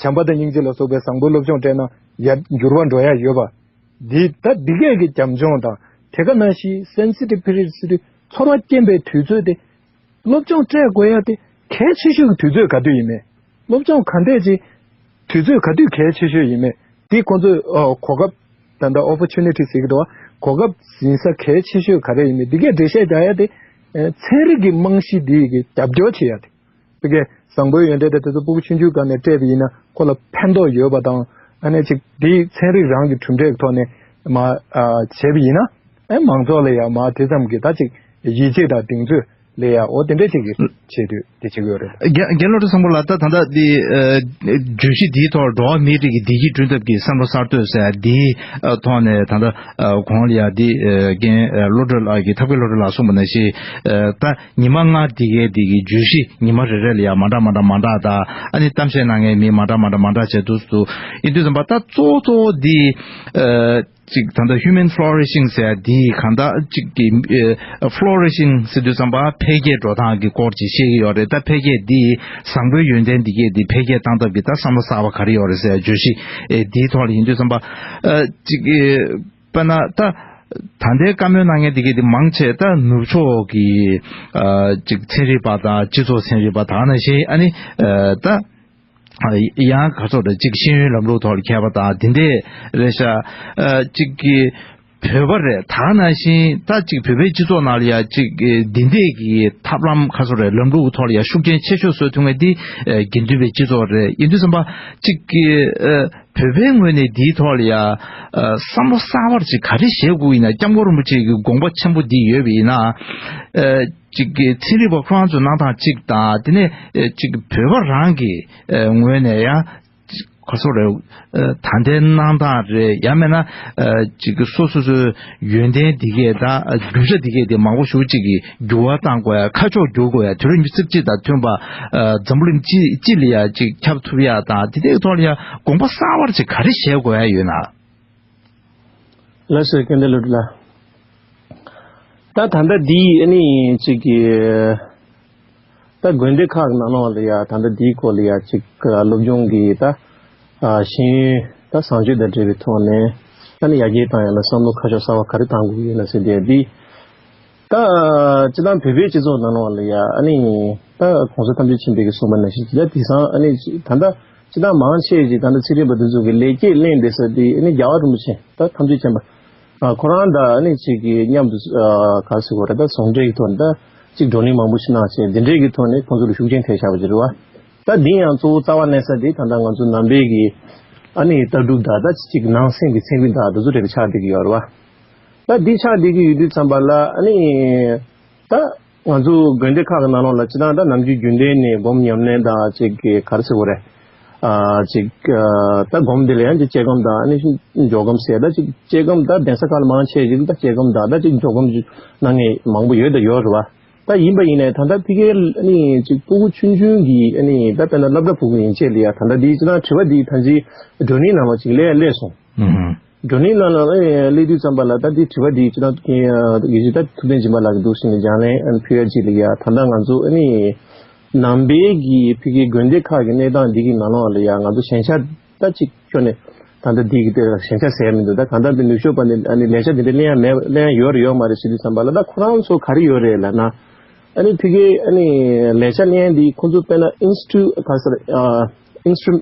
བྱམས་པ་དང་སྙིང་རྗེ་ལ་སོགས་པའི་བཟང་པོའི་སློབ་སྦྱོང་སྤྲད་ན་ཡར་འགྱུར་བ་འགྲོ་ཡ་ཡོད་པ། འདི་ད་འདི་གས་ཀྱི་རྒྱབ་ལྗོངས་དང་དེ་ག་ནང་བཞིན་སེན་སི་ཊིབ་པི་རི་ཡོཌ་ཟེར་དུས་ཚོར་བ་སྐྱེན་པའི་དུས་ཚོད་དེ། སློབ་སྦྱོང་སྤྲད་དགོས་ཡ་དེ་གལ་ཆེ་ཤོས་ཀྱི་དུས་ཚོད་ག་དུས་ཡིན་མེད། སློབ་སྦྱོང་ག་འདྲས་ཅིག་དུས་ཚོད་ག་དུས་གལ་ཆེ་ཤོས་ཡིན་མེད། དེ་ཁོང་ཚོས་ཨ་གོ་སྐབས་ད་ལྟ་ཨོ་པོར་ཅུ་ནི་ཊི་ཟེར་གྱི་འདུག་བ། གོ་སྐབས་ཟིན་ས་གལ་ཆེ་ཤོས་ག་རེ་ཡིན་མེད་འདི་གས་འགྲེལ་བཤད་རྒྱག་ཡ་དེ་ཨ་ཚན་རིག་གི་རྨང་གཞི་འདི་གི་རྒྱབ་སྐྱོར་བྱེད་ཡ་དེ། དེ་གས་བཟང་པོའི་ཡོན་ཏན་དེ་དེ་ཚོ་སྤུ་གུ་ཆུང་ཆུང་སྒང་ནས་སྤྲད་པ་ཡིན་ན་ཁོ་ལ་ཕན་ཐོགས་ཡོད་པ་དང་ཨ་ནི་ཅིག་དེ་ཚན་རིག་རང་གི་གྲུབ་འབྲས་ཀྱི་ཐོག་ནས་མ་ཨ་བྱས་པ་ཡིན་ན་ཨ་མང་ཚོགས་ལ་ཡང་མ་དེ་ཙམ་གྱི་ད་ཅིག་ཡིད་ཆེས་དང་གདེང་ཚོད་ལས་ཡ་འོ་དེ་འདྲ་ཅིག་གི་ཆེད་དུ་དེ་བྱེད་ཀྱི་ཡོད་རེད། རྒན་རྒན་བློ་གྲོས་བཟང་པོ་ལགས། ད་ད་ལྟ་འདི་ཨ་བརྗོད་གཞི་འདིའི་ཐོག་འགྲོ་བ་མིའི་རིགས་ཀྱི་བདེ་སྐྱིད་བསྐྲུན་ཐབས་ཀྱི་བསམ་བློ་གསར་གཏོད་ཟེར་འདིའི་ཨ་ཐོག་ནས་ད་ལྟ་ཨ་གོང་ལ་ཡ་འདི་ཨ་རྒན་ཨ་བློ་གྲོས་ལགས་ཀྱིས་ཐབས་མཁས་བློ་གྲོས་ལགས་གསུངས་པ་ནང་བཞིན་ཨ་ད་ཉི་མ་ལྔ་འདི་གའི་འདི་གི་བརྗོད་གཞི་ཉི་མ་རེ་རེ་ལ་ཡ་མ་འདྲ་མ་འདྲ་མ་འདྲ་དང་ཨ་ནི་གཏམ་བཤད་གནང་མཁན་མི་མ་འདྲ་མ་འདྲ་མ་འདྲ་བྱས་འདུག་འདུག་ཡིན་དུས་ཙམ་པ་ད་གཙོ་བོ་གཙོ་བོ་འདི་ཨ། ཅིག་ད་ལྟ་human flourishing ཟེར་ཡ་འདི་གང་ལྟར་ཅིག་གི་ཨེ་flourishing ཟེར་དུས་ཙམ་པ་འཕེལ་རྒྱས་འགྲོ་སྟངས་ཀྱི་སྐོར་ཅིག་བཤད་ཀྱི་ཡོད་རེད། ད་འཕེལ་རྒྱས་འདི་བཟང་པོའི་ཡོན་ཏན་འདི་གས་འདི་འཕེལ་རྒྱས་བཏང་ཐབས་ཀྱི་ད་བསམ་བློ་གསར་པ་ག་རེ་ཡོད་རེད་ཟེར་ཡ་བརྗོད་གཞི་ཨེ་འདིའི་ཐོག་ལ་ཡིན་དུས་ཙམ་པ་ཨ་ཅིག་ཨེ་དཔེར་ན་ད་ད་ལྟའི་བཀའ་མོལ་གནང་མཁན་འདི་གས་འདི་མང་ཆེ་ད་ནུབ་ཕྱོགས་ཀྱི་ཨ་ཅིག་ཚན་རིག་པ་དང་སྤྱི་ཚོགས་ཚན་རིག་པ་དག་ནང་བཞིན་ཨ་ནི་ཨ་ད། ཡང་ག་ཚོད་རེད་ཅིག་ཤེས་ཡོན་ལམ་ལུགས་ཐོག་ལ་མཁས་པ་དང་དེ་འདྲས་རེད་ཤག་ཨ་ཅིག་གི་བོད་པ་རེད་ད་ནང་བཞིན་ད་ཅིག་བོད་པའི་སྤྱི་ཚོགས་ནང་ལ་ཡ་ཅིག་འདི་འདྲས་ཀྱི་ཐབས་ལམ་ག་ཚོད་རེད་ལམ་ལུགས་ཐོག་ལ་ཡ་ཤུགས་རྐྱེན་ཆེ་ཤོས་བཟོ་ཐུབ་མཁན་འདི་དགེ་འདུན་པའི་སྤྱི་ཚོགས་རེད། ཡིན་དུས་ཙམ་པ་ཅིག་གི་བོད་པའི་ངོས་ནས་འདིའི་ཐོག་ལ་ཡ་བསམ་བློ་གསར་པ་ཅིག་ག་རེ་བཞེས་དགོས་ཡིན་ན་སྐྱབས་མགོན་རིན་པོ་ཆེ་གི་དགོངས་པ་ཆེན་པོ་འདི་ཡོད་པ་ཡིན་ན། ཅིག་གི་ཚན་རིག་པ་ཁོ་རང་ཚོའི་གནང་སྟངས་གཅིག་དང་དེ་ནས་ཅིག་བོད་པ་རང་གི་ངོས་ནས་ཡང་ག་སོ་རེད་ད་ལྟའི་གནང་སྟངས་རེད་ཡང་མིན་ན་ཅིག་སོ་སོ་སོའི་ཡོན་ཏན་འདི་གས་དང་རྒྱུ་ཆ་འདི་གས་དེ་མང་པོ་ཞེ་པོ་ཅིག་གི་འགྱུར་བ་གཏང་དགོས་ཡ་ཁ་ཕྱོགས་བསྒྱུར་དགོས་ཡ་དུས་རབས་ཉི་ཤུ་རྩ་གཅིག་དང་མཐུན་པ་འཛམ་བུ་གླིང་སྤྱི་སྤྱི་ལ་ཡ་ཅིག་ཁྱབ་ཐུབ་ཡ་དང་དེ་འདྲའི་ཐོག་ལ་ཡ་དགོངས་པ་གསར་པ་ཅིག་ག་རེ་བཞེས་དགོས་ཡ་ཡོད་ན། ལགས་སོ་སྐལ་ལྡན་བློ་གྲོས་ལགས། ད་ད་ལྟ་འདི་ཨ་ནི་ཅིག་གི་ད་དགོན་སྡེ་ཁག་གི་ནང་ལོགས་ལ་ཡ་ད་ལྟ་འདིའི་སྐོར་ལ་ཡ་ཅིག་སློབ་སྦྱོང་གི་ད་ཤེས་ཡོན་ད་བཟང་སྤྱོད་དང་འབྲེལ་བའི་ཐོག་ནས་ད་ནི་ཡར་རྒྱས་བཏང་ཡ་ལ་བསམ་བློ་ཁ་ཕྱོགས་གསར་པ་ག་རེ་བཏང་དགོས་ཀྱི་ཡོད་ན་ཟེར་དེ་འདི། ད་སྤྱི་བཏང་བོད་པའི་སྤྱི་ཚོགས་ནང་ལོགས་ལ་ཡ་ཨ་ནི་ད་གོང་ས་ཐམས་ཅད་མཁྱེན་པའི་གི་གསུངས་པ་ནང་བཞིན་ད་དེང་སང་ཨ་ནི་ད་ལྟ་སྤྱི་བཏང་མང་ཆེ་ཞིག་ད་ལྟ་ཚན་རིག་པ་འདི་ཚོ་གི་ལེགས་སྐྱེས་ལེན་བསྡད་ས་དེ་ཨ་ནི་རྒྱལ་བ་རིན་པོ་ཆེ་ད་ཐམས་ཅད་མཁྱེན་པ་ཁོ་རང་དང་ཨ་ནི་ཅིག་གི་མཉམ་དུ་ག་རེ་ཟེར་དགོས་རེད་ད་ཟུང་འབྲེལ་གི་ཐོག་ནས་ད་ཅིག་བགྲོ་གླེང་མང་པོ་ཞིག་གནང་བྱས་འདི་འདྲའི་གི་ཐོག་ནས་ཁོང་ཚོ་ལ་ཤུགས་རྐྱེན་ཐེབས་བཞག་པ་ཅིག་རེད་བ། ད་འདི་ཡང་གཙོ་བོ་རྩ་བ་གནས་ས་དེ་ད་ལྟ་ང་ཚོ་ནང་པའི་གི་ཨ་ནི་ལྟ་གྲུབ་དང་ད་ཅིག་ནང་སེམས་ཀྱི་ཚན་རིག་དང་འདི་ཚོ་འབྲེལ་བའི་ཆགས་བསྡད་ཀྱི་ཡོད་རེད་བ། ད་འདི་ཆགས་བསྡད་ཀྱི་ཡོད་དུས་ཙམ་པ་ལ་ཨ་ནི་ད་ང་ཚོ་དགོན་སྡེ་ཁག་གི་ནང་ལོགས་ལ་སྤྱིར་བཏང་ད་ནམ་རྒྱུན་རྒྱུན་ལྡན་ནས་སྒོམ་ཉམས་ལེན་དང་ཅིག་གི་ག་རེ་ཟེར་དགོས་རེད། ཨ་ཅིག་ཨ་ད་སྒོམ་འདི་ལ་ཡང་ཅིག་དཔྱད་སྒོམ་དང་ཨ་ནི་འཇོག་སྒོམ་ཟེར་ད་ཅིག་དཔྱད་སྒོམ་ད་གདན་ས་ཁག་ལ་མང་ཆེ་ཞིག་ད་དཔྱད་སྒོམ་དང་ད་ཅིག་འཇོག་སྒོམ་གནང་མཁན་མང་པོ་ཡོད་ད་ཡོད་རེད་བ། ད་ཡིན་པ་ཡིན་ནའི་ད་ལྟ་ཕ་གིའི་ཨ་ནི་ཅིག་སྤུ་གུ་ཆུང་ཆུང་གི་ཨ་ནི་ད་དཔེར་ན་སློབ་གྲྭ་ཕྲུ་གུ་ཡན་ཆད་ལ་ཡ་ད་ལྟ་འདི་སྤྱིར་བཏང་དྲི་བ་འདི་ད་ཅིག་བགྲོ་གླེང་ནང་ལ་ཅིག་སླེབས་སླེབས་སོང་། ཨུ་ཧུ། བགྲོ་གླེང་ནང་ལ་ཨེ་སླེབས་དུས་ཙམ་པ་ལ་ད་འདི་དྲི་བ་འདི་ཅི་ལྟར་ཡིན་ཞེས་ད་ཐུབ་བསྟན་སྦྱིན་པ་ལགས་ཀྱིས་འདུག་སེ་ནས་སྦྱང་ལན་ཕུལ་ཡ་ཅིག་ལ་ཡ་ད་ལྟ་ང་ཚོ་ཨ་ནི་ནང་པའི་གི་ཕ་གིའི་དགོན་སྡེ་ཁག་གི་གནས་སྟངས་འདི་གི་ནང་ལོགས་ལ་ཡ་ང་ཚོ་ཞན་ཆ་ད་ཅིག་ཁྱོན་ནས་ད་ལྟ་འདི་གི་དེ་ཞན་ཆ་ཟེར་ཡ་མི་འདུག་ད་གང་ལྟར་འདི་ནུབ་ཕྱོགས་པ་ནས་ཨ་ནི་ལས་འཆར་འདི་འདྲ་གླེང་ཡ་མེད་གླེང་ཡ་ཡོད་རེད་ཡོད་མ་རེད་ཟེར་དུས་ཙམ་པ་ལ་ད་ཁོ་རང་ཚོ་ག་རེ་ཡོད་རེད་ལབ་ན། ཨ་ནི་ཕ་གིའི་ཨ་ནི་ལས་བྱ་ལེན་ཡ་འདི་ཁོང་ཚོ་དཔེར་ན་ཨིན་སི་ཊུ་ག་ཟེར་ཨ་ཨིན་སི་ཊུ་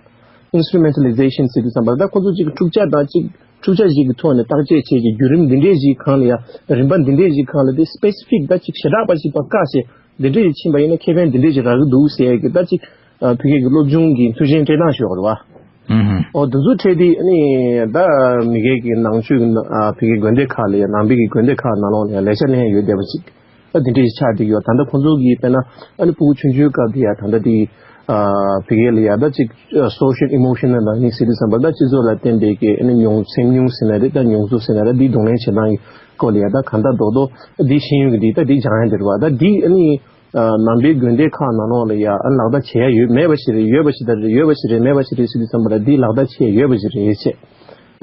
ཨིན་སི་ཊུ་མེན་ཊ་ལི་ཟེ་ཤན་ཟེར་དུས་ཙམ་པ་ད་ཁོང་ཚོ་གཅིག་འཁྲུག་ཆ་དང་གཅིག་འཁྲུག་ཆ་ཞིག་གི་ཐོག་ནས་བརྟག་དཔྱད་བྱས་ཀྱི་བརྒྱུད་རིམ་འདི་འདྲས་ཞིག་སྒང་ལ་ཡ་རིམ་པ་འདི་འདྲས་ཞིག་སྒང་ལ་དེ་སི་པེ་སི་ཕིག་ད་གཅིག་ཞེ་དྲག་པ་ཞིག་པ་བཀག་བྱས་འདི་འདྲས་ཞིག་ཕྱིན་པ་ཡིན་ན་ཁེ་ཕན་འདི་འདྲས་ཞིག་རག་གི་འདུག་ཟེར་ཡ་གི་ད་གཅིག་ཕ་གི་གི་སློབ་སྦྱོང་གི་མཐུན་རྐྱེན་སྤྲད་སྟངས་ཞུ་བ་རེད་བ། ཨོ་དེ་ཚོ་འཕྲད་དེ་ཨ་ནི་ད་མི་སྒེར་གྱི་ནང་ཆོས་ཀྱི་ནང་ཨ་ཕ་གི་དགོན་སྡེ་ཁག་ལ་ཡ་ནང་པའི་གི་དགོན་སྡེ་ཁག་ནང་ལོགས་ལ་ཡ་ལས་བྱ་ལེན་ཡ་ཡོད་བསྡད་པ་ཅིག་ད་དེ་འདྲ་ཞིག་ཆགས་བསྡད་ཡོད། ད་ལྟ་ཁོང་ཚོ་གིས་དཔེར་ན་ཨ་ནི་ཕྲུ་གུ་ཆུང་ཆུང་སྐབས་དེ་ཡ་ད་ལྟ་དེ་ཨ་ཕ་གི་ལ་ཡ་ད་ཅིག་སོ་ཤལ་ཨི་མོ་ཤན་ནལ་ལར་ནིང་ཟེར་དུས་ཙམ་པ་ད་སྤྱི་ཚོགས་ལ་བརྟེན་པའི་གི་ཨ་ནི་མྱོང་སེམས་མྱོང་ཟེར་ན་རེད། ད་མྱོང་ཚོར་ཟེར་ན་རེད། ད་འདི་གདོང་ལེན་བྱེད་སྟངས་ཀྱི་སྐོར་ལ་ཡ་ད་གང་ལྟར་རྡོག་རྡོག་འདི་ཤེས་ཡོན་གྱི་འདི་ད་འདི་སྦྱང་ཡ་འདི་རེད་བ། ད་འདི་ཨ་ནི་ནང་པའི་དགོན་སྡེ་ཁག་ནང་ལོགས་ལ་ཡ་ཨ་ལག་བསྟར་བྱེད་ཡ་ཡོད་མེད་པ་ཞིག་རེད། ཡོད་པ་ཞིག་ད་རེད། ཡོད་པ་ཞིག་རེད། མེད་པ་ཞིག་རེད་ཟེར་དུས་ཙམ་པ་ལ་འདི་ལག་བསྟར་བྱེད་ཡ་ཡོད་པ་ཞིག་རེད་ཅེས་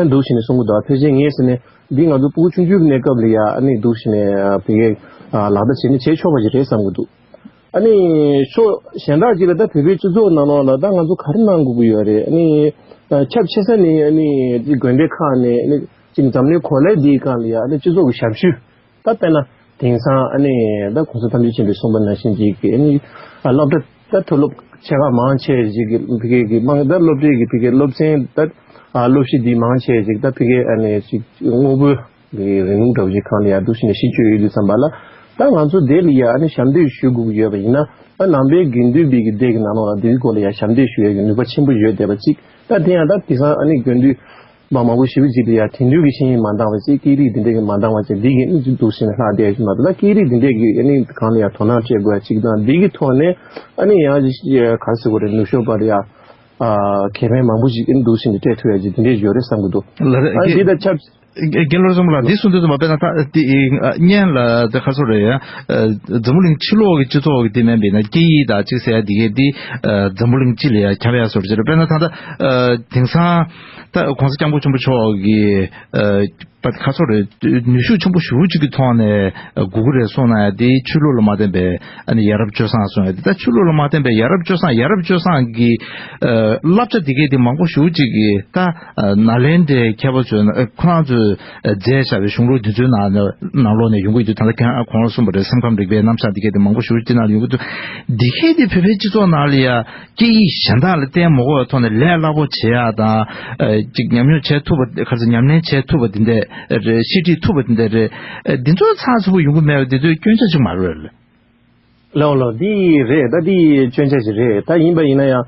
ཨ་འདུག་བྱས་ནས་གསུང་གི་འདུག་ཕལ་ཆེར་ངས་ཟེར་ནས་འདི་ང་ཚོ་ཕྲུ་གུ་ཆུང་ཆུང་གི་གནས་སྐབས་ལ་ཡ་ཨ་ནི་འདུག་བྱས་ནས་བི་གའི་ལག་བསྟར་བྱས་ནས་བྱེད་ཆོག་པ་ཞིག་རེད་བསམ་གི་འདུག་ཨ་ནི་ཕྱོགས་གཞན་དག་ཅིག་ལ་ད་བོད་པའི་སྤྱི་ཚོགས་ནང་ལོགས་ལ་ད་ང་ཚོ་ག་རེ་གནང་དགོས་ཀྱི་ཡོད་རེད། ཨ་ནི་ཁྱབ་ཆེ་ས་ནས་ཨ་ནི་དགོན་སྡེ་ཁག་ནས་ཨ་ནི་ཅིག་འཛམ་གླིང་གོ་ལའི་འདིའི་སྒང་ལ་ཡ་ཨ་ནི་སྤྱི་ཚོགས་ཀྱི་ཞབས་ཞུ། ད་དཔེར་ན་དེང་སང་ཨ་ནི་ད་གོང་ས་སྐྱབས་མགོན་ཆེན་པོས་གསུངས་པ་ནང་བཞིན་ཅིག་གི་ཨ་ནི་ཨ་སློབ་གྲྭ་ད་མཐོ་སློབ་ཆེ་ཁག་མང་ཆེ་ཞིག་གི་བི་གའི་གི་དམངས་ད་སློབ་གྲྭའི་གི་བི་གའི་སློབ་ཚན་ད་ཨ་སློབ་གཞི་འདི་མང་ཆེ་ཞིག་ད་བི་གའི་ཨ་ནི་ཅིག་དངོས་པོའི་གི་རིང་ལུགས་འདྲ་བོ་ཞིག་སྒང་ལ་ཡ་འདུག་བྱས་ནས་གཞི་བཅོལ་ཡོད་དུས་ཙམ་པ་ལ་ད་ང་ཚོ་དེ་ལ་ཡ་ཨ་ནི་ཞབས་འདེགས་ཞུ་དགོས་ཀྱི་ཡོད་པ་ཡིན་ན་ཨ་ནང་པའི་དགེ་འདུན་པའི་གི་སྡེ་གི་ནང་ལོགས་ལ་འདིའི་སྐོར་ལ་ཡ་ཞབས་འདེགས་ཞུ་ཡ་གི་ནུས་པ་ཆེན་པོ་ཡོད་བསྡད་པ་ཅིག་ད་དེ་ཡང་ད་དེང་སང་ཨ་ནི་དགེ་འདུན་པ་མང་པོ་ཞེ་པོ་ཅིག་ལ་ཡ་དེང་དུས་ཀྱི་ཤེས་ཡོན་མ་འདང་བ་ཅིག་སྐད་རིགས་འདི་འདྲས་ཀྱི་མ་འདང་བ་ཅིག་འདི་གི་ཨ་ནི་འདུག་ཟེར་ནས་ལྷག་བསྡད་ཡོད་མ་གཏོགས་ད་སྐད་རིགས་འདི་འདྲས་ཀྱི་ཨ་ནི་གང་ལ་ཡང་དོ་སྣང་སྤྲད་དགོས་ཡ་ཅིག་དང་འདི་གི་ཐོག་ནས་ཨ་ནི་ཡང་ག་རེ་ཟེར་དགོས་རེད། ནུབ་ཕྱོགས་པ་ལ་ཡ་ཁེ་ཕན་མང་པོ་ཞིག་ཨ་ནི་འདུག་ཟེར་ནས་སྤྲད་ཐུབ་ཡ་ཅིག་འདི་འདྲས་ཡོད་རེད་བསམ་གི་འདུག་ལ་ཨ་འདི་དང་ཆབས། རྒན་བློ་བཟང་ལགས་འདི་གསུང་དུས་ཙམ་པ་དཔེར་ན་ད་འདི་སྔོན་ལ་ད་ག་ཚོད་རེད་ཡ། འཛམ་བུ་གླིང་ཕྱི་ལོགས་ཀྱི་སྤྱི་ཚོགས་ཀྱི་དེ་མིན་པའི་ན་སྐད་ཡིག་དང་གཅིག་ཟེར་ཡ་འདི་གའི་འདི་འཛམ་བུ་གླིང་སྤྱི་ལ་ཡ་ཁྱབ་ཡ་སོར་ཅིག་རེད། དཔེར་ན་ད་ལྟ་དེང་སང་ད་གོང་ས་སྐྱབས་མགོན་ཆེན་པོ་མཆོག་གིས་པ་ཁ་སོ་རེད། ནུས་ཤུགས་ཆེན་པོ་ཞེ་པོ་ཅིག་གི་ཐོག་ནས་དགོས་ཀྱི་རེད་གསུངས་གནང་ཡ་དེ་ཆོས་ལུགས་ལ་མ་བརྟེན་པའི་ཨ་ནི་ཡ་རབས་སྤྱོད་བཟང་གསུངས་ཡ་དེ་ད་ཆོས་ལུགས་ལ་མ་བརྟེན་པའི་ཡ་རབས་སྤྱོད་བཟང་ཡ་རབས་སྤྱོད་བཟང་གི་བསླབ་བྱ་དེ་གས་དེ་མང་པོ་ཞེ་པོ་ཅིག་གི་ད་ནཱ་ལེནྡྲའི་མཁས་པ་ཚོས་ཁོ་རང་ཚོས་མཛད་བཞག་པའི་གཞུང་ལུགས་དེ་ཚོའི་ནང་ནང་ལོགས་ནས་ཡོང་གི་ཡོད་དུས་ད་ལྟ་ཁྱེད་རང་གོང་ལ་གསུངས་པ་རེད། སེམས་ཁམས་རིག་པའི་རྣམ་གཞག་དེ་གས་དེ་མང་པོ་ཞེ་པོ་ཅིག་ནང་ལ་ཡོང་གི་འདུག་དེ་གས་དེ་བོད་པའི་སྤྱི་ཚོགས་ནང་ལ་ཡ། སྐད་ཡིག་གཞན་དག་ལ་བརྟེན་མ་དགོས་པའི་ཐོག་ནས་ལས་སླ་པོ་བྱེད་ཡག་དང་། ཨ་ཅིག་ཉམས་མྱོང་བྱེད་ཐུབ་པ་ག་ཚོད་ཉམས་ལེན་བྱེད་ཐུབ་པ་དེ་འདྲ་རེད། ཤེས་ཁྲིད་ཐུབ་པ་དེ་འདྲ་རེད། ཨ་འདི་ཚོ་ཚགས་ཚུད་པོ་ཡོང་གི་མེད་པ་དེ་ཚོའི་སྐྱོན་ཆ་ཅིག་མ་རེད། ལགས་ལགས་འདི་རེད། ད་འདི་སྐྱོན་ཆ་ཞིག་རེད། ད་ཡིན་པ་ཡིན་ན་ཡང་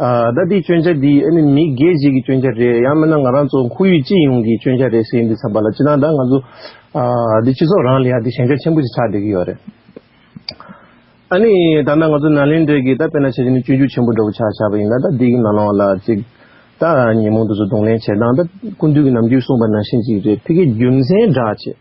ཨ་ད་འདི་སྐྱོན་ཆ་འདི་ཨ་ནི་མི་སྒེར་ཞིག་གི་སྐྱོན་ཆ་རེད། ཡང་མིན་ན་ང་རང་ཚོ་ཁོར་ཡུག་སྤྱི་ཡོངས་ཀྱི་སྐྱོན་ཆ་རེད་ཟེར་འདི་བསམ་པ་ལ་ཅི་ན་ད་ང་ཚོ་ཨ་འདི་སྤྱི་ཚོགས་རང་ལ་ཡང་འདི་ཞན་ཆ་ཆེན་པོ་ཞིག་ཆགས་བསྡད་ཀྱི་ཡོད་རེད། ཨ་ནི་ད་ལྟ་ང་ཚོ་ནཱ་ལེནྡྲའི་གི་ད་དཔེར་ན་ཆ་བཞག་ན་སྤྱོད་འཇུག་ཆེན་པོ་འདྲ་བོ་ཆ་བཞག་པ་ཡིན་ན་ད་འདི་གི་ནང་ལོགས་ལ་ཅིག་ད་ཉོན་མོངས་དེ་ཚོ་གདོང་ལེན་བྱེད་སྟངས་ད་སྐུ་མདུན་གྱི་ནམ་རྒྱུན་གསུངས་པ་ནང་བཞིན་ཅིག་རེད། ཕ་གིའི་རྒྱུ་མཚན་འདྲ་བྱེད།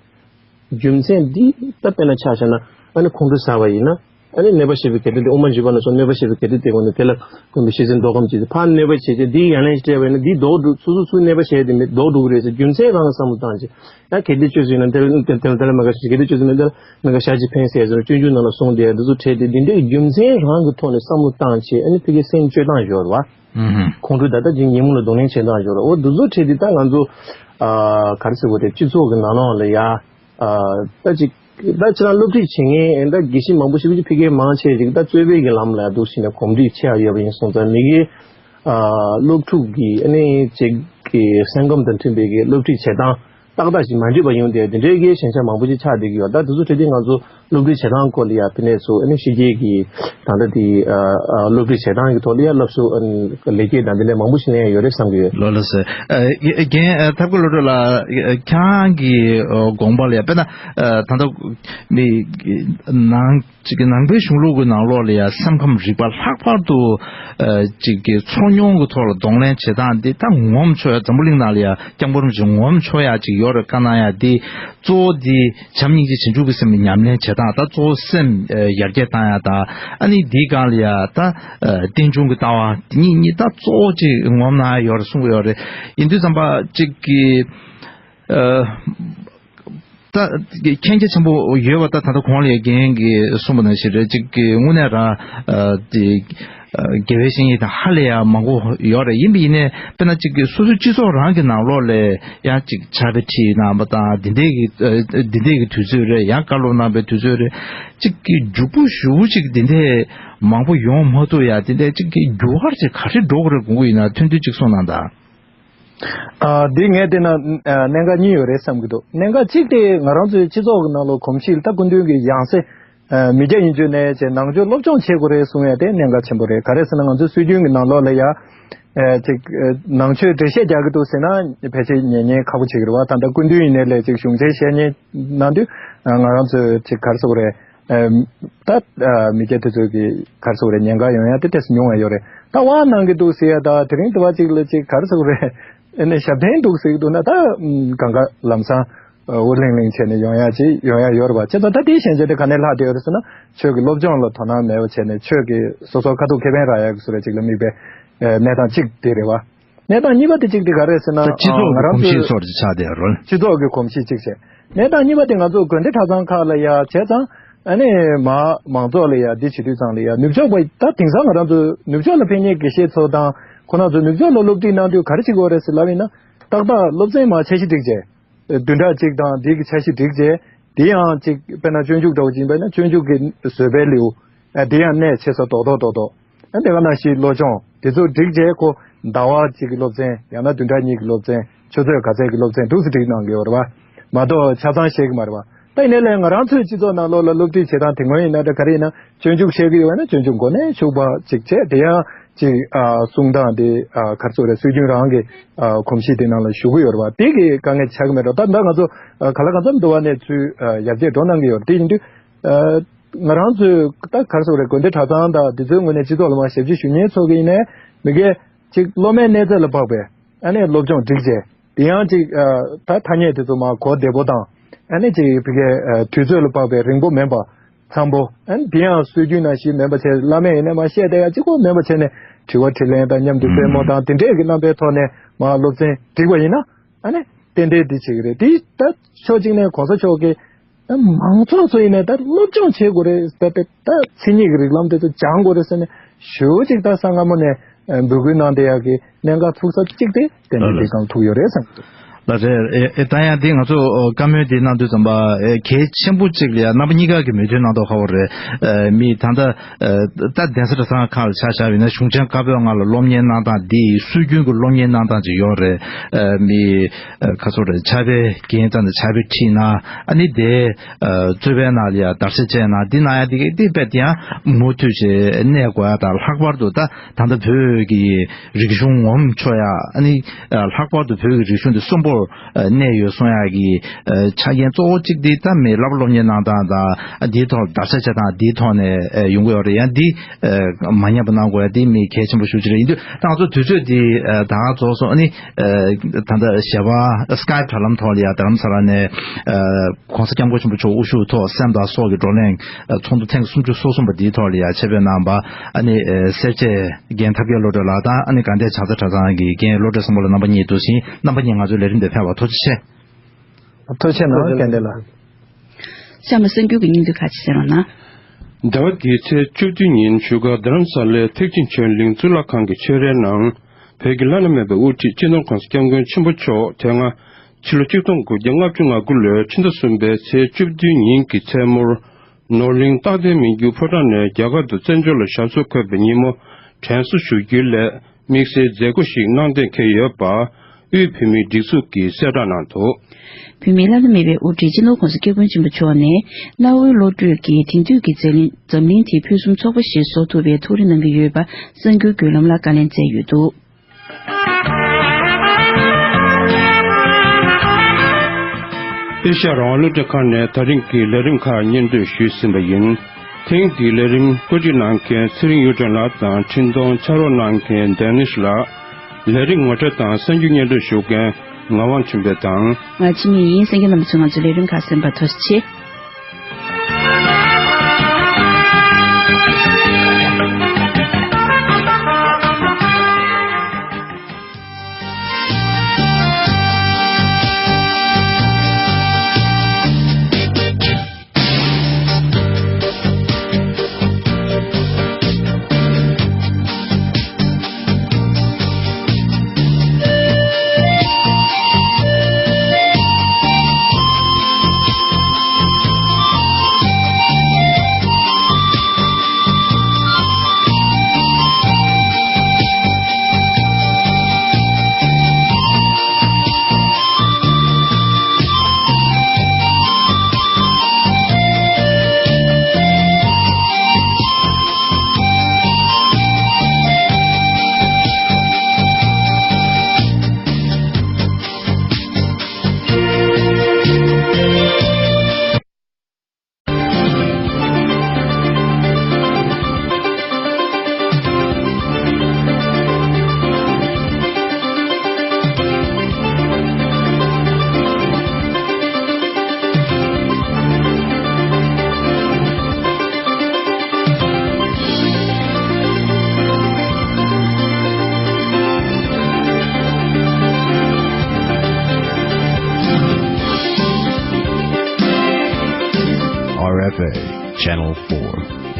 རྒྱུ་མཚན་འདི་ད་དཔེར་ན་ཆ་བཞག་ན་ཨ་ནི་ཁོང་ཁྲོ་ཟ་བ་ཡིན་ན་ཨ་ནི་གནོད་པ་བྱེད་པའི་གལ་ཏེ་དེ་དབུ་མ་འཇུག་པ་ནས་བཟུང་གནོད་པ་བྱེད་པའི་གལ་ཏེ་དེ་དགོངས་ནས་དེ་ལ་གུས་པས་ཤེས་བཞིན་མདོ་ཁམས་ཀྱི་ཕར་གནོད་པ་བྱེད་ཀྱི་འདི་ཡ་ལན་སྤྲད་པ་ཡིན་ན་འདི་ལྡོག་འགྲོ། སོ་སོ་སུ་གནོད་པ་བྱས་ཏེ་མི་ལྡོག་འགྲོ་གི་རེད་ཟེར་རྒྱུ་མཚན་རང་གི་བསམ་བློ་བཏང་བྱེད། ཡང་གལ་ཏེ་བཅོས་ཟིན་ན་དེ་ལ་དེ་ལ་དེ་ལ་མི་དགའ་ཞིག་གལ་ཏེ་བཅོས་ཟིན་ན་དེ་ལ་མི་དགའ་ཞག་ཅིག་ཕན་ཟེར་ཟེར་སྤྱོད་འཇུག་ནང་ལ་གསུངས་དེ་འདི་ཚོ་འཕྲད་དེ་འདི་འདྲའི་རྒྱུ་མཚན་རང་གི་ཐོག་ནས་བསམ་བློ་བཏང་བྱས་ཨ་ནི་ཕ་གིའི་སེམས་བཅོས་སྟངས་ཡོད་རེད་བ། ཁོང་ཁྲོ་ད་ལྟ་ཅིག་ཉིན་མོ་ལ་གདོང་ལེན་བྱེད་སྟངས་ཡོད་རེད། འོ་འདི་ཚོ་འཕྲད་དེ་ད་ང་ཚོ་ག་རེ་ཟེར་དགོས་རེད། སྤྱི་ཚོགས་ཀྱི་ནང་ལོགས་ལ་ཡ་ད་ཅིག་ད་ཅི་ན་སློབ་ཁྲིད་བྱེད་མཁན་ད་དགེ་བཤེས་མང་པོ་ཞིག་ཕ་གིའི་མང་ཆེ་ཞིག་ད་རྩོད་པའི་གི་ལམ་ལ་འདུག་ཕྱིན་ནས་གོམས་འདྲིས་ཆེ་བ་ཡོད་པ་ཡིན་སོང་ཙང་མི་གིས་སློབ་ཕྲུག་གི་ཨ་ནི་ཅིག་གི་སེམས་ཁམས་དང་མཐུན་པའི་གི་སློབ་ཁྲིད་བྱེད་སྟངས་ཏག་ཏག་ཞིག་མ་འགྲིག་པ་ཡོང་དེ་དེ་འདྲའི་གི་ཞན་ཆ་མང་པོ་ཞིག་ཆགས་བསྡད་ཀྱི་ཡོད། ད་དེ་ཚོ་འཕྲད་དེ་ང་ཚོ་སློབ་ཁྲིད་བྱེད་སྟངས་སྐོར་ལ་ཡ་ཕི་ནས་ཚོ་ཨ་ནི་ཕྱི་རྒྱལ་གྱི་ད་ལྟ་དེ་སློབ་ཁྲིད་བྱེད་སྟངས་ཀྱི་ཐོག་ལ་ཡ་སློབ་གསོ་ལེགས་སྐྱེས་དང་དེ་འདྲ་མང་པོ་ཞིག་ལེན་ཡ་ཡོད་རེད་བསམ་གྱི་ཡོད། ལགས་ལགས་སོ། རྒན་ཐབས་མཁས་བློ་གྲོས་ལགས་ཁྱེད་རང་གི་དགོངས་པ་ལ་ཡ་དཔེར་ན་ད་ལྟ་མི་ནང་ཅིག་གི་ནང་པའི་གཞུང་ལུགས་ཀྱི་ནང་ལོགས་ལ་ཡ་སེམས་ཁམས་རིག་པ་ལྷག་པར་དུ་ཅིག་གི་ཚོར་མྱོང་གི་ཐོག་ལ་གདོང་ལེན་བྱེད་སྟངས་འདི་ད་ངོམ་ཆོག་ཡ། འཛམ་བུ་གླིང་ནང་ལ་ཡ་སྐྱབས་མགོན་རིན་པོ་ཆེ་ངོམ་ཆོག་ཡ་ཅིག་ཡོད་རེད་བཀའ་གནང་ཡ་འདི་གཙོ་བོ་འདི་བྱམས་སྙིང་རྗེ་བྱང་ཆུབ་ཀྱི་སེམས་ཉམས་ལེན་བྱེད་སྟངས་ད་གཙོ་བོ་སེམས་ཡར་རྒྱས་བཏང་ཡ་ད་ཨ་ནི་འདིའི་སྒང་ལ་ཡ་ད་རྟེན་འབྱུང་གི་ལྟ་བ་འདི་གཉིས་གཉིས་ད་གཙོ་བོ་ཅིག་ངོམ་གནང་ཡ་ཡོད་རེད་གསུང་གི་ཡོད་རེད། ཡིན་དུས་ཙམ་པ་ཅིག་གི་ད་མཁྱེན་རྒྱ་ཆེན་པོ་ཡོད་པ། ད་ད་ལྟ་གོང་ལ་རྒན་གྱིས་གསུངས་པ་ནང་བཞིན་རེད། ཅིག་གི་དངོས་གནས་རང་དེ་དགེ་བའི་བཤེས་གཉེན་དང་ཧ་ལས་ཡ་མང་པོ་ཡོད་རེད། ཡིན་པ་ཡིན་ནའི་དཔེར་ན་ཅིག་གི་སོ་སོའི་སྤྱི་ཚོགས་རང་གི་ནང་ལོགས་ལ་ཡང་ཅིག་ཕྱག་དཔེ་ཁྲིད་གནང་བ་དང་། འདི་འདྲའི་གི་འདི་འདྲའི་གི་དུས་ཚོད་རེད། ཡང་བཀའ་སློབ་གནང་པའི་དུས་ཚོད་རེད། ཅིག་གི་རྒྱུགས་པོ་ཞུ་ཅིག་འདི་འདྲའི་མང་པོ་ཡོང་མ་ཐུབ་ཡ། འདི་འདྲའི་ཅིག་གི་རྒྱུ་ཧར་ཅིག་ག་རེ་འགྲོ་གི་རེད་དགོངས་ཀྱི་ཡིན་ན། ཐུང་ཐུང་ཅིག་གསུངས་གནང་དང་། ཨ། འདི་ངས་བལྟས་ན་ཨ་གནད་འགག་གཉིས་ཡོད་རེད་བསམ་གྱི་འདུག་གནད་འགག་གཅིག་དེ་ང་རང་ཚོའི་སྤྱི་ཚོགས་ཀྱི་ནང་ལོགས་གོམས་གཤིས་ལ་ད་སྐུ་མདུན་གྱི་ཡང་སེ་ཨ་མི་སྐྱ་ཡིན་རྒྱུ་ནས་བྱས་ནང་ཆོས་སློབ་སྦྱོང་བྱེད་དགོས་རེད་གསུང་ཡ་དེ་གནད་འགག་ཆེན་པོ་རེད། ག་རེ་ཟེར་ན་ང་ཚོའི་སྲོལ་རྒྱུན་གྱི་ནང་ལོགས་ལ་ཡ་ཨ་ཅིག་ཨ་ནང་ཆོས་འགྲེལ་བཤད་རྒྱག་གི་འདུག་ཟེར་ན་ཕལ་ཆེར་ཉན་ཉན་ཁག་པོ་བྱེད་ཀྱི་རེད་བ། ད་ལྟ་སྐུ་མདུན་ཡིན་ནའི་ལས་ཅིག་གཞུང་ཆེན་བཤད་ཉན་གནང་དུས་ཨ་ང་རང་ཚོའི་ཅིག་ག་རེ་ཟེར་དགོས་རེད། ཨ་ད་ཨ་མི་སྐྱ་དེ་ཚོ་གི་ག་རེ་ཟེར་དགོས་རེད། ཉེན་ཁ་ཡོང་ཡ་དེ་ཏོག་ཙམ་ཉུང་བ་ཡོད་རེད། ད་བ་གནང་གི་འདུག་ཟེར་ཡ། ད་དེ་རིང་དུ་བ་ཅིག་ལ་ཅིག་ག་རེ་ཟེར་དགོས་རེད། ཨ་ནི་ཞབས་བརྟན་འདུག་ཟེར་གི་འདུག་ན་ད་ཨམ་གང་ག་ལམ་སང་ཨ་འུར་ལིང་ལིང་བྱས་ནས་ཡོང་ཡ་ཅིག་ཡོང་ཡ་ཡོད་རེད་བ། བྱས་ཙང་ད་དེའི་ཞན་ཆ་དེ་ག་ནས་ལྷག་བསྡད་ཡོད་རེད་ཟེར་ན་ཆོས་ཀྱི་སློབ་སྦྱོང་ལ་དོ་སྣང་མེད་པ་བྱས་ནས་ཆོས་ཀྱི་སོ་སོ་ཁ་ཐུག་ཁེ་ཕན་རག་ཡ་གི་བཟོ་འདྲ་ཅིག་ལ་དམིགས་པའི་ཨ་གནས་སྟངས་གཅིག་དེ་རེད་བ། གནས་སྟངས་གཉིས་པ་དེ་གཅིག་དེ་ག་རེ་ཟེར་ན། ད་སྤྱི་ཚོགས་ཨ་ང་ཀྱི་རང་གོམས་གཤིས་ཚོ་སོགས་ཀྱི་ཆགས་བསྡད་ཡོད་རེད། སྤྱི་ཚོགས་ཀྱི་གོམས་གཤིས་གཅིག་བྱས། གནས་སྟངས་གཉིས་པ་དེ་ང་ཚོ་དགོན་སྡེ་གྲྭ་ཚང་ཁག་ལ་ཡ་བྱས་ཙང་ཨ་ནི་མ་མང་ཚོགས་ལ་ཡ་འདི་བྱེད་དུས་ཙང་ལ་ཡ་ནུབ་ཕྱོགས་པ་ད་དེང་སང་ང་རང་ཚོ་ནུབ་ཕྱོགས་ལ་ཕེབས་མཁན་དགེ་བཤེས་ཚོ་དང་ཁོ་རང་ཚོ་ནུབ་ཕྱོགས་ལ་སློབ་ཁྲིད་གནང་དུས་ག་རེ་བྱེད་དགོས་རེད་ཟེར་ལབ་ཡིན་ན། ཏག་ཏག་སློབ་ཚན་མ་འཆར་གཞི་སྒྲིག་བྱས། བདུན་ཕྲག་གཅིག་དང་འདི་གི་འཆར་གཞི་སྒྲིག་བྱས། དེ་ཡང་ཅིག་དཔེར་ན་སྤྱོད་འཇུག་འདྲ་བོ་ཅིག་ཡིན་པ་ཡིན་ན་སྤྱོད་འཇུག་གི་བཟོད་པའི་ལེའུ། ཨ་དེ་ཡང་གནས་ཆེ་ས་རྡོག་རྡོག་རྡོག་རྡོག་ཨ་དེ་ག་ནང་བཞིན་བློ་སྦྱོང་དེ་ཚོ་སྒྲིག་བྱས། ཁོ་ཟླ་བ་གཅིག་གི་སློབ་ཚན། ཡང་ན་བདུན་ཕྲག་གཉིས་ཀྱི་སློབ་ཚན། ཆུ་ཚོད་ག་ཚད་ཀྱི་སློབ་ཚན་འདུག་སེ་སྒྲིག་གནང་གི་ཡོད་རེད་བ། མ་གཏོགས་ཆ་ཚང་ཤེས་ཀྱི་མ་རེད་བ། ད་ཡིན་ནའི་ལས་ང་རང་ཚོའི་སྤྱི་ཚོགས་ནང་ལོགས་ལ་སློབ་ཁྲིད་བྱེད་སྟངས་དེ་སྔོན་ཡིན་ན་འདྲ་ག་རེ་ཡིན་ན་སྤྱོད་འཇུག་བཤད་ཀྱི་ཡོད་པ་ན་སྤྱོད་འཇུག་མགོ་ནས་མཇུག་བར་ཅིག་བྱས། དེ་ཡང་ཅིག་ཨ་གསུང་སྟངས་དེ་ཨ་ག་རེ་ཟེར་རེད། སྲོལ་རྒྱུན་རང་གི་ཨ་གོམས་གཤིས་དེ་ནང་ལ་ཞུགས་ཀྱི་ཡོད་རེད་བ། དེ་གི་དཀའ་ངལ་ཆགས་ཀྱི་མེད་འགྲོ། ད་ད་ང་ཚོ་ཨ་ག་ལ་གང་འཚམ་འདུ་བ་ནས་ཚུར་ཨ་ཡར་རྒྱས་འགྲོ་གནང་གི་ཡོད་རེད། དེ་ཡིན་དུས་ཨ་ང་རང་ཚོས་ད་ག་རེ་ཟེར་རེད། དགོན་སྡེ་གྲྭ་ཚང་དང་དེ་ཚོའི་ངོས་ནས་སྤྱི་ཚོགས་ལ་མར་ཞབས་ཕྱི་ཞུ་མཁན་ཚོ་གི་ཡིན་ནའི་མི་སྒེར་ཅིག་སློབ་མའི་གནས་ཚད་ལ་དཔག་པའི་ཨ་ནི་སློབ་སྦྱོང་སྒྲིག་བྱས། དེ་ཡང་ཅིག་ཨ་ད་ཐ་སྙད་དེ་ཚོ་མར་གོ་བདེ་པོ་དང་། ཨ་ནི་ཅིག་ཕ་གིའི་ཨ་དུས་ཚོད་ལ་དཔག་པའི་རིང་པོ་མིན་པ། འཚམ་པོ། ཨ་ནི་དེ་ཡང་སྲོལ་རྒྱུན་ནང་བཞིན་མིན་པ་བྱས། བླ་མས་ཡིན་ན་མར་བཤད་བསྡད་ཡ་གཅིག་པོ་མིན་པ་བྱས་ནས་དྲི་བ་དྲིས་ལན་དང་མཉམ་དུ་རྩེད་མོ་དང་དེ་འདྲས་ཀྱི་རྣམ་པའི་ཐོག་ནས་མར་སློབ་ཚན་བསྒྲིགས་པ་ཡིན་ན། ཨ་ནི་ཏན་ཏན་འདི་བྱེད་ཀྱི་རེད། དེ་ད་ཕྱོགས་གཅིག་ནས་གོང་ས་མཆོག་གིས་མང་ཚོགས་ཚོ་ཡིན་ནའི་ད་སློབ་སྦྱོང་བྱེད་དགོས་རེད། ད་ད་ད་མཚན་ཉིད་ཀྱི་རིགས་ལམ་དེ་ཚོ་སྦྱང་དགོས་རེད་ཟེར་ནས་ཞེ་པོ་ཅིག་ད་གསང་སྔ་མོ་ནས་འབོད་སྐུལ་གནང་བསྡད་ཡག་གི་གནད་འགག་ཐུག་ས་གཅིག་དེ་ཏན་ཏན་དེ་གང་ཐུག་ཡོད་རེད་བསམ་གྱི་འདུག་ལགས་རེད། ཨེ་ཨེ་ད་ཡང་འདི་ང་ཚོ་བཀའ་མོལ་འདི་གནང་དུས་ཙམ་པ་ཨེ་གལ་ཆེན་པོ་གཅིག་ལ་ཡང་རྣམ་པ་གཉིས་ཀ་གི་མོས་མཐུན་གནང་མདོག་ཁ་པོ་རེད། ཨེ་མི་ད་ལྟ་ཨེ་ད་གདན་ས་གྲྭ་ཚང་ཁག་ལ་ཆ་བཞག་པ་ཡིན་ན་གཞུང་ཆེན་བཀའ་པོད་ལྔ་ལ་སློབ་གཉེར་གནང་སྟངས་འདི་སྲོལ་རྒྱུན་གྱི་སློབ་གཉེར་གནང་སྟངས་ཅིག་ཡོད་རེད། ཨེ་མི་ཨེ་ཁ་སོ་རེད། ཕྱག་དཔེ་རྒན་རྩ་ནས་ཕྱག་དཔེ་ཁྲིད་ན་ཨ་ནི་དེ་ཨེ་གཙོས་པའི་ནང་ལ་ཡང་བརྡར་ཤ་བཅད་ན་འདི་གནང་ཡ་འདི་གི་འདི་དཔེ་དེ་ཡང་མུ་མཐུད་བྱས་གནས་དགོས་ཡ་དང་། ལྷག་པར་དུ་ད་ད་ལྟ་བོད་ཀྱི་རིག་གཞུང་ངོམ་ཆོག་ཡ། ཨ་ནི་ལྷག་པར་དུ་བོད་ཀྱི་རིག་གཞུང་འདི་གསོན་པོར་གནས་ཡོད་གསུང་ཡག་གི་ཆ་རྐྱེན་གཙོ་བོ་གཅིག་འདི་ད་མི་བསླབ་པ་སློབ་གཉེར་གནང་སྟངས་དང་འདིའི་ཐོག་ལ་བརྡར་ཤ་བཅད་སྟངས་འདིའི་ཐོག་ནས་ཡོང་གི་ཡོད་རེད། ཡང་འདི་མ་ཉམས་པ་གནང་དགོས་ཡ་འདི་མི་གལ་ཆེན་པོ་ཤུགས་ཆེ་རེད། ཡིན་དུས་ད་ང་ཚོ་དུས་ཚོད་འདི་ད་ག་རྫོགས་སོང་། ཨ་ནི་ད་ལྟ་ཞལ་པར་སི་ཀའེབ་དྲ་ལམ་ཐོག་ལ་ཡ་རྡ་རམ་ས་ལ་ནས་གོང་ས་སྐྱབས་མགོན་ཆེན་པོ་མཆོག་དབུ་བཞུགས་ཐོག་སེམས་དང་སྲོག་གི་བགྲོ་གླེང་ཚོགས་འདུ་ཐེངས་སུམ་ཅུ་སོ་གསུམ་པ་འདིའི་ཐོག་ལ་ཡ་ཆེད་ཕེབས་གནང་བ་ཨ་ནི་སེར་བྱེས་རྒན་ཐབས་མཁས་བློ་གྲོས་ལགས་དང་། ཨ་ནི་དགའ་ལྡན་བྱང་རྩེ་གྲྭ་ཚང་གི་རྒན་བློ་གྲོས་བཟང་པོ་ལགས། རྣམ་པ་གཉིས་འདུག་ཟིན། རྣམ་པ་གཉིས་ང་ཚོའི་ལས་རིམ་དེ་ཕེབས་པར་ཐུགས་རྗེ་ཆེ། ཐུགས་རྗེ་གནང་། རྒན་བདེ་ལགས། གཤམ་ལ་གསར་འགྱུར་གྱི་སྙིང་བསྡུས་ཁག་ཅིག་གསན་རོགས་གནང་། ཟླ་བ་འདིའི་ཚེས་བཅུ་བདུན་ཉིན་བཞུགས་སྒར་རྡ་རམ་ས་ལའི་ཐེག་ཆེན་ཆོས་གླིང་གཙུག་ལག་ཁང་གི་ཆོས་རའི་ནང་། བོད་ཀྱི་བླ་ན་མེད་པའི་དབུ་ཁྲིད་སྤྱི་ནོར་༸གོང་ས་༸སྐྱབས་མགོན་ཆེན་པོ་མཆོག་དེ་སྔ་ཕྱི་ལོ་ཆིག་སྟོང་དགུ་བརྒྱ་ལྔ་བཅུ་ང་དགུ་ལོའི་ཕྱི་ཟླ་གསུམ་པའི་ཚེས་བཅུ་བདུན་ཉིན་གྱི་མཚན་མོར། ནོར་གླིང་རྟག་བརྟན་མི་འགྱུར་ཕོ་བྲང་ནས་རྒྱ་གར་དུ་བཙན་བྱོལ་ལ་ཞབས་སོར་འཁོད་པའི་ཉིན་མོ་དྲན་གསོ་ཞུ་རྒྱུའི་སླད་དམིགས་བསལ་མཛད་སྒོ་ཞིག་གནང་གཏན་འཁེལ་ཡོད་པ། དབུས་བོད་མིའི་སྒྲིག་འཛུགས་ཀྱིས་གསལ་བསྒྲགས་གནང་འདུག་བོད་མིའི་བླ་ན་མེད་པའི་དབུ་ཁྲིད་སྤྱི་ནོར་༸གོང་ས་༸སྐྱབས་མགོན་ཆེན་པོ་མཆོག་ནས་གནའ་བོའི་བློ་གྲོས་ཀྱིས་དེང་དུས་ཀྱི་འཛམ་གླིང་འཛམ་གླིང་དེའི་ཕུན་སུམ་ཚོགས་པ་ཞིག་བཟོ་ཐུབ་པའི་ཐུགས་རེ་གནང་གི་ཡོད་པ་གསར་འགྱུར་བརྒྱུད་ལམ་ལ་བཀའ་ལན་སྩལ་ཡོད་འདུག་ཨེ་ཤ་ཡ་རང་དབང་རླུང་འཕྲིན་ཁང་ནས་ད་རིང་གི་ལས་རིམ་ཁག་སྙན་སྒྲོན་ཞུས་ཟིན་པ་ཡིན། ཐེངས་འདིའི་ལས་རིམ་བཀོད་སྒྲིག་གནང་མཁན་ཚེ་རིང་གཡུ་སྒྲོན་ལགས་དང་འཕྲིན་གཏོང་ཕྱག་རོགས་གནང་མཁན་ཌེ་ནིས་ལགས། ལས་རིམ་ངོ་སྤྲོད་དང་གསར་འགྱུར་སྙན་སྒྲོན་ཞུ་མཁན་ངག་དབང་ཆོས་འཕེལ་དང་། ང་འཆི་མེད་ཡིན། གསན་མཁན་རྣམ་པ་ཚོས་ང་ཚོའི་ལས་རིམ་ཁག་གསན་པར་ཐུགས་རྗེ་ཆེ། Channel four.